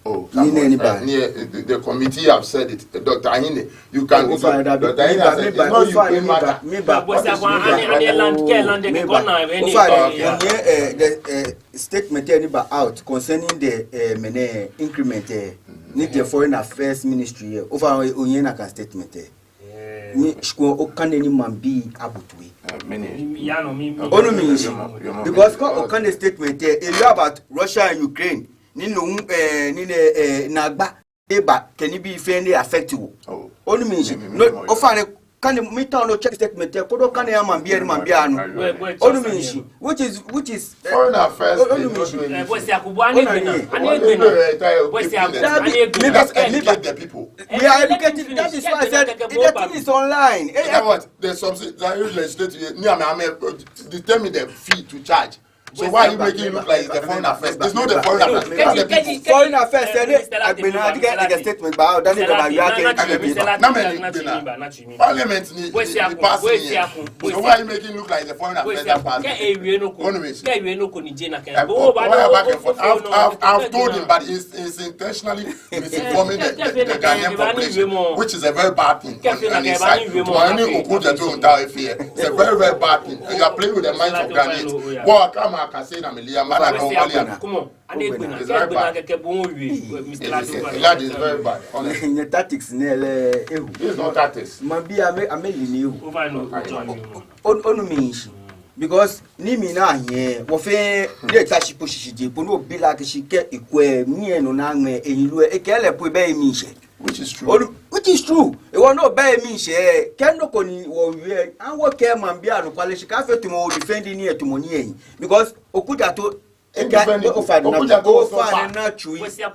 Oh, ni nɛɛ ni ba. Eh, the, the committee have said it. Eh, Doctor Ahine, you can, oh, fine, Doctor Ahine has said it's not Ukraine matter. Meba, meba, meba. Ofainɛ, eh, the, eh, statement lɛ ni ba out concerning the, eh, mɛnɛ increment lɛ, ni the Foreign Affairs Ministry lɛ. Ofainɛ, onyɛ ona akɛ statement lɛ. Ni shi kɛ okane ni maŋbii abutu lɛ. Onu mi shishi. Because kɛ okane statement lɛ, ewie about Russia and Ukraine. Ni no, eh, ni nɛɛ, eh, naagba eba kɛ nibii fɛɛ ni affect wɔ. Onu mi shishi. No, ofainɛ, kane, miitao ni ocheck statement lɛ, koni okane oha maŋbii lɛ ni maŋbii anu. Onu mi shishi. Which is, which is, eh, foreign affairs. Onu mi shishi. Eh, bosi aku bɔ ni egbɛnaa. Ani egbɛnaa. Bosi aku, ani egbɛnaa. Educate the people. We are educating. That is why I said the thing is online. Eh, what? The subsidiary legislative, me, I mean, I mean, determine the fee to charge. So why are you making it look like it's the foreign affairs? It's not the foreign affairs. It's the people. Foreign affairs, eh, agbɛnɛ, I think I get statement, but that is about you are getting. Now, Parliament ni, ni pass ni. So why are you making it look like the foreign affairs that pass? Kɛ ewie nɔ ko. Onu mi shishi. Kɛ ewie nɔ ko ni je na kɛ. Eh, why back and forth? I've, I've, I've told him, but he's, he's intentionally misinforming the, the, the Ghanaian population, which is a very bad thing on, on his side. To any Oku Jeto Nta F A, it's a very, very bad thing. You are playing with the minds of Ghanaians. Well, come on, I can say na Milia, man, I don't Come on. Ani egbɛnaa, kɛ egbɛnaa kɛkɛ bo owie, Mister Lartey. That is very bad, honestly. Nyɛ tactics nɛɛ lɛ ehu. It's not tactics. Maŋbii amɛ, amɛyi ni ehu. Onu mi shishi. Because ni mina hiɛ, wɔfɛɛ, ni eta shi po shishijee po ni obi lɛ akɛ shi kɛ ekwɛ, ni enɔ naa ŋmɛ eyi lɛ, ekɛ lɛ po ebɛ emli shɛ. Which is true. Onu, which is true. Ewɔ no bɛ emli shɛ, kɛ nɔ ko ni wɔwie, anɔ wɔkɛɛ maŋbii anɔkwale shi kɛ afee tamɔ o defend ni etamɔ ni eyi. Because Oku Jeto Independent. Ofainɛ, ofainɛ,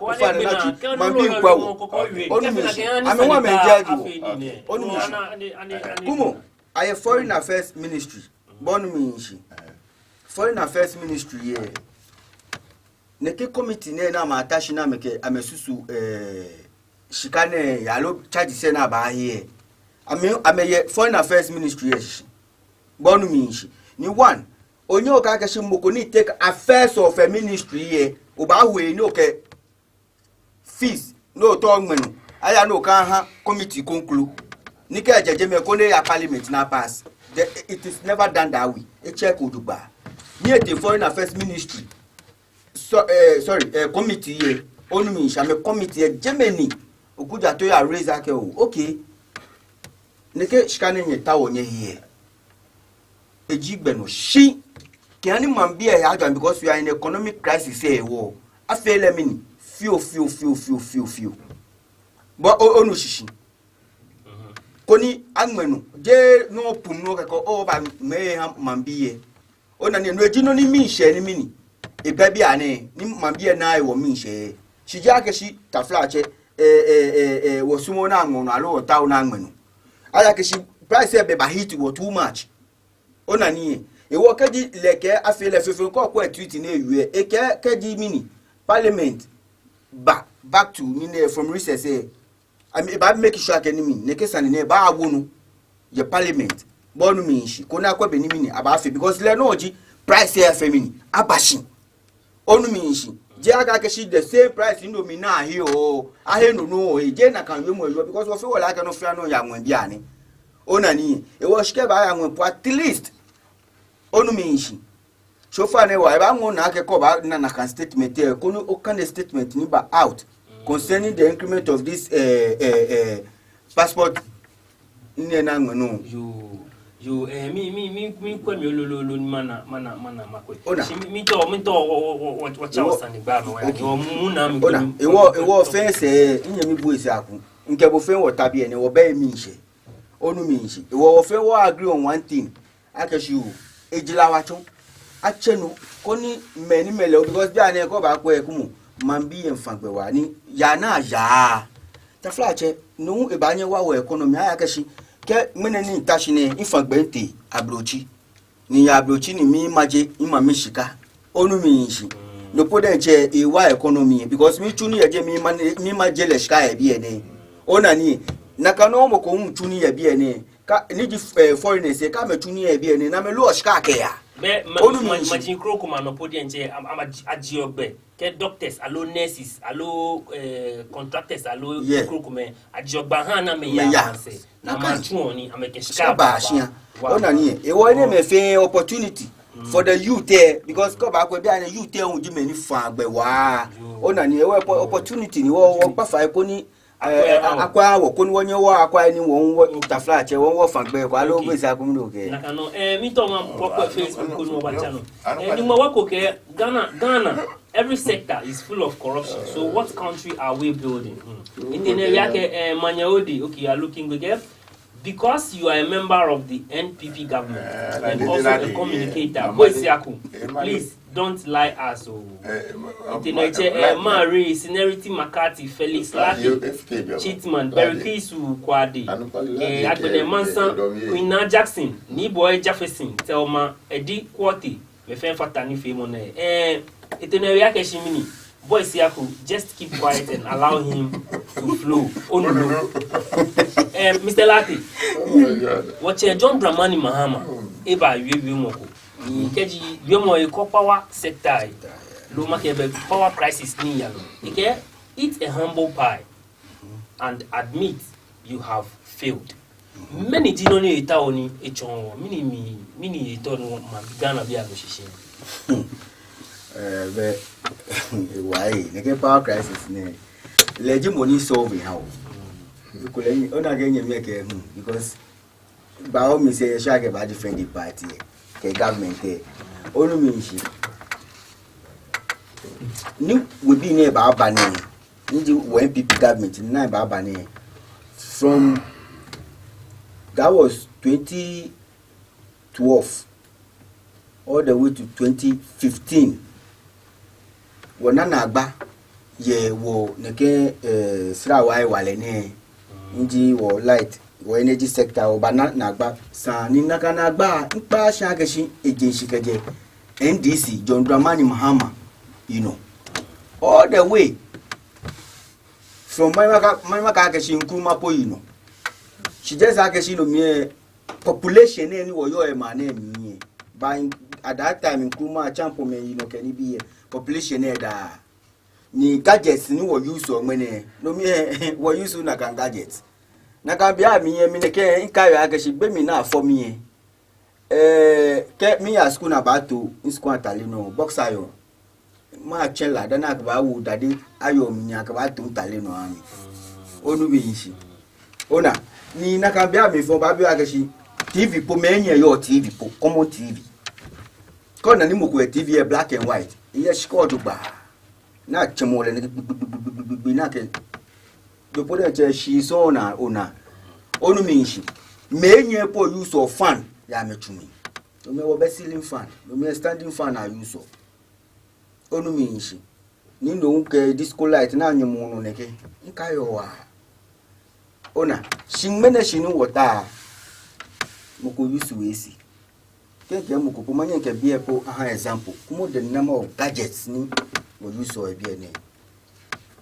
ofainɛ, maŋbii kwɛɔ wɔ. Onu mi shishi. Amɛ wa amɛ judge wɔ. Onu mi shishi. Kumo, ayɛ Foreign Affairs Ministry. Bo onu mi shishi. Foreign Affairs Ministry lɛ. Nɛkɛ committee nɛɛ ni amɛta shi ni amɛkɛ, amɛsusu, eh, shika nɛɛ, aloo charges ni abaahe lɛ. Amɛ, amɛyɛ Foreign Affairs Ministry lɛ shishi. Bo onu mi shishi. Ni one, onyɛŋ okɛɛ akɛ shi mɔ ko ni take affairs of a ministry lɛ, obaawie ni okɛ fees, ni otao oŋmɛ nɔ. Aya ni okɛha committee kroko. Ni kɛ eje jɛmɛ koni eya parliament ni apass. The, it is never done that way. Etsɛko jogbaŋŋ. Ni etee Foreign Affairs Ministry. So, eh, sorry, eh, committee lɛ. Onu mi shishi, amɛ committee lɛ jɛmɛ ni Oku Jeto ya raise akɛ oo, okay. Nɛkɛ shika nɛɛ nyɛtaoɔ nyɛhe lɛ, eji gbɛ nɔ shi. Kɛ ani maŋbii lɛ aya jɔ, because we are in economic crisis lɛ hewɔ. Afee lɛ mɛni? Fioo, fioo, fioo, fioo, fioo, fioo. Bo o, onu shishi. Koni aŋmɛ nɔ. Jeee nɔ pum nɔ kɛkɛ obaŋmɛ oha maŋbii lɛ. Ona ni, no ji nɔ ni miishɛɛ ni mɛni. Ebɛ bianɛ, ni maŋbii lɛ naa ewɔ miishɛɛ. Shi jeee akɛ shi taflatsɛ, eh, eh, eh, eh, wɔsumɔɔɔ ni aŋmɛ nɔ, aloo wɔtaooo ni aŋmɛ nɔ. Ejaakɛ shi price lɛ bɛ ba hit wɔ too much. Ona ni, ewɔ kɛji lɛ kɛ afee lɛ fɛfɛo kɛ okwɛ tweet ni ewie, ekɛɛ kɛji mɛni, parliament ba, back to mɛni, from recess lɛ. Amɛ, ebaa make sure akɛ ni mɛni, nɛkɛ sane nɛɛ baawo nɔ yɛ parliament. Bo onu mi shishi, koni akwɛ bɔ ni mɛni, abaafee, because lɛ nɔŋŋ ji price lɛ afee mɛni, aba shi. Onu mi shishi. Jeee akɛ akɛ shi the same price ni no mli naa ahe oo, ahe no nɔŋŋ oo, jeee nakai wiemɔ hewɔ, because wɔfɛɛ wɔle akɛ nɔ fɛɛ nɔ yaa ŋwɛi bianɛ. Ona ni, ewɔ shi kɛ ebaaya ŋwɛi po at least. Onu mi shishi. So far nɛɛ wa, ebaaŋɔɔ naa akɛ kɛ obaana nakai statement lɛ, koni okane statement ni ba out concerning the increment of this, eh, eh, eh, passport nɛɛ ni aŋmɛ nɔ. Yoo, yoo, eh, mi, mi, mi, mikwɛ mi lolo, lolo, ni mana, mana, mana, makwɛ. Ona. Shi mi, mitao, mitao, wɔ, wɔ, wɔ, wɔ, wɔtsa wɔ sane gba mɛ, wɔ, okay, wɔ, mu, mu na mi, ona, ewɔ, ewɔ fɛɛ sɛɛ, minyɛmi Boise Aku. Mikɛ bo fɛɛ wɔta biɛ nɛɛ, wɔbɛ miishɛɛ. Onu mishi. Ewɔ, wɔ fɛɛ wɔ agree on one thing. Akɛ shi oo, eji la wɔtsɔ. Atsɛ nɔ, koni mɛi ni mɛi lɛ oo, because bianɛ kɛ obaakwɛ ekoŋŋ, maŋbii lɛ miifa gbɛ waa ni yaa ni ayaa. Taflatsɛ, no hu ebaanyɛ ewa wɔ economy, aya akɛ shi, kɛ ŋmɛnɛ ni mita shi nɛɛ, mifa gbɛ mitee Ablotsiri. Ni miya Ablotsiri ni mimaje, mima mishika. Onu mishi. No po diɛŋtsɛ ewa economy, because mitsu nii yɛ jɛi, mima, mimaje lɛ shika yɛ biɛ nɛɛ. Ona nii, nakai nɔŋŋ mɔ ko hu tsu nii yɛ biɛ nɛɛ. Kɛ, ni ji, eh, foreigners lɛ, kɛ amɛtsu nii yɛ biɛ nɛɛ, ni amɛloɔ shika kɛyaa. Bɛ, ma, onu ma, mishi. Maji krokomɛi anɔ po diɛŋtsɛ, am, am, aji, ajieɔ gbɛ. Kɛ doctors, aloo nurses, aloo, eh, contractors, aloo, yeah, krokomɛi, ajieɔ gbɛ ahã ni amɛya, amɛya, advance. Ni amɛtsuɔ nii, amɛkɛ shika baa shia. Wow. Ona nii, ewɔ enɛɛmɛi fɛɛ opportunity for the youth lɛ, because kɛ obaakwɛ bianɛ youth lɛ hu ji mɛi ni faa gbɛ waa. Yoo. Ona nii, ewɔ oppo-, opportunity ni wɔ, wɔkpa fai koni, eh, akwɛ wɔ, koni wɔnyɛ wɔkwɛ ni wɔ, wɔ, taflatsɛ, wɔ, wɔfa gbɛ ko, aloo, okay, Boise Aku, mɛni okɛɛ? Nakai nɔŋŋ, eh, mitao ma, wɔkwɛ Facebook ko ni wɔbatsa nɔ. Eh, ni ma wɔkɛɛ akɛ Ghana, Ghana, every sector is full of corruption. So what country are we building? Hmm. Ntɛnɛ ya kɛ, eh, Manyɛ Odi, okay, you are looking good. Because you are a member of the N P P government and also a communicator, Boise Aku, please don't lie us o. Ntɛnɛ tsɛ, eh, Mari, Seniority McCarthy, Felix Lartey, Cheatman, Berry Kisu Kwade, eh, Agbɛnɛ Mansa, Queen Naa Jackson, Nii Boi Jefferson, Thelma Eddie Quartey, mɛi fɛɛ fata nifeemɔ nɛɛ. Eh, ntɛnɛ ya kɛ shi mɛni, Boise Aku, just keep quiet and allow him to flow. Onu. Eh, Mister Lartey. Oh my God. Wɔtsɛ John Dramani Mahama, eba wie wiemɔ ko. Ni kɛji wiemɔ lɛ kɔ power sector lɛ, loo makɛɛ bɛ power crisis ni yaa nɔ. Ekɛɛ, eat a humble pie and admit you have failed. Mɛni ji nɔ ni etaoɔ ni etsɔɔ wɔ? Mɛni mi, mɛni etaoɔ ni wɔmaŋ Ghanabii anu shishi? Eh, bɛ, why? Nɛkɛ power crisis nɛɛ, lɛ ji mɔ ni solve ehã wɔ. Ekolɛ, ona akɛ nyɛmi lɛ kɛɛ, hmm, because by all means, eh, esa akɛ eba defend the party lɛ, kɛ government lɛ. Onu mishi. Ni webii nɛɛ baaba nɛɛ, ni ji wɔ N P P government ni baaba nɛɛ, from, that was twenty twelve all the way to twenty fifteen. Wɔna naagba yɛ wɔ nɛkɛ, eh, srawa hewalɛ nɛɛ, ni ji wɔ light, wɔ energy sector, wɔbana naagba saŋŋ. Ni nakai naagba, mikpa shi akɛ shi eje shishi kɛjɛ N D C, John Dramani Mahama, you know. All the way from Maimaka, Maimaka akɛ shi Nkrumah po, you know. Shi just akɛ shi no mli lɛ, population nɛɛ ni wɔyɔɔ yɛ maŋ nɛɛ mli lɛ, but in, at that time, Nkrumah, Acheampong mɛi, you know, kɛ nibii lɛ, population lɛ daa. Ni gadgets ni wɔ use-ɔ ŋmɛnɛ, no mli lɛ, wɔ use-ɔ nakai gadgets. Nakai bei amli lɛ, mi nɛkɛ, mikaiɔ akɛ shi be mli ni afɔ mi lɛ, eh, kɛ miya school ni abaato mi school atade nɔ, boxer yɔɔ. Matsɛ la dani akɛbaawo dade ayɔɔ mi ni akɛbaato mitade nɔ ahã mi. Onu mishi. Ona, ni nakai bei amli fɛɛ obaabi akɛ shi T V po, mɛi enyɔ yɔɔ T V po, common T V. Kɛ ona ni mɔ ko yɛ T V lɛ black and white, eyɛ shika jogbaŋŋ. Ni atsɛmɔ lɛ nɛkɛ gbi, gbi, gbi, ni akɛ, no po diɛŋtsɛ shi sɔŋŋ ona, ona. Onu mishi. Mɛi enyɔ po use-ɔ fan yɛ amɛtsu mli. No mli lɛ wɔbɛ ceiling fan, no mli lɛ standing fan a-use-ɔ. Onu mishi. Ni no hu kɛ disco light ni anyɔmɔ nɔ nɛkɛ. Mikaiɔ waa. Ona, shi ŋmɛnɛ shi ni wɔta, mɔ ko use-ɔ A C. Kɛ mikɛɛ mɔ ko po, manyɛ mikɛ biɛ po ahã example. Kwɛmɔ the number of gadgets ni wɔ-use-ɔ yɛ biɛ nɛɛ.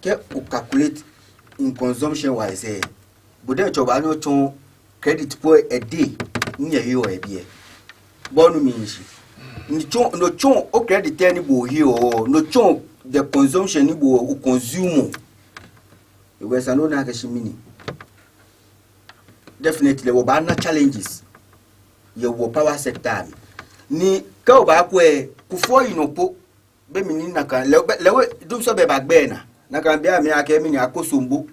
Kɛ o-calculate in consumption wise lɛ, bo diɛŋtsɛ obaanyɛ otsɔɔ credit po a day ni ehiɔ yɛ biɛ. Bo onu mishi. Ni tsɔɔ, no tsɔɔ o-credit lɛ ni bo ohiɔ, no tsɔɔ the consumption ni bo o-consume-ɔ. Ewɔ esa ni ona akɛ shi mɛni. Definitely, wɔbaana challenges yɛ wɔ power sector mli. Ni kɛ obaakwɛ, Kufuor yinɔ po, be mli ni nakai, lɛ, lɛ, lɛ we, Dumsɔ bɛ ba gbɛ naa. Nakai be amɛ akɛ mɛni, akɔ sombo.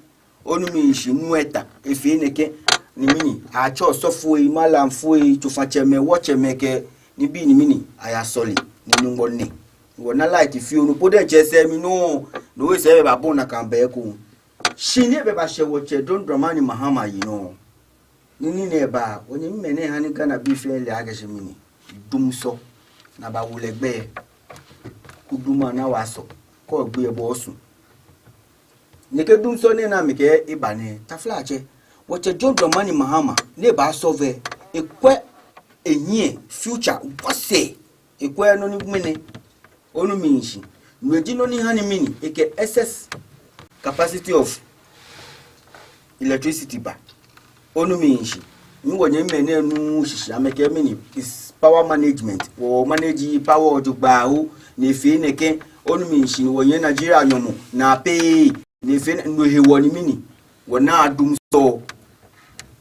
Onu mishishi, nu eta, efee nɛkɛ, ni mɛni, atsɛ osɔfoi, malamfoi, tsofatsɛmɛi, wɔtsɛmɛi kɛ, nibii ni mɛni, ayasɔle, ni Nyɔŋmɔ nɛ. Wɔna light fioo, no po diɛŋtsɛ sɛɛ mli nɔ, no we sɛɛ bɛ ba bɔ nakai be ko. Shi ni ebɛ bashɛ wɔtsɛ John Dramani Mahama yinɔ. Ni nii nɛɛ ba, onyɛmimɛi nɛɛ ha ni Ghanabii fɛɛ le akɛ shi mɛni, Dumsɔ, ni abawo lɛ gbɛi, kɛ Duma na wa sɔ, kɛ ogbe ebɔ osu. Nɛkɛ Dumsɔ nɛɛ ni amɛkɛɛ eba nɛɛ, taflatsɛ, wɔtsɛ John Dramani Mahama, ni eba sɔ vɛ, ekwɛ ehiɛ future, wɔsɛɛ, ekwɛ nɔ ni ŋmɛnɛ, onu mishishi. No ji nɔ ni ha ni mɛni, ekɛ excess capacity of electricity ba. Onu mishishi. Ni wɔnyɛmimɛi nɛɛ nu shishi, amɛkɛɛ mɛni, is power management. Wɔ manage power jogbaŋŋ, ni efee nɛkɛ, onu mishishi, ni wɔnyɛ Nigeria nyɔmɔ, naa pɛ, ni efee nɛ, no hewɔ ni mɛni, wɔna Dumsɔ,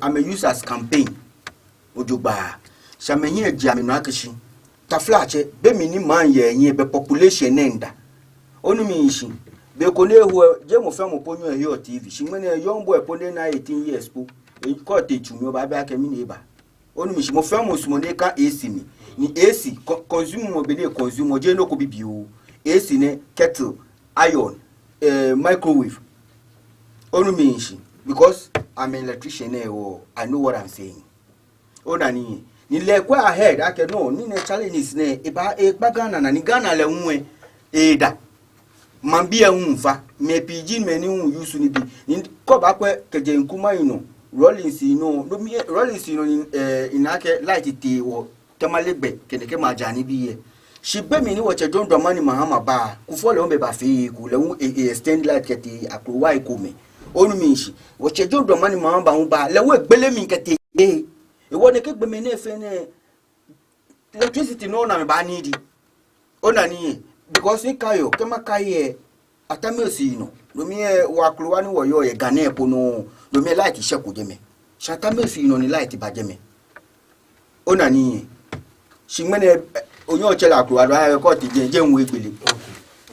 amɛ use as campaign. Ojogbaŋŋ. Shi amɛhiɛ ji amɛnɔ akɛ shi, taflatsɛ, be mli ni maŋ yɛ hiɛ, bɛ population nɛɛ miida. Onu mishishi. Be ko ni eho, jeee mɔ fɛɛ mɔ po nyɛɔ eheɔ T V. Shi ŋmɛnɛ young boy po ni na eighteen years po, kɛ otee tsu mli obabi akɛ mɛni eba. Onu mishishi, mɔ fɛɛ mɔ sumɔɔ ni eka A C mli. Ni A C, co-, consume mɔ be ni consume, jeee nɔ ko bibioo. A C nɛ, kettle, iron, eh, microwave. Onu mishishi. Because I'm an electrician, eh, oh, I know what I'm saying. Ona nii. Ni lɛ ekwɛ ahead akɛ no, nii nɛɛ challenges nɛɛ, eba, egba Ghana naa, ni Ghana lɛ hu lɛ, eda. Maŋbii lɛ hu fa, mɛi pii ji mɛi ni hu use nibii. Ni kɛ obaakwɛ kɛjɛ Nkrumah yinɔ, Rawlings yinɔ, no mli, Rawlings yinɔ ni, eh, ina akɛ light tee wɔ Tamale gbɛ, kɛ nɛkɛ maja nibii lɛ. Shi be mli ni wɔtsɛ John Dramani Mahama ba, Kufuor lɛ hu bɛ bafee eko, lɛ hu e, e extend light kɛtee akrowai komɛi. Onu mishishi, wɔtsɛ John Dramani Mahama hu ba, lɛ hu egbele mli kɛtee. Hewɔ nɛkɛ gbɔmɛi nɛɛ fɛɛ nɛɛ, electricity nɔ ni amɛbaa need. Ona nii. Because ni ka yɔɔ, kɛ makai lɛ, Atta Mills yinɔ. No mli lɛ, wɔ akrowa ni wɔyɔɔ yɛ Ga nɛɛ po nɔ, no mli lɛ light shɛko jɛmɛ. Shi Atta Mills yinɔ ni light ba jɛmɛ. Ona nii. Shi ŋmɛnɛ, eh, onyɛ otsɛ lɛ akrowa dɔ, ayɛ kɔ ti jɛ, jɛ ŋwe gbele. Okay.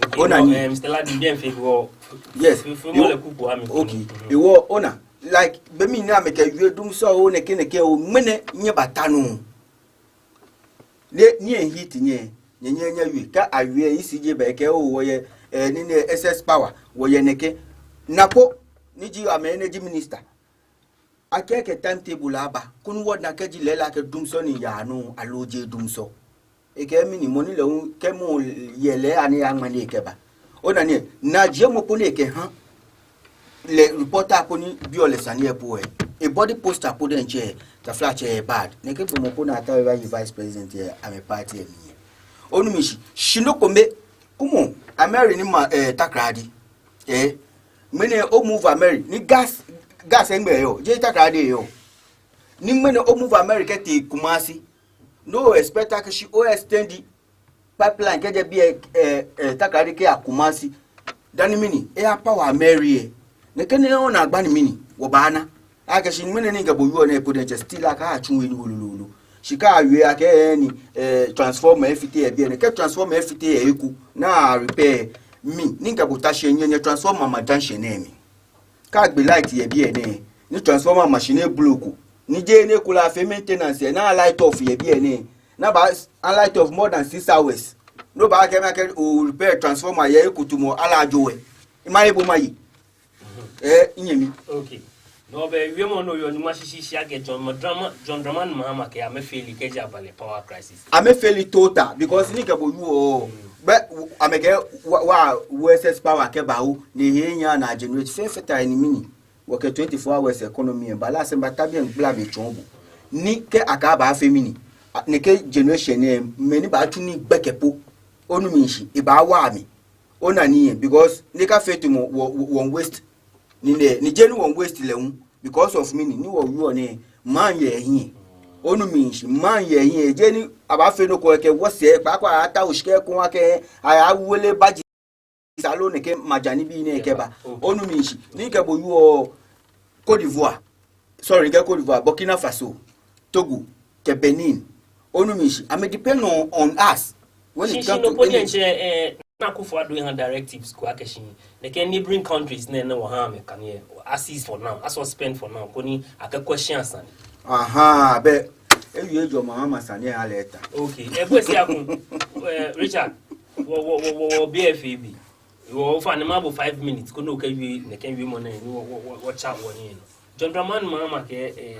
Okay. Ona nii. Eh, Mister Ladi, biɛ fee wɔ. Yes. Fee, fee mɔ lɛ kuku ami. Okay. Mhm. Hewɔ, ona, like, be mli ni amɛkɛ wie Dumsɔ oo, nɛkɛ nɛkɛ oo, ŋmɛnɛ nyɛbata nɔ. Ni, ni e hit nyɛ, nyɛ, nyɛ, nyɛwie. Kɛ awie, E C J bɛ kɛɛ oo, wɔyɛ, eh, nii nɛɛ excess power, wɔyɛ nɛkɛ. Naa po, ni ji amɛ energy minister. Akɛɛ akɛ timetable aba. Koni wɔna kɛji lɛɛlɛŋ akɛ Dumsɔ ni yaa nɔ, aloo jeee Dumsɔ. Ekɛɛ mɛni, mɔ ni lɛ hu kɛ mɔ yɛ lɛ ani aŋma ni ekɛba. Ona nii, naajiemɔ po ni ekɛha lɛ reporter ko ni biɔ lɛ sane lɛ po lɛ. E body posture po diɛŋtsɛ, taflatsɛ, e bad. Nɛkɛ gbɔmɔ ko ni ata lɛ ebaye vice president yɛ amɛ party lɛ mli lɛ. Onu mishishi, shi nɔ kome, kwɛmɔ, Amɛri ni ma, eh, Takoradi. Eh, ŋmɛnɛ o move Amɛri, ni gas, gas lɛ nɛgbɛ eyɔɔ, jeee Takoradi eyɔɔ. Ni ŋmɛnɛ o move Amɛri kɛtee Kumasi. No expect akɛ shi o extend pipeline kɛjɛ biɛ, eh, eh, Takoradi kɛya Kumasi. Dani mɛni, eya power Amɛri lɛ. Nɛkɛ nɛɛ ona agba ni mɛni, wɔbaana. Akɛ shi ŋmɛnɛ ni mikɛ bo wieɔ nɛɛ po diɛŋtsɛ still akɛ atsu he nii wololo. Shi kɛ awie akɛ, eh, ni, eh, transformer efite yɛ biɛ nɛɛ. Kɛ transformer efite yɛ he ko, ni a repair, mi, ni mikɛ bo ta shi, nyɛ, nyɛ transformer ma junction nɛɛ mli. Kɛ agbe light yɛ biɛ nɛɛ, ni transformer machine eblow ko, ni jeee ni ekolɛ afee maintenance lɛ, ni a light off yɛ biɛ nɛɛ, ni aba a light off more than six hours. No baakɛɛ mi akɛ o repair transformer yɛ ekutumɔ ala ajo wɛ. Ima ebo maye. Eh, minyɛmi. Okay. No bɛ wiemɔ nɔ yɔɔ ni mashishi shi akɛ John Dramani, John Dramani Mahama kɛɛ amɛ fail kɛji aba lɛ power crisis. Amɛ fail total because ni mikɛ bo wieɔ. Bɛ amɛkɛɛ wa, wa, excess power kɛba oo, ni ehe nyɛɛɛ ana generate fɛɛ fɛɛ ta ni mɛni. Wɔkɛ twenty-four hours economy lɛ, bala sɛmba tabi ŋgbla be tsɔɔ bo. Ni kɛ akɛɛ abaafee mɛni, a, nɛkɛ generation lɛ, mɛi ni baatsu nii gbɛkɛ po. Onu mishishi, ebaawa amɛ. Ona nii lɛ, because ni akafee tamɔ wɔ, wɔ, wɔŋ waste. Ni nɛɛ, ni jeee ni wɔŋ waste lɛ hu, because of mɛni, nii ni wɔwieɔ nɛɛ, maŋ yɛ hiɛ. Onu mishishi, maŋ yɛ hiɛ, jeee ni abaafee nɔ ko kɛ wɔsɛɛ, kpaakpa atao shika ko akɛ, ayawele baji. Salo nɛkɛ maja nibii nɛɛ kɛba. Okay. Onu mishishi. Ni mikɛ bo wieɔ Côte d'Ivoire. Sorry, mikɛɛ Côte d'Ivoire, Burkina Faso, Togo, kɛ Benin. Onu mi shishi, amɛ depend on, on us. When it comes to energy. Nana Akufo-Addo ha directives ko akɛ shi nɛkɛ neighboring countries nɛɛ ni wɔha amɛ kane lɛ, as is for now, as we stand for now, koni akɛ question sane. Aha, bɛ ewie John Mahama sane lɛ ha later. Okay, ɛ, kwɛ shi akun, ɛ, Richard, wɔ, wɔ, wɔ, wɔ, wɔ B F A B. Wɔ, ofainɛ, mabo five minutes, koni okɛwie, nɛkɛ wiemɔ nɛɛ, ni wɔ, wɔ, wɔ, wɔtsa wɔnii nɔ. John Dramani Mahama kɛɛ, eh,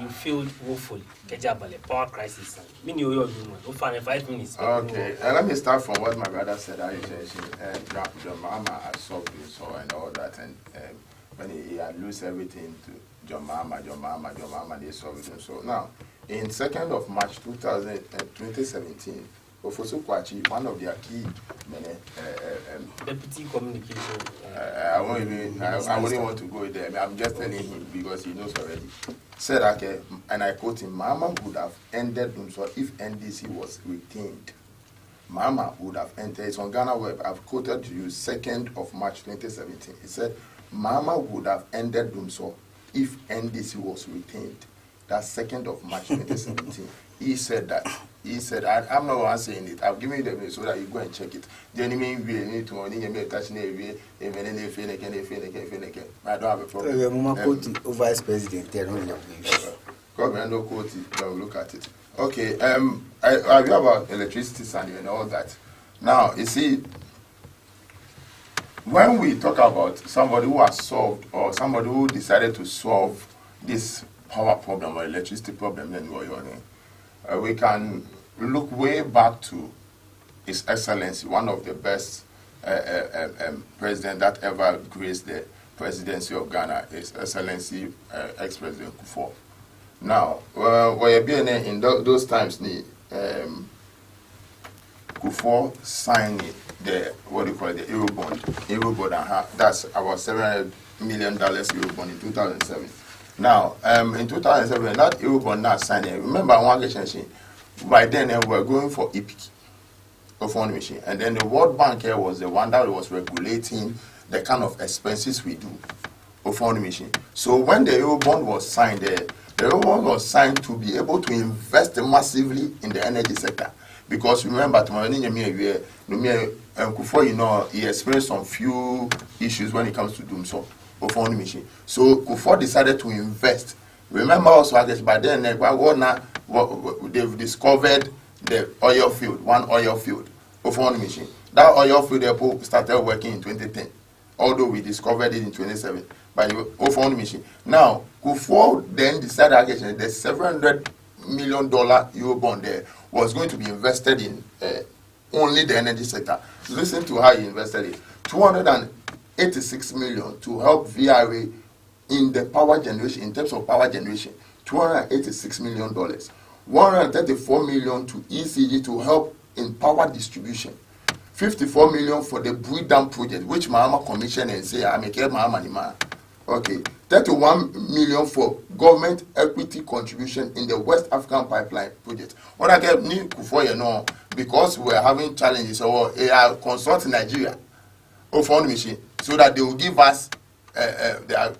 you failed woefully. Kɛjɛ abalɛ, power crisis. Mɛni oyɔɔ jumɔ? Ofainɛ five minutes. Okay, uh, let me start from what my brother said. I uh, John Mahama has solved this all and all that, and um, when he, he had lose everything to John Mahama, John Mahama, John Mahama, they solved it. So now, in second of March two thousand, uh, twenty seventeen, Ofosu Kwakye, one of their key men, uh, uh, um, Deputy communication. Uh, I won't even. I, I wouldn't want to go there. I'm just telling him because he knows already. Said, okay, and I quote him: "Mahama would have ended Dumsor if N D C was retained." Mahama would have ended. It's on Ghana Web. I've quoted to you, second of March twenty seventeen. He said, "Mahama would have ended Dumsor if N D C was retained." That second of March twenty seventeen. He said that. He said, I, I'm not one saying it. I've given you the minute so that you go and check it. The enemy will need to only me touch any way, even any finikin, any finikin, finikin. I don't have a problem. Ɛɛ, mo ma quote o Vice President lɛ, no lɛ. Come and no quote it, then we'll look at it. Okay, um, I, I hear about electricity and all that. Now, you see, when we talk about somebody who has solved or somebody who decided to solve this power problem or electricity problem, then we, uh, we can look way back to His Excellency, one of the best uh, uh, um, um, president that ever graced the presidency of Ghana, His Excellency uh, Ex-President Kufuor. Now, uh, well, in tho- those times, ni um, Kufuor signed the, what do you call it, the Eurobond. Eurobond, uh-huh, that's about seven hundred million dollars Eurobond in two thousand seven. Now, um, in two thousand seven, that Eurobond now signed. Remember, one question, by then eh, we were going for EPIC, Ofainɛ, and then the World Bank here was the one that was regulating the kind of expenses we do. Ofainɛ. So when the Eurobond was signed, the, the Eurobond was signed to be able to invest massively in the energy sector. Because remember, tomorrow, ni nyɛmi ewie, no me, um, Kufuor, you know, he experienced some few issues when it comes to Dumsor. Ofainɛ. So Kufuor decided to invest. Remember also, I guess by then, eh, what, what now, what, what, they've discovered the oil field, one oil field. Ofainɛ. That oil field, they started working in twenty ten. Although we discovered it in twenty seven. But you, Ofainɛ. Now, Kufuor then decided, I guess, the seven hundred million dollar Eurobond there was going to be invested in uh, only the energy sector. Listen to how he invested it. Two hundred and eighty-six million to help V R A in the power generation, in terms of power generation. Two hundred and eighty-six million dollars. One hundred and thirty-four million to E C G to help in power distribution. Fifty-four million for the Bui Dam project, which Mahama commissioned and say, "I make Mahama ni ma." Okay, thirty-one million for government equity contribution in the West African Pipeline project. What I get ni Kufuor, you know, because we are having challenges, so we are consulting Nigeria, Ofainɛ, so that they will give us uh, uh, their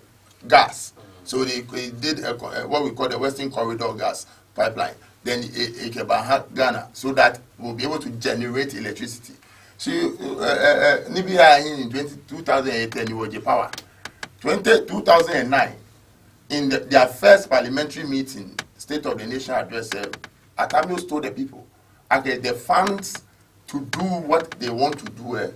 gas. So they, they did a, uh, what we call the Western Corridor gas pipeline. Then it, it can Ghana, so that we'll be able to generate electricity. So, uh, uh, uh, ni bi a in twenty, two thousand eight, and it was the power. Twenty, two thousand nine, in the, their first parliamentary meeting, State of the Nation Address, uh, Atta Mills told the people, okay, the funds to do what they want to do uh,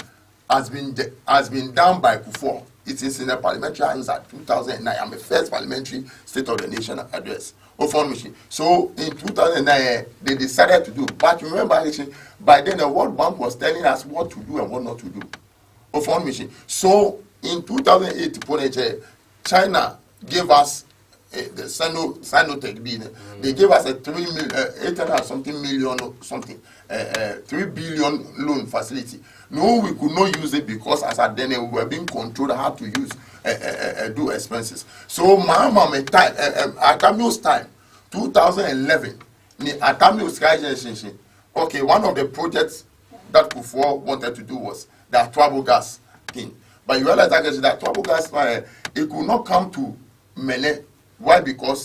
has been de- has been done by Kufuor. It is in the parliamentary answer two thousand nine. I'm the first parliamentary State of the Nation address. Ofainɛ. So in two thousand nine, eh, they decided to do. But remember, actually, by then the World Bank was telling us what to do and what not to do. Ofainɛ. So in two thousand eight, China gave us eh, the Sino, Sinotech being, eh, they gave us a three mil, uh, eight hundred and something million or something, uh, uh, three billion loan facility. No, we could not use it because as at then eh, we were being controlled how to use, uh, uh, uh, uh, do expenses. So Mahama time, uh, um, Atta Mills time, two thousand eleven, ni Atta Mills kai shin shin. Okay, one of the projects that Kufuor wanted to do was the Atuabo gas thing. But you realize that the Atuabo gas, uh, it could not come to Mene. Why? Because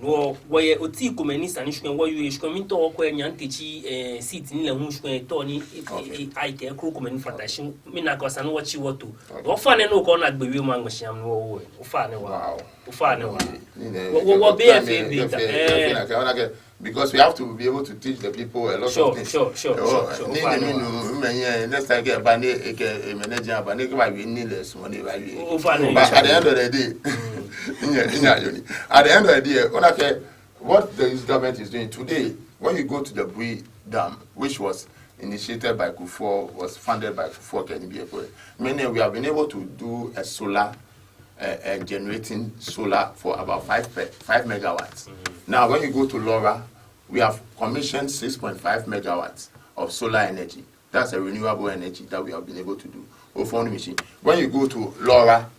Wɔ, wɔyɛ oti komɛi ni esa ni shikpɔŋ wɔyɔɔ, shikpɔŋ mli tɔ wɔkwɛ nyɛ ntɛtsi, eh, seat ni lɛ hu shikpɔŋ tɔ ni, eh, eh, eh, ayi kɛ kroko mɛi ni fata shi, mina akɛ esa ni wɔtsi wɔto. Ofainɛ nɔ ko ni agbe wiemɔ aŋmɛ shi amɛ ni wɔwo. Ofainɛ waa. Ofainɛ waa. Wɔ, wɔ, wɔ B F A bɛ ta. Eh. Because we have to be able to teach the people a lot of things. Sure, sure, sure, sure. Ni, ni, ni, ni, next time kɛ eba ni, kɛ, eh, manager eba ni, kɛ ba wi ni lɛ sumɔ ni ba wi. Ofainɛ. But at the end of the day, at the end of the day, ona akɛ, what the government is doing today, when you go to the Bui Dam, which was initiated by Kufuor, was funded by Kufuor kɛ nibii ko, meaning we have been able to do a solar, uh, uh, generating solar for about five pe-, five megawatts. Now, when you go to Lora, we have commissioned six point five megawatts of solar energy. That's a renewable energy that we have been able to do. Ofɔn machine. When you go to Lora,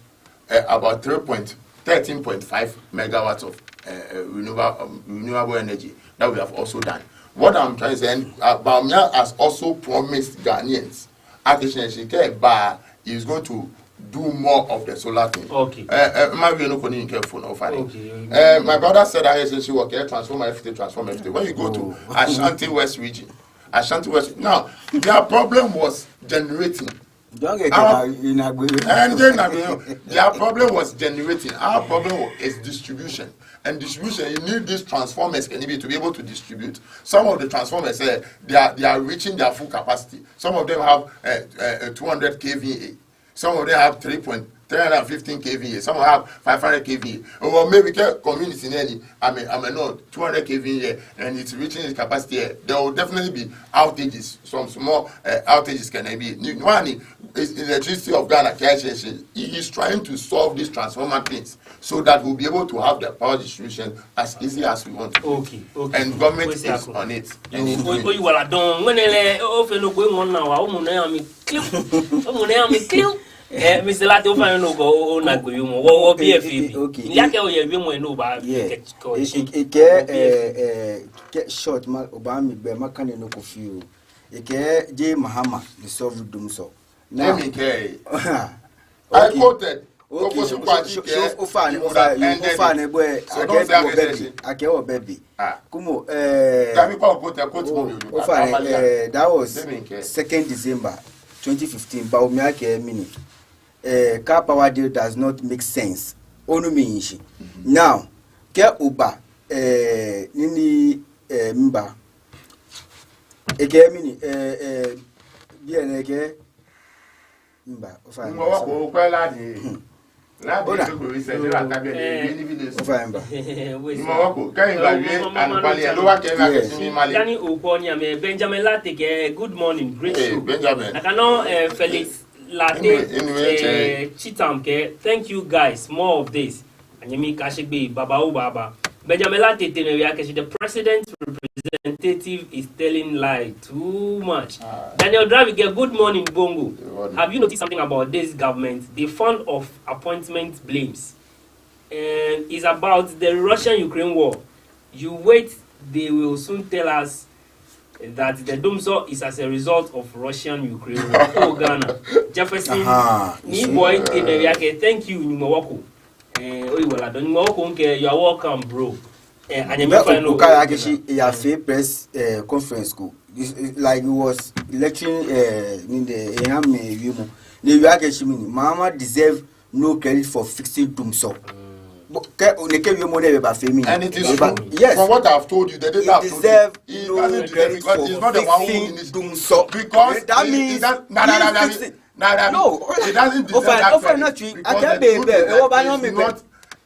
uh, about three point, thirteen point five megawatts of, uh, uh, renewable, um, renewable energy that we have also done. What I'm trying to say, and, uh, Bawumia has also promised Ghanaians, akɛ shi kɛ eba, he is going to do more of the solar thing. Okay. Uh, uh, mawie nɔ ko ni mikɛɛ bo nɔ ofainɛ. Okay. Uh, my brother said that essentially work, eh, transformer, everything, transformer, everything. When you go to Ashanti West region, Ashanti West, now, their problem was generating. Don't get Our, that in a way. And then, I mean, their problem was generating. Our problem is distribution. And distribution, you need these transformers can be to be able to distribute. Some of the transformers, eh, they are, they are reaching their full capacity. Some of them have, eh, eh, two hundred K V A. Some of them have three point, three hundred fifteen K V A. Some have five hundred K V A. Or maybe kɛ community nɛɛ ni, I mean, I mean, no, two hundred K V A, and it's reaching its capacity. There will definitely be outages. Some small, uh, outages can be. Ni, one is, is Electricity of Ghana, K G N, he is trying to solve these transformer things so that we'll be able to have the power distribution as easy as we want. Okay, okay. And government is on it. And it's doing it. Oyiwaladɔŋŋ. Ŋmɛnɛ lɛ, ofee nɔ ko ŋɔɔ naa waa, omɔ nɛɛ ami clear. Omɔ nɛɛ ami clear. Eh, Mister Lartey, ofainɛ nɔ ko, o, ona agbe wiemɔ. Wɔ, wɔ B F A bɛ. Okay. Ni akɛ oyɛ wiemɔ ni oba. Yeah. Kɛ, kɛ, eh, eh, kɛ short ma, oba mi gbɛ ma kane nɔ ko fioo. Ekɛɛ jeee Mahama dissolve Dumsor. Now, emi kɛɛ. I quoted. Okay, so, so, so, ofainɛ, ofainɛ, ofainɛ, bɔ, akɛ wɔ bɛ bi, akɛ wɔ bɛ bi. Kwɛmɔ, eh, ofainɛ, eh, that was second December twenty fifteen, Bawumia kɛɛ mini, eh, car power deal does not make sense. Onu mi shishi. Now, kɛ oba, eh, nɔ ni, eh, miba. Ekɛɛ mini, eh, eh, biɛ nɛɛ ekɛɛ, miba, ofainɛ. Miba, ofainɛ, miba. Dani okɔ ni amɛ, Benjamin Lartey kɛɛ, good morning, great show. Benjamin. Akɛ nɔ, eh, Felix Lartey, eh, Chitam kɛɛ, thank you guys, more of this. Anyɛmi kɛ shi gbi babaoo baba. Benjamin Lartey tee nɔ ewie akɛ shi the president's representative is telling lie too much. Daniel Dravidic, good morning, Bongo. Good morning. Have you noticed something about this government? The fund of appointment blames. And it's about the Russian-Ukraine war. You wait, they will soon tell us that the Dumsor is as a result of Russian-Ukraine war. Oh, Ghana. Jefferson, ni boy tee nɔ ewie akɛ, thank you, Nyɔŋmɔ wɔko. Eh, oyiwaladɔŋŋ, Nyɔŋmɔ wɔko ŋkɛɛ, you are welcome, bro. Eh, anyɛmi ofainɛ, okai akɛ shi, eyafee press, eh, conference ko. It's, it's like he was lecturing, eh, ni the, eh, amɛ wiemɔ. Ni ewie akɛ shi mini, Mahama deserve no credit for fixing Dumsor. Kɛ, nɛkɛ wiemɔ nɛɛ bɛ bafee mini. And it is true. Yes. From what I've told you, the data I've told you, he doesn't deserve because he's not the one who initiated. Dumsor. Because that means he does, nah, nah, nah, nah, nah. No, it doesn't deserve that credit because the truth is that it's not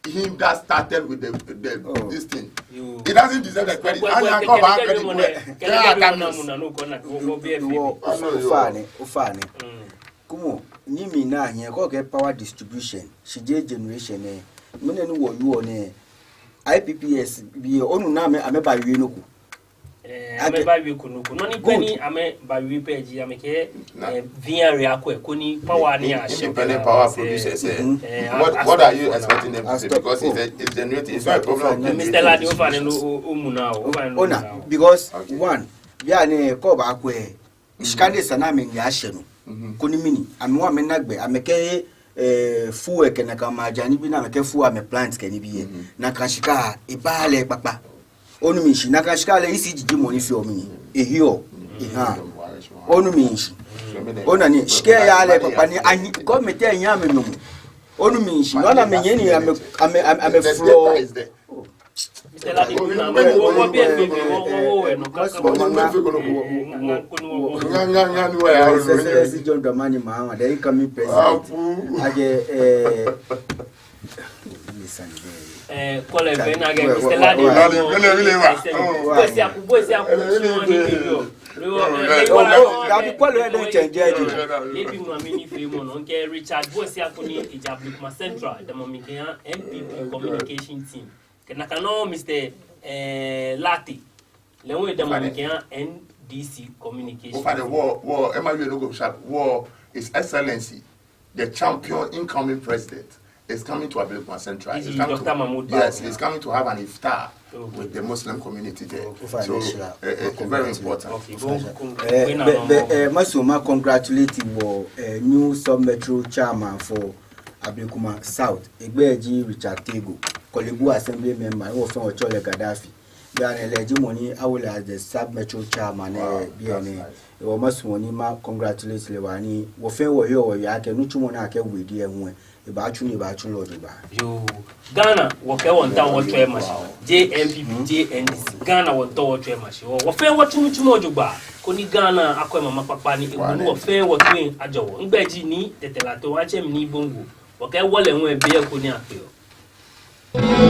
him that started with the, the, this thing. He doesn't deserve the credit. And I can't have credit. Ofainɛ, ofainɛ. Kwɛmɔ, ni mina hiɛ, kɛ okɛɛ power distribution, shi jeee generation nɛ. Mɛni ni wɔyɔɔ nɛɛ, I P P S bii, onu ni amɛ, amɛbawie nɔ ko. Eh, amɛbawie ko nɔ ko. Nɔ ni, good, ni amɛbawie pɛ ji, amɛkɛɛ, eh, V R akwɛ, koni power ni a independent power producers, eh. What, what are you expecting them to say? Because it's a, it's generating, it's not a problem of generating. Mister Lartey, ofainɛ nɔ, o, omu naa, ofainɛ nɔ. Ona, because one, bianɛ, kɛ obaakwɛ, shika ni esa ni amɛnii ashɛ nɔ. Koni mini, amɛ hu amɛna gbɛ, amɛkɛɛ eh, fuel kɛ nakai maja nibii ni amɛkɛfuel amɛ plant kɛ nibii lɛ. Nakai shika lɛ, ebaaa lɛ kpakpa. Onu mishishi, nakai shika lɛ, E C G ji mɔ ni feɔ mɛni, eheɔ, ehaa. Onu mishishi. Ona ni shika lɛ yaa lɛ kpakpa ni anyiɛ, government lɛ anyiɛ amɛ nyɔmɔ. Onu mishishi. No hewɔ ni amɛnyɛ ni amɛ, amɛ, amɛ, amɛflɔ. His Excellency John Dramani Mahama, the incoming president. Akɛ, eh, listen there. Eh, call event again, Mister Ladi. Ladi, Ladi, Ladi, Ladi. Bosi aku, bosi aku, Ladi. Dabi, call event change. Lady Mami ni fee mɔ nɔ, kɛ Richard Bosi aku ni eji Ablekuma Central, the Mami kɛ N P P communication team. Kɛ nakai nɔŋŋ Mister, eh, Lartey, lɛ hu edamɔ mli kɛha N D C communication. Ofainɛ, wɔ, wɔ, Emma, you no go sharp. Wɔ, His Excellency, the champion incoming president, is coming to Ablekuma Central. He's coming to, Doctor Mahmoud Bawumia. Yes, he's coming to have an iftar with the Muslim community there. So, eh, eh, very important. Okay, go, go, eh, go now. Be, be, eh, masumɔ ma congratulate wɔ, eh, new sub-metro chairman for Ablekuma South, egbɛi ji Richard Tegoh, Korle Bu Assembly member, ni wɔfɛɛ wɔtsɛɔ lɛ Gaddafi. Bianɛ lɛ ji mɔ ni awo lɛ as the sub-metro chairman, eh, bianɛ. Hewɔ masumɔ ni ma congratulate lɛ waa ni wɔfɛɛ wɔheɔ wɔyeɔ akɛ nitsumɔ ni akɛwo edɛŋ lɛ hu lɛ, ebaatsu ni ebaatsu lɛ jogbaŋŋ. Yoo, Ghana, wɔkɛɛ wɔmiitao wɔtswa emashi. J N P P, J N D C. Ghana, wɔmiitao wɔtswa emashi. Wɔ, wɔfɛɛ wɔtsu nitsumɔ jogbaŋŋ. Koni Ghana akɔ emama kpakpa ni ewu ni wɔfɛɛ wɔtoiŋ ajɔ wɔ. Migbɛi ji Nii Tetteh Lartey, atsɛɔ mi Nii Bongo. Wɔkɛ wɔ lɛ hu ebiɛ ko ni akpeɔ.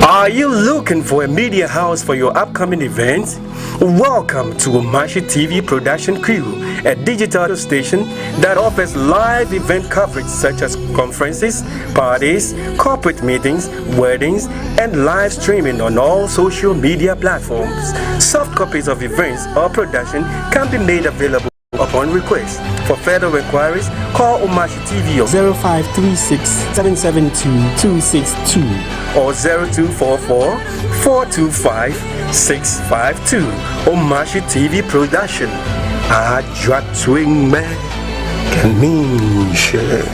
Are you looking for a media house for your upcoming events? Welcome to Omashi T V production crew, a digital station that offers live event coverage such as conferences, parties, corporate meetings, weddings, and live streaming on all social media platforms. Soft copies of events or production can be made available upon request. For further inquiries, call Omashi T V on zero five three six, seven seven two, two six two or zero two four four, four two five, six five two. Omashi T V production. Ajwa tsweng me kɛ miishɛɛ.